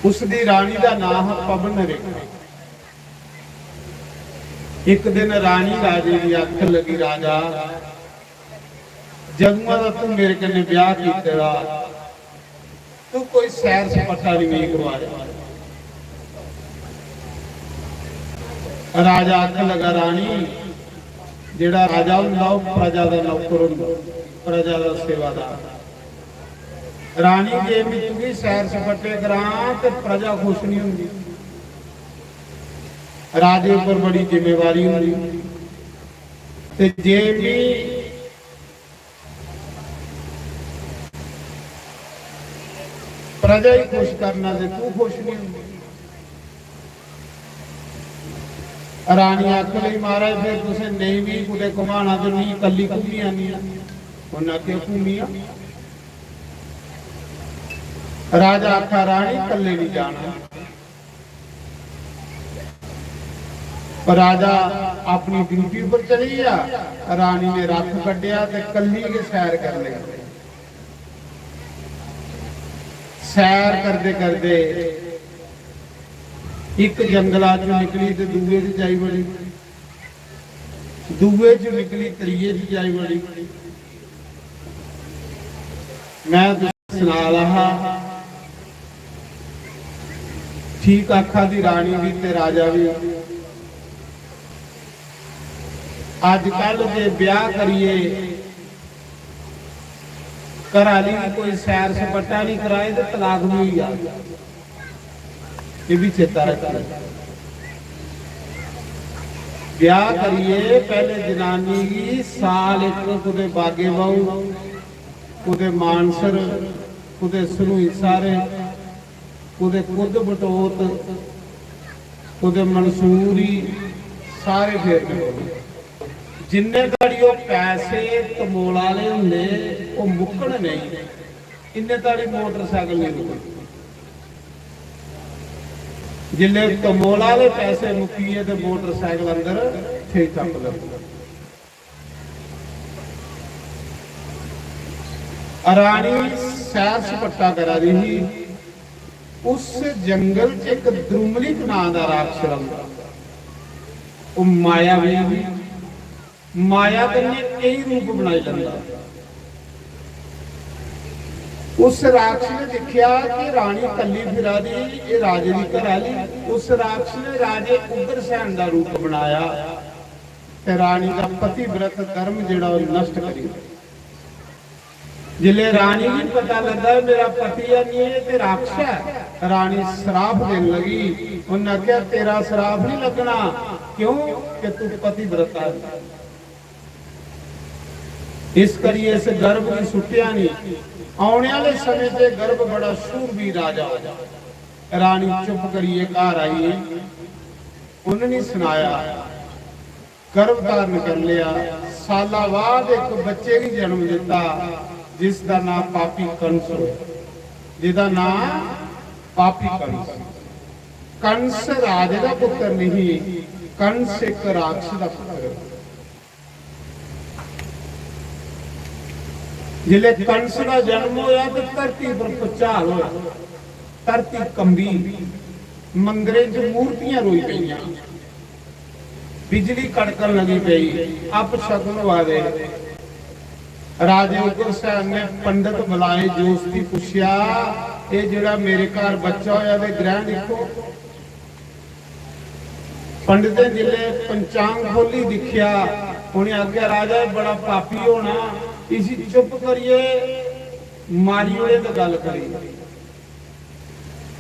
उसदी रानी दा नाम हा पवन रेखा। एक दिन रानी राजे दी आखन लगी, "राजा, जदुआं दा तू मेरे कन्नै ब्याह कीते दा, तू कोई सैर सपाटा नहीं मिगी करवाया।" राजा आखन लगा, "रानी, जेड़ा राजा हुंदा, ओह प्रजा दा नौकर हुंदा, प्रजा दा सेवादार। रानी, जे मैं तुगी सैर सपाटे करां ते प्रजा खुश नहीं हुंदी, राजे पर बड़ी जिम्मेवारी हुंदी, ते जे मैं प्रजा ही खुश करना ते तू खुश नहीं हुंदी।" रानी आखन लगी, "महाराज, फिर तुसें नेईं भी कुतै घुमाना ते मी कल्ली घूमी आनी आं।" उन्नै आखेआ, "घूमी आ।" राजा आखा, "रानी, कल्ले नहीं जाना।" पर राजा अपनी ड्यूटी पर चली गया। रानी ने रथ कड्ढेआ ते कल्ली गै सैर करने लगी। सैर करदे करदे इक जंगला चों निकली ते दूए च जाई बड़ी, दूए चों निकली त्रिये च जाई बड़ी। मैं तुसें सना दा हा, ठीक आखा दी रानी भी ते राजा भी। अजकल जे ब्याह करिए घर आली गी कोई सैर सपट्टा नहीं कराए ते तलाक भी होई जा। ये भी चेता रखना। ब्याह करिए पैहले जनानी गी साल इक कुतै बागे बाहू, कुतै मानसर, कुतै सरूईंसर, कुतै कुद्द बटोत, कुतै मंसूरी, सारे फेरने पौंदे। जिन्ने धड़ी ओह् पैसे तमोल आह्ले होंदे, ओह् मुक्कन नेईं, इन्ने धड़ी मोटरसाइकल नेईं रुकदे। जिसले तमोल आह्ले पैसे मुक्की गे ते मोटरसाइकल अंदर छेई थप्प लगदे। रानी सैर सपट्टा करा दी ही। उस जंगल च इक द्रुमलिक नां दा राक्षस रौंह्दा। ओह् मायावी ही। माया कन्नै केई रूप बनाई लैंदा। उस राक्षस ने दिक्खेआ कि रानी कल्ली फिरा दी, एह् राजे दी घरै आह्ली। उस राक्षस ने राजे उग्रसेन दा रूप बनाया ते रानी दा पतिव्रत धर्म जेह्ड़ा ओह् नष्ट करी दित्ता। जिसलै रानी गी पता लग्गा, "मेरा पति है नहीं, एह् ते राक्षस ऐ," रानी श्राप देन लगी। उन्नै आखेआ, "तेरा श्राप नहीं लगना, क्यों कि तू पतिव्रता है।" इस करियै इस गर्भ गी सुट्टेआ नेईं। औने आह्ले समें च गर्भ बड़ा शूरवीर राजा होग। रानी चुप करियै घर आई। उन्नै नहीं सनाया। गर्भ धारण कर लिया। साला बाद एक बच्चे गी जन्म दिता, जिसदा नां पापी कंस होया, जिसदा नां पापी कंस। कंस राजे दा पुत्र नहीं, कंस एक राक्षस दा पुत्र है। जिसले कंस का जन्म होया तो धरती पर भुचाल होया, धरती कंबी, मंदिरें च मूर्तियां रोई पईयां, बिजली कड़कन लगी पई, अपशकुन होआ दे। राजे उग्रसेन ने पंडित बुलाए, जोस्ती पुछेआ, "एह जेहड़ा मेरे घर बच्चा होया ते ग्रह दिक्खो।" पंडितें जिसले पंचांग खोली दिखेआ, उन्हें आखेआ, "राजा, एह बड़ा पापी होना, इसी चुप करियै मारी ओड़े ते गल्ल करी।"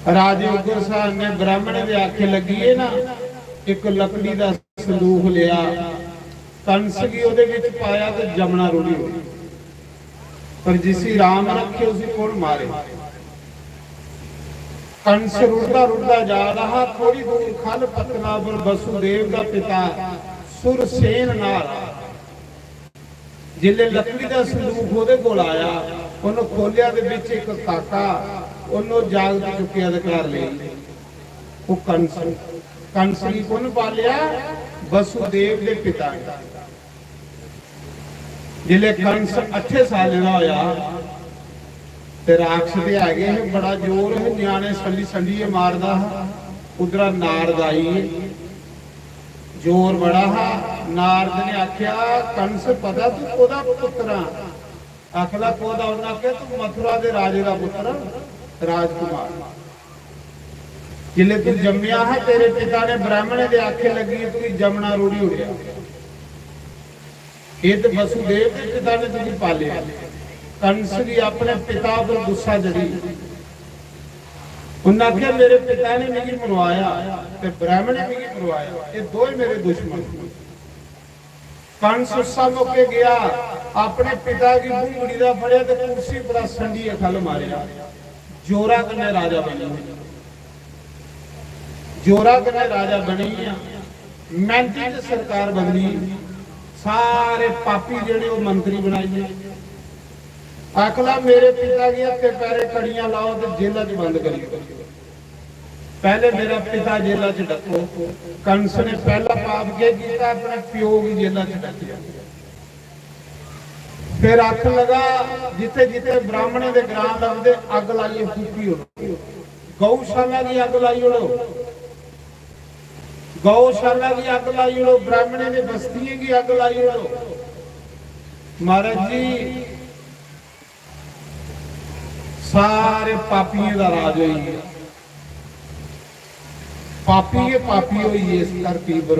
राजे उग्रसेन ने ब्राह्मणें दे आखे लगी, "एह ना इक लकड़ी दा संदूख लिया, कंस गी ओहदे विच पाया ते जमना रुढ़ी होई। पर जिसी राम रखे, उसी कौन मारे?" कंस रुढ़दा रुढ़दा जा रहा हा। थोड़ी दूर खल पत्तला पर वसुदेव का पिता सुरसेन नाल जिसले लकड़ी दा संदूख ओहदे कोल आया, उन्हें खोलिया, दे विच इक काका, उन्हें जागत चुक्केआ ते घर लेई। ओह कंस, कंस गी कुन पालेआ? वसुदेव दे पिता ने। जिसले कंस अठे सालें दा होया, ते राक्षस ते है गै हे, बड़ा जोर हे, ञ्याणे संडी संडियै मारदा हा। उद्धरा नारद आई, जोर बड़ा हा। नारद ने आखेआ, "कंस, पता तू कोहदा पुत्र आ?" आखदा, "कोहदा?" उन्नै आखेआ, "तू मथुरा दे राजे दा पुत्र, राजकुमार। जिसले तू जम्मेआ हा, तेरे पिता ने ब्राह्मणें दे आखे लगी, तुगी जमना रोढ़ी ओड़ेआ।" एह ते वसुदेव दे पिता ने तुगी पालेआ। कंस गी अपने पिता पर गुस्सा चढ़ी। उन्नै आखेआ, "मेरे पिता ने मिगी मरवाया ते ब्राह्मण ने मिगी मरवाया, एह दोए मेरे दुश्मन न।" कंस उस्सा मौके गया, अपने पिता गी भूंगड़ी दा फड़ेआ ते कुर्सी परा संडियै खल मारेआ। जोरा कन्नै राजा बनी गेआ। जोरा कन्नै राजा बनी गेआ। मैंती च सरकार बदली। सारे पापी जेहड़े, ओह मंत्री बनाई गे। आखदा, "मेरे पिता गी हत्थे पैरे कड़ियां लाओ ते जेला च बंद करी दो। पहले मेरा पिता जेला च डक्को।" कंस ने पहला पाप केह किया? अपने प्यो गी जेला च डक्केआ। फिर आखन लगा, "जिथे जिथे ब्राह्मणें दे ग्रां लगदे, अग्ग लाइयै फूकी ओड़ो, गौशाला गी अग्ग लाई ओड़ो, गौशाला गी अग्ग लाई ओड़ो, ब्राह्मणें दे बस्तियें गी अग्ग लाई ओड़ो।" महाराज जी, सारे पापियें दा राज होई गेआ। पापी गै पापी होई गे इस धरती पर।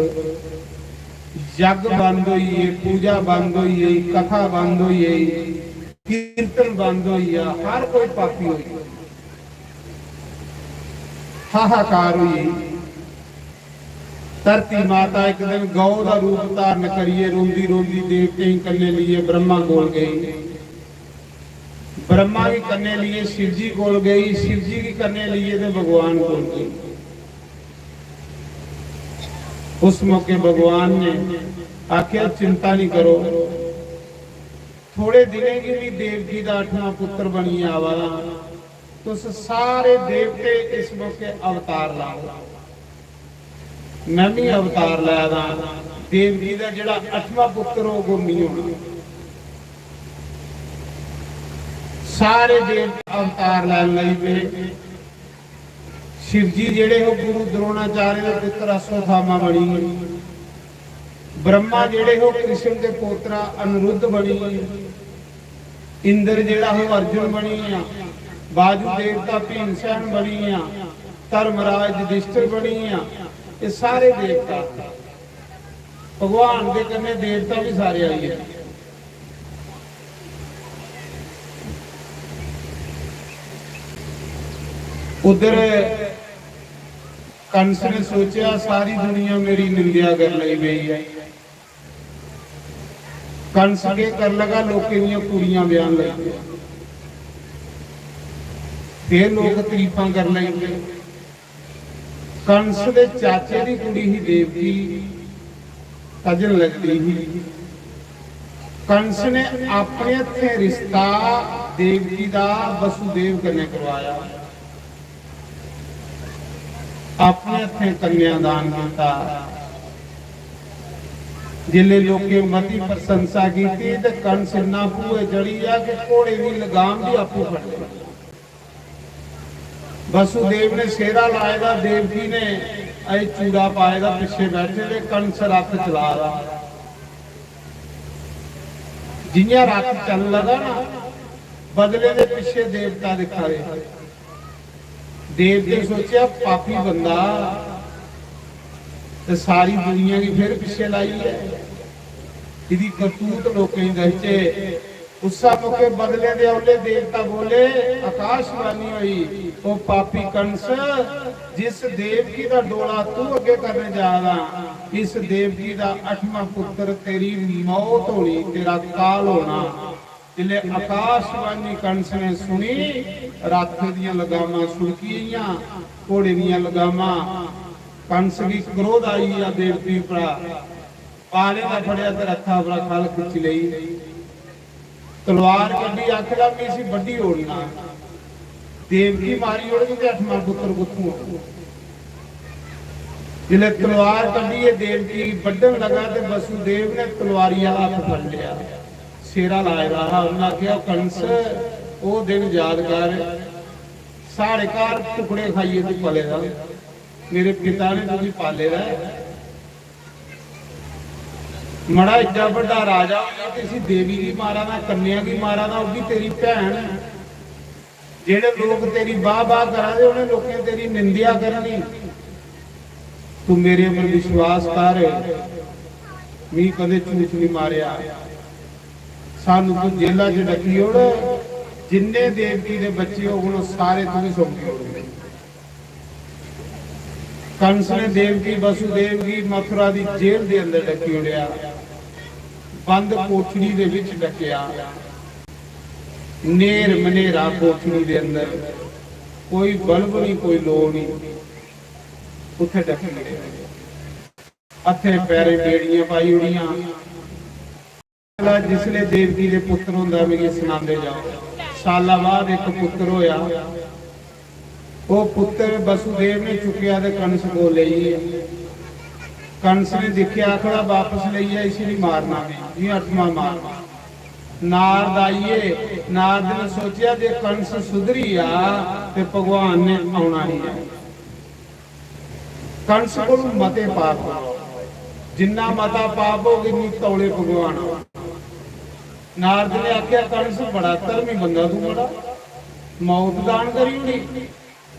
यज्ञ बंद होई गे, पूजा बंद होई गई, कथा बंद होई गई, कीर्तन बंद होई गया, हर कोई पापी होई गया। हाहाकार होई गई। धरती माता एक दिन गौ दा रूप धारण करिए रोंदी रोंदी देवतें गी कन्ने लिए ब्रह्मा कोल गई। ब्रह्मा गी कन्ने लिए शिव जी कोल गई, शिव जी गी कन्ने लिए ते भगवान कोल गई। उस मौके भगवान ने आख्या, "चिंता नहीं करो, थोड़े दिनें गी भी देवकी दा अठवां पुत्र बनिए आवा दा। तुस सारे देवते इस मौके अवतार लाओ।" मैं भी अवतार लै दा। देवकी दा जेड़ा अठवां पुत्र होग, ओह मी होना। सारे देवता अवतार लैन लगी पे। शिव जी जेड़े हो, गुरु द्रोणाचार्य दे पुत्र अश्वत्थामा बनी। ब्रह्मा जेड़े हो, कृष्ण दे पोतरा अनिरुद्ध बनी। इंद्र जेड़ा हो, अर्जुन बनी गया। बाजू देवता भीमसेन बनी गया। धर्मराज युधिष्ठिर बनी गया। ये सारे देवता, भगवान दे कन्ने देवता भी सारे आई गए। उधर कंस ने सोचा, "सारी दुनिया मेरी निंदेआ करन लगी पेई है।" कंस केह् कर लगा, लोकें दियां कुड़ियां ब्याहन लगी पे। फिर लोक तरीफां कर लगे। कंस दे चाचे दी कुड़ी ही देवकी, कजन लगदी ही। कंस ने अपने हत्थें रिश्ता देवकी दा वसुदेव कन्नै करवाया, अपने हत्थें कन्यादान किया। जिसले लोकें मती प्रशंसा की, ते कंस इन्ना भूए चढ़ी गया कि घोड़े की लगाम भी आपू फड़ ली। वसुदेव ने सेहरा लाए दा, देवकी ने अजे चूड़ा पाए दा, पिछे बैठे दे, कंस रथ चला दा। जियां रथ चलन लगा ना, बदले दे पिछे देवता दिखा दे। देवते सोचेआ, पापी बंदा ते सारी दुनिया गी फिर पिछे लाई है, इदी करतूत लोकें गी दसचे। उस्सा मौके बदले दे औले देवता बोले, आकाशवाणी हुई, "ओ पापी कंस, जिस देवकी दा डोला तू अगे करने जा रहा, इस देवकी दा अठवां पुत्र तेरी मौत होनी, तेरा काल होना।" जिसले आकाशवाणी कंस ने सुनी, रथ दियां लगामां सुड़की गेइयां, घोड़े दियां लगामां। कंस गी क्रोध आई गेआ देवकी उप्परा, पाले दा फड़ेआ ते रथा उप्परा खल खिच्ची लेई। तलवार कड्ढी, आखदा, "में इसी बड्ढी ओड़ना।" देवकी मारी ओड़ग ते अठमा पुत्र कुत्थूं औग? जिसलै तलवार कड्ढियै देवकी गी बड्ढन लगा ते वसुदेव ने तलवारी आह्ला हत्थ फड़ी लेआ, सेरा लाए दा हा। उन्नै आखेआ, "कंस, ओह् दिन याद कर, साढ़े घर टुकड़े खाइयै तूं पले दा, मेरे पिता ने तुगी पाले दा ऐ। मड़ा, एड्डा बड्डा राजा होइयै ते इसी देवी गी मारा दा, कन्या गी मारा दा, ओह् बी तेरी भैन ऐ। जेह्ड़े लोक तेरी बाह बाह करा दे, उ'नें लोकें तेरी निंदेआ करनी। तू मेरे पर विश्वास कर, मी कदें झूठ नहीं मारेआ। सानू तू जेला च डकी ओड़, जिन्ने देवकी दे बच्चे होगन, ओह् सारे तुगी सौंपी ओड़गे।" कंस ने देवकी वसुदेव गी मथुरा दी जेल दे अंदर डकी ओड़ेआ, बंद कोठड़ी दे विच डकेआ। नेर मनेरा कोठड़ी दे अंदर, कोई बल्ब नहीं, कोई लो नहीं, उत्थे डकी ओड़ेआ। हत्थें पैरें बेड़ियां पाई ओड़ियां। जिसले देवकी दे पुत्र होंदा, मिगी सनांदे जाओ। साला बाद इक पुत्र होया, ओह पुत्र वसुदेव ने चुक्केआ ते कंस कोल लेई गेआ। कंस ने दिक्खेआ, आखदा, "वापस लेई आ, इसी नहीं मारना, मैं अठमा मारना।" नारद आइए, नारद ने सोचेआ जे कंस सुधरी आ ते भगवान ने औना नहीं ऐ। कंस कोल मते पाप हो, जिन्ना मता पाप होग, इन्नी तौले भगवान हो। नारद ने आख्या, "कंस बड़ा धर्मी बंदा तू, बड़ा मौत दान करी ओड़ी।"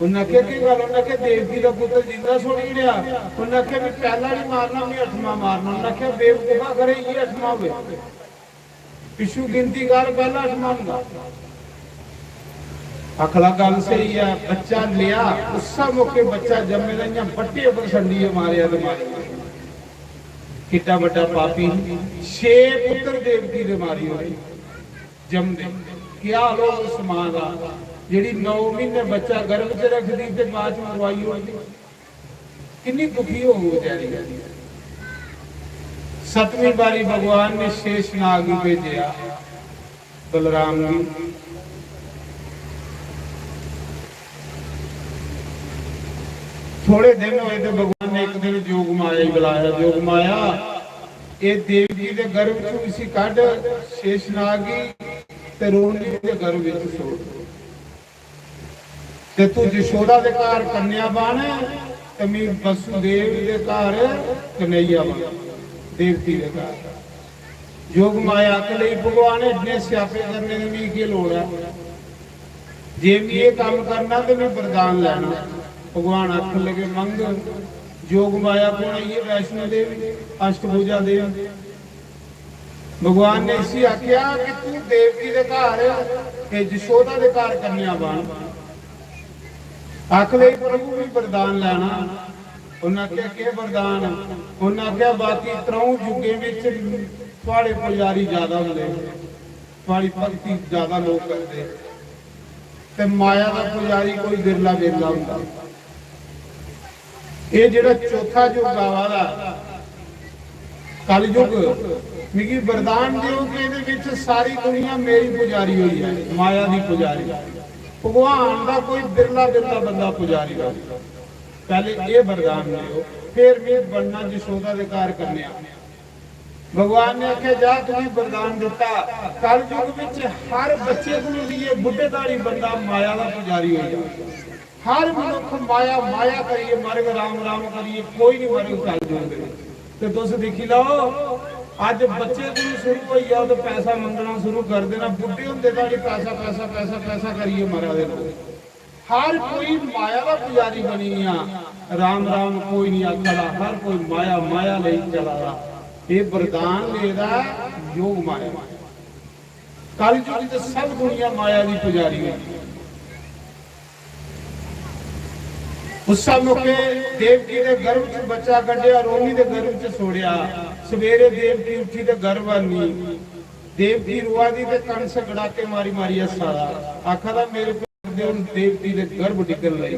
उन्नै आखेआ, "केह् गल्ल?" उन्नै आखेआ, "देवकी दा पुत्र जिंदा छोड़ी ओड़ेआ।" उन्नै आखेआ, "मैं पैह्ला नहीं मारना, मैं अठमा मारना।" उन्नै आखेआ, "बेवकूफा, खरे इ'यै अठमा होवे।" पिच्छू गिनती कर, पैह्ला अठमा होंदा। आखला, "गल्ल स्हेई ऐ।" बच्चा लेआ, उस्सै मौके बच्चा जम्मे दा इ'यां बट्टे उप्पर संडियै मारेआ ते मारी ओड़ेआ। किड्डा बड्डा पापी, छे पुत्तर देवकी दे मारी ओड़े जमदे। क्या हाल होग उस मां दा, जेह्ड़ी नौ म्हीने बच्चा गर्भ च रखदी ते बाद च मरवाई ओड़दी? किन्नी दुखी होग बेचारी। सतवीं बारी भगवान ने शेषनाग गी भेजेआ, बलराम गी। थोड़े दिन होए ते भगवान ने इक दिन जोग माया गी बुलाया, "जोग माया, एह् देवकी दे गर्भ चों इसी कड्ढ, शेषनाग गी, ते रोहिणी दे गर्भ विच छोड़।" ते तू जशोदा दे घर कन्या बन ते मी वसुदेव दे घर कन्हैया बन, देवकी दे घर। जोग माया आखन लगी, "भगवान, इतने स्यापे करने दी मी केह् लोड़ ऐ? जे मी एह् कम्म करना ते मी वरदान लैना।" भगवान आखन लगे, "मंग।" जोग माया कौन आई है? वैष्णो देवी, अष्टभुजा देवी। भगवान ने इसी आख्या कि तू देवकी दे घर ते जशोदा दे घर कन्या बन। आख ले, "प्रभु, भी वरदान लैना।" उन्हें आख्या, "केह् वरदान?" उन्हें आख्या, "बाकी त्रऊं युगें विच थुआड़े पुजारी ज्यादा होंदे, थुआड़ी भक्ति ज्यादा लोक करदे, ते माया दा पुजारी कोई बिरला बिरला होंदा। एह् जेह्ड़ा चौथा युग आवा दा, कलयुग, मिगी वरदान देओ कि एह्दे विच सारी दुनिया मेरी पुजारी होई जाए, माया दी पुजारी। भगवान दा कोई बिरला बिरला बंदा पुजारी होए। पैह्ले एह् वरदान देओ, फिर में बनना जशोदा दे घर कन्या। भगवान ने आखेआ, "जा, तुगी वरदान दित्ता।" कलयुग विच हर बच्चे कोला लेइयै बुड्ढे धोड़ी बंदा माया दा पुजारी होई जा। हर मनुख माया, माया करियै मरग, राम राम करियै कोई नहीं मरग कलयुग दे विच। ते तुस दिक्खी लैओ, अज्ज बच्चे कोला शुरू होई जाओ ते पैसा मंगना शुरू कर देना, बुड्ढे होंदे धोड़ी पैसा, पैसा, पैसा, पैसा करियै मरा दे लोक। हर कोई माया दा पुजारी बनी गया। राम राम कोई नहीं आखा दा, हर कोई माया, माया लेई चला दा। ये वरदान लेदा योग माया। कलयुग च सब दुनिया माया दी पुजारी होई। उस मौके देवकी दे गर्भ च बच्चा कड्ढेआ, रोमी दे गर्भ च छोड़ेआ। सवेरे देवकी उठी ते गर्भ आनी। देवकी रोआ दी ते कंस गड़ाके मारी मारी हस्सा दा। आखा दा, "मेरे प्यो दे हुन देवकी दे गर्भ डिग्गन लगी।"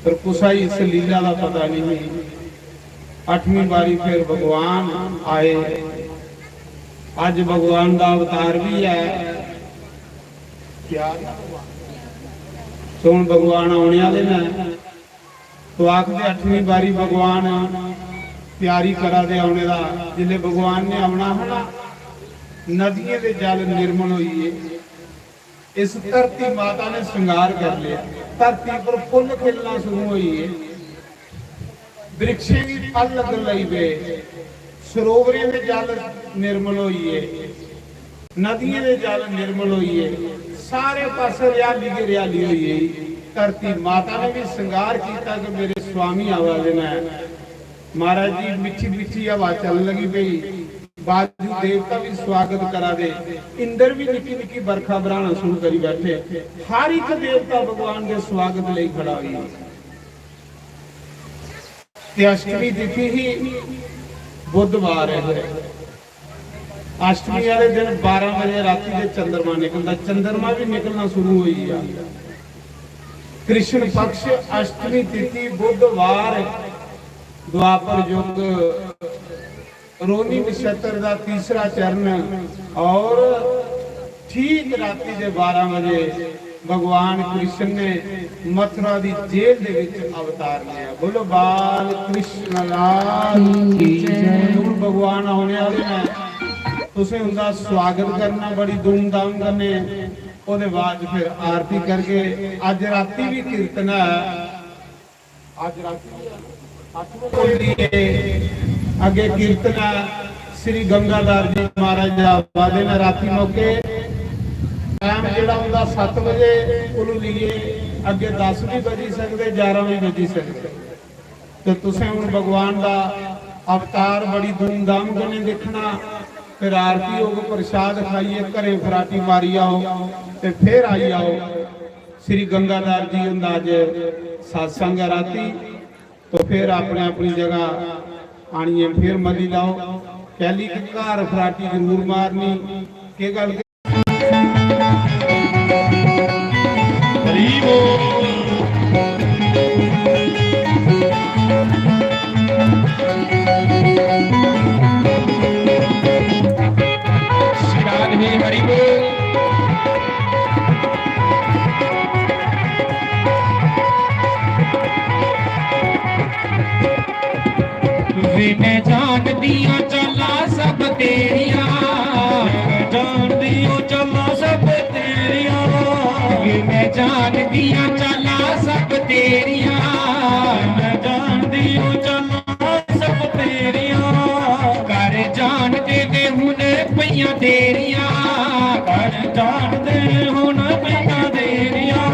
पर कुसा गी इस लीला दा पता नहीं। अठवीं बारी फिर भगवान आए। अज भगवान दा अवतार भी है। प्यार, सुन, भगवान औने आह्ले न। तो आखदे अठवीं बारी भगवान त्यारी करा दे औने दा। जिसले भगवान ने औना हा ना, नदियें दे जल निर्मल होई गे। इस धरती माता ने श्रृंगार कर लिया। धरती पर फुल्ल खिलना शुरू होई गे, वृक्षें गी फल लगन लगी पे, सरोवरें दे जल निर्मल होई गे, नदियें दे जल निर्मल होई गे, सारे पासे हरियाली गै हरियाली होई गेई। धरती माता ने भी श्रृंगार किया कि मेरे स्वामी आवा दे न। महाराज जी, मिट्ठी मिट्ठी हवा चलन लगी पई। बाजू देवता भी स्वागत करा दे, इंद्र भी निक्की निक्की बरखा बरहाना शुरू करी बैठे। हर एक देवता भगवान के स्वागत लेई खड़ा होई। ते अष्टमी तिथि ही बुधवार है। अष्टमी वाले दिन बारह बजे राती दे चंद्रमा निकलदा, चंद्रमा भी निकलना शुरू होई गया। कृष्ण पक्ष अष्टमी तिथि बुधवार, द्वापर युग, रोहिणी नक्षत्र का तीसरा चरण। और ठीक राती दे बारह बजे भगवान कृष्ण ने मथुरा दी जेल दे विच अवतार लिया। बोलो बाल कृष्ण लाल की जय। हुण भगवान आने वाले हैं, तुसें उनका स्वागत करना बड़ी धूमधाम कन्नै। ओदे बाद फिर आरती करके अज राती भी कीर्तन है। अज राती अठ बजे अगे कीर्तन है। श्री गंगाधर जी महाराज आवा दे न राती मौके। टाइम जेड़ा उनका सत्त बजे कोलू लेइयै अगे दस भी बजी सकदे, ग्यारह भी बजी सकदे। ते तुसें हुन भगवान दा अवतार बड़ी धूमधाम कन्नै दिक्खना। फिर आरती होग, प्रसाद खाइयै घरें फराटी मारी आओ ते फिर आई आओ। श्री गंगाधर जी हुंदा अज्ज सत्संग ऐ राती, तो फिर अपने अपनी जगह आनियै फिर मली लाओ। कैली कि घर फराटी जरूर मारनी। केह् गल्ल? हरी बोल। श्री राधे हरि बोल। वे मैं जानदियां चालां सब तेरियां, जानदियां चालां सब तेरियां। वे मैं जानदियां चालां सब तेरियां, मैं जानदियां चालां सब तेरियां। कर जानदे ते हुन पईयां देरियां, कर जानदे हुन पईयां देरियां।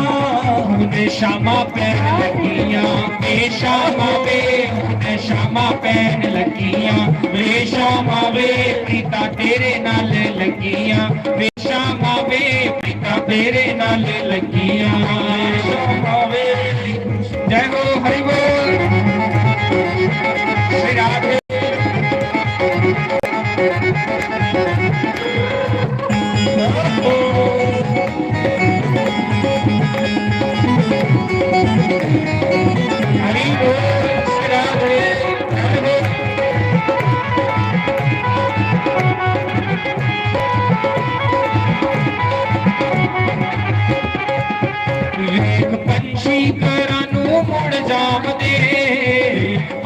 हुन शामां पैन लगियां, वे शामां वे, हुन शामां पैन लगियां, वे शामां वे, प्रीतां तेरे नाल लगियां, वे शामां वे, प्रीतां तेरे नाल लगियां। जय हो, हरि बोल। श्री राधे।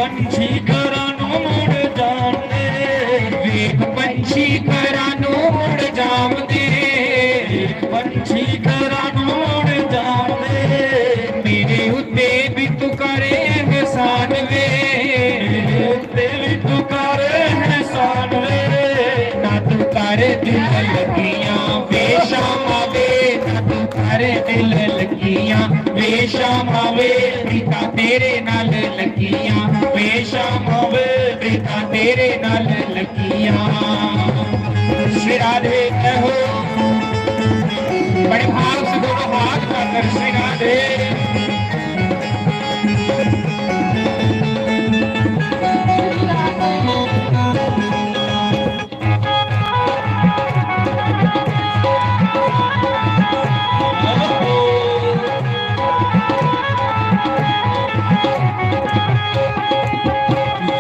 पंछी घरा नू मुड़ जावदे, ਵੇਖ ਪੰਛੀ ਘਰਾਂ ਨੂੰ ਮੁੜ ਜਾਵਦੇ, पंछी घरा नू मुड़ जावदे। मेरे उत्ते भी तू करे एहसान वे, मेरे उत्ते भी तू करे एहसान वे। ना तू कर दिल लगियां वे शामा वे, ना तू कर दिल लगियां वे शामा वे। प्रीतां तेरे नाल लगियां वे शामा वे, प्रीतां तेरे नाल लगियां। श्री राधे जय हो। बड़े भाव से दोनों हाथ उठाकर श्री राधे।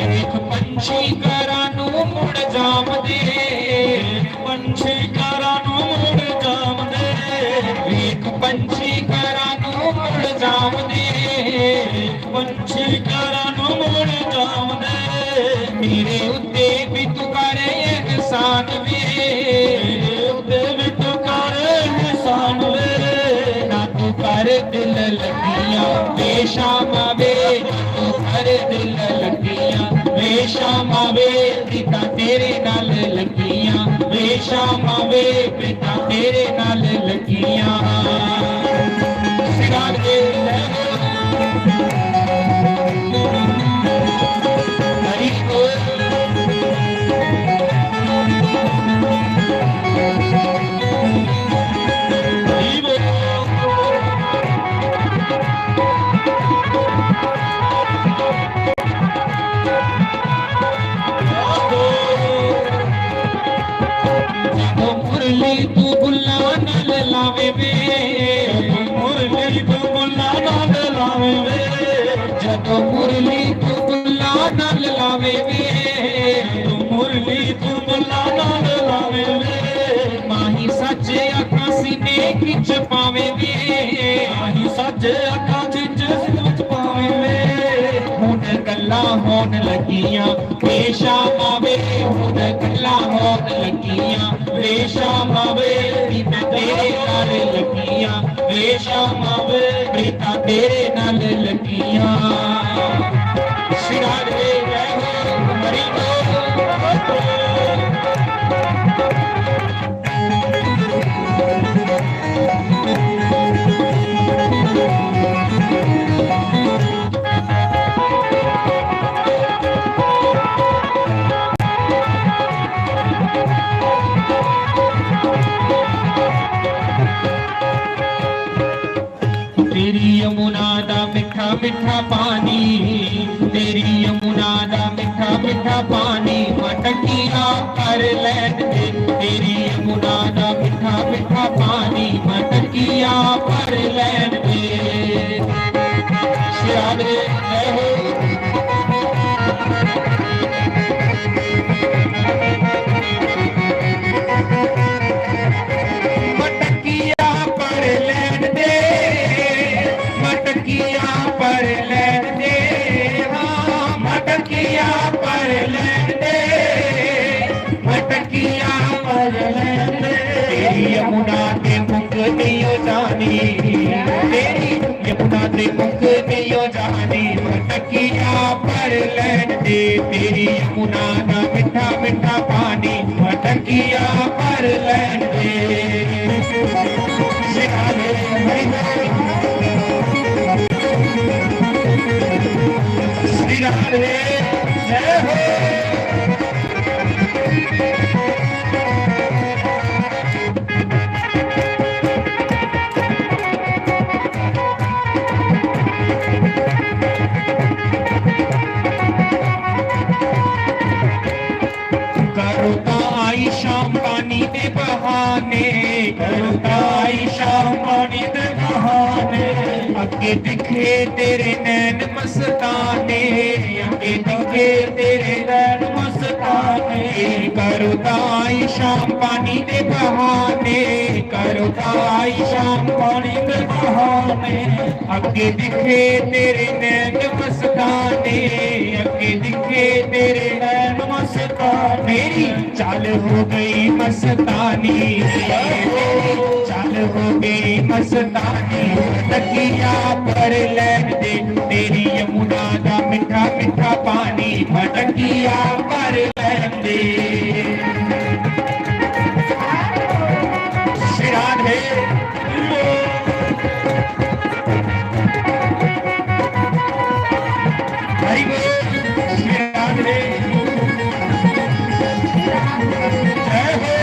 ਵੇਖ ਪੰਛੀ ਘਰਾਂ ਨੂੰ ਮੁੜ ਜਾਵਦੇ, ਵੇਖ ਪੰਛੀ ਘਰਾਂ ਨੂੰ ਮੁੜ ਜਾਵਦੇ, ਵੇਖ ਪੰਛੀ ਘਰਾਂ ਨੂੰ ਮੁੜ ਜਾਵਦੇ, ਵੇਖ ਪੰਛੀ ਘਰਾਂ ਨੂੰ ਮੁੜ ਜਾਵਦੇ। ਮੇਰੇ ਉੱਤੇ ਵੀ ਤੂੰ ਕਰ ਅਹਿਸਾਨ ਵੇ, ਮੇਰੇ ਉੱਤੇ ਵੀ ਤੂੰ ਕਰ ਅਹਿਸਾਨ ਵੇ। ਨਾ ਤੂੰ ਕਰ ਦਿਲ ਲਗੀਆਂ ਵੇ ਸ਼ਾਮਾਂ ਵੇ, ਨਾ ਤੂੰ ਕਰ ਦਿਲ ਲਗੀਆਂ ਵੇ ਸ਼ਾਮਾਂ ਵੇ। प्रीतां तेरे नाल लगियां वे शामां वे, प्रीतां तेरे नाल लगियां। श्री राधे जय हो। हरि बोल। हरि बोल। ਜਦੋਂ ਮੁਰਲੀ ਤੂੰ ਬੁੱਲਾਂ ਨਾਲ ਲਾਵੇਂ ਵੇ, ਮੁਰਲੀ ਤੂੰ ਬੁੱਲਾਂ ਨਾਲ ਲਾਵੇਂ ਵੇ, ਜਦੋਂ ਮੁਰਲੀ ਤੂੰ ਬੁੱਲਾਂ ਨਾਲ ਲਾਵੇਂ ਵੇ, ਤੂੰ ਮੁਰਲੀ ਤੂੰ ਬੁੱਲਾਂ ਨਾਲ ਲਾਵੇਂ ਵੇ, ਮਾਹੀ ਸੱਚ ਅੱਖਾਂ ਸੀਨੇ ਖਿੱਚ ਪਾਵੇਂ ਵੇ, ਮਾਹੀ ਸੱਚ ਅੱਖਾਂ ਖਿੱਚ ਸੀਨੇ ਵਿੱਚ ਪਾਵੇਂ ਵੇ। ਹੁਣ ਗੱਲਾਂ ਹੋਣ ਲੱਗੀਆਂ ਵੇ ਸ਼ਾਮਾਂ ਵੇ, ਹੁਣ ਗੱਲਾਂ ਹੋਣ ਲੱਗੀਆਂ ਵੇ ਸ਼ਾਮਾਂ ਵੇ, ਵੀ ਮੈਂ ਤੇਰੇ ਨਾਲ ਲੱਗੀਆਂ ਵੇ ਸ਼ਾਮਾਂ ਵੇ, ਵੀ ਤਾਂ ਤੇਰੇ ਨਾਲ ਲੱਗੀਆਂ। ਸ਼ਿਰਾਰੇ ਜੈ ਹੋ, ਹਰੀ ਬੋਲ। तेरी यमुना दा मिठा मिठा पानी, तेरी यमुना दा मिठा मिठा पानी, मटकिया भर लैन दे। तेरी यमुना दा मिठा मिठा पानी, मटकिया भर लैन दे। श्री राधे जय हो। मटकिया भर लैन दे, मटकिया भर लैन दे, हाँ, मटकिया भर लैन दे, मटकिया भर लैन दे। तेरी यमुना ते मुक नहीं हो जानी, तेरी यमुना ते मुक नहीं हो जानी, मटकिया भर लैन दे। तेरी यमुना दा मिठा मिठा पानी, मटकिया भर लैन दे। श्री राधे हरि बोल। श्री राधे जय हो। करो तां आई शाम पानी दे बहाने, करो तां आई शाम पानी दे बहाने। अगे दिखे तेरे नैन मस्ताने, अगे दिखे तेरे नैन मस्ताने। करो तां आई शाम पानी दे बहाने, करो तां आई शाम पानी दे बहाने। अगे दिखे तेरे नैन मस्ताने, अगे हो गई मस्तानी, चल हो गई मस्तानी। तकिया पर लैंदे, तेरी यमुना दा मिठा मिठा पानी। तकिया पर लैंदे। श्री राधे। हरि बोल। श्री राधे। जय हो।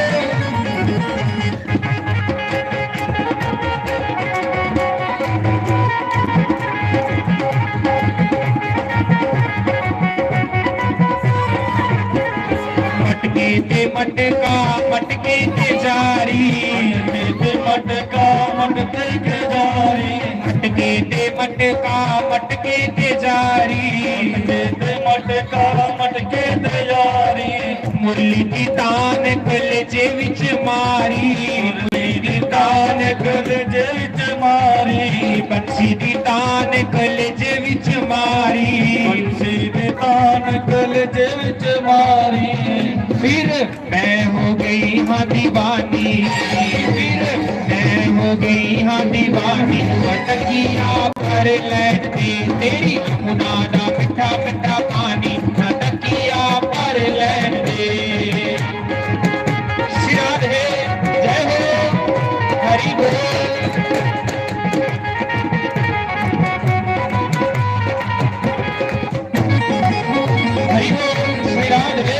मटके ते मटका, मटके ते जारी। मटके ते मटका, मटके ते जारी। मटके ते मटका, मटके ते जारी। मटके ते मटका, मटके ते जारी। मुरली दी तान कलेजे विच मारी। मुरली दी तान कलेजे विच मारी। बंसी दी तान कलेजे विच मारी। बंसी दी तान कलेजे विच मारी। फिर मैं हो गई हाँ दीवानी, फिर मैं हो गई हाँ दीवानी। तकिया पर लैंदे, तेरी यमुना दा मिठा मिठा पानी। तकिया पर लैंदे। श्री राधे। जय हो। हरि बोल। हरि बोल। श्री राधे।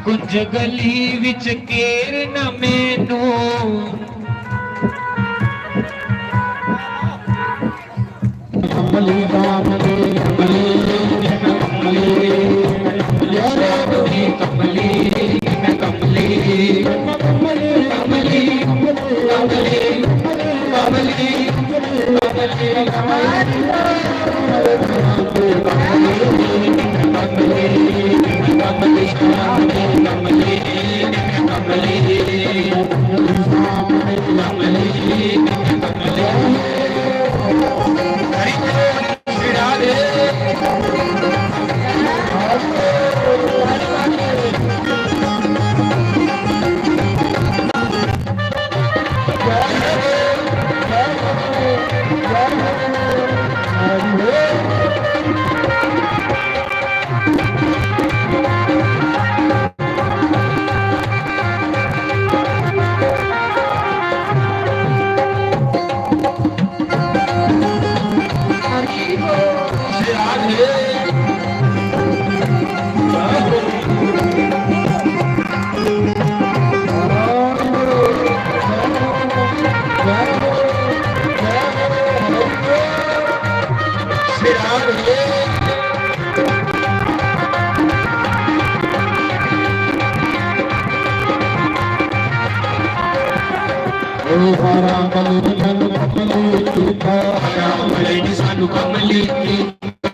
कुंज गली विच केर न मैनू। कमली, कमली, कमली, कमली, कमली, कमली, कमली, कमली, कमली, कमली, कमली,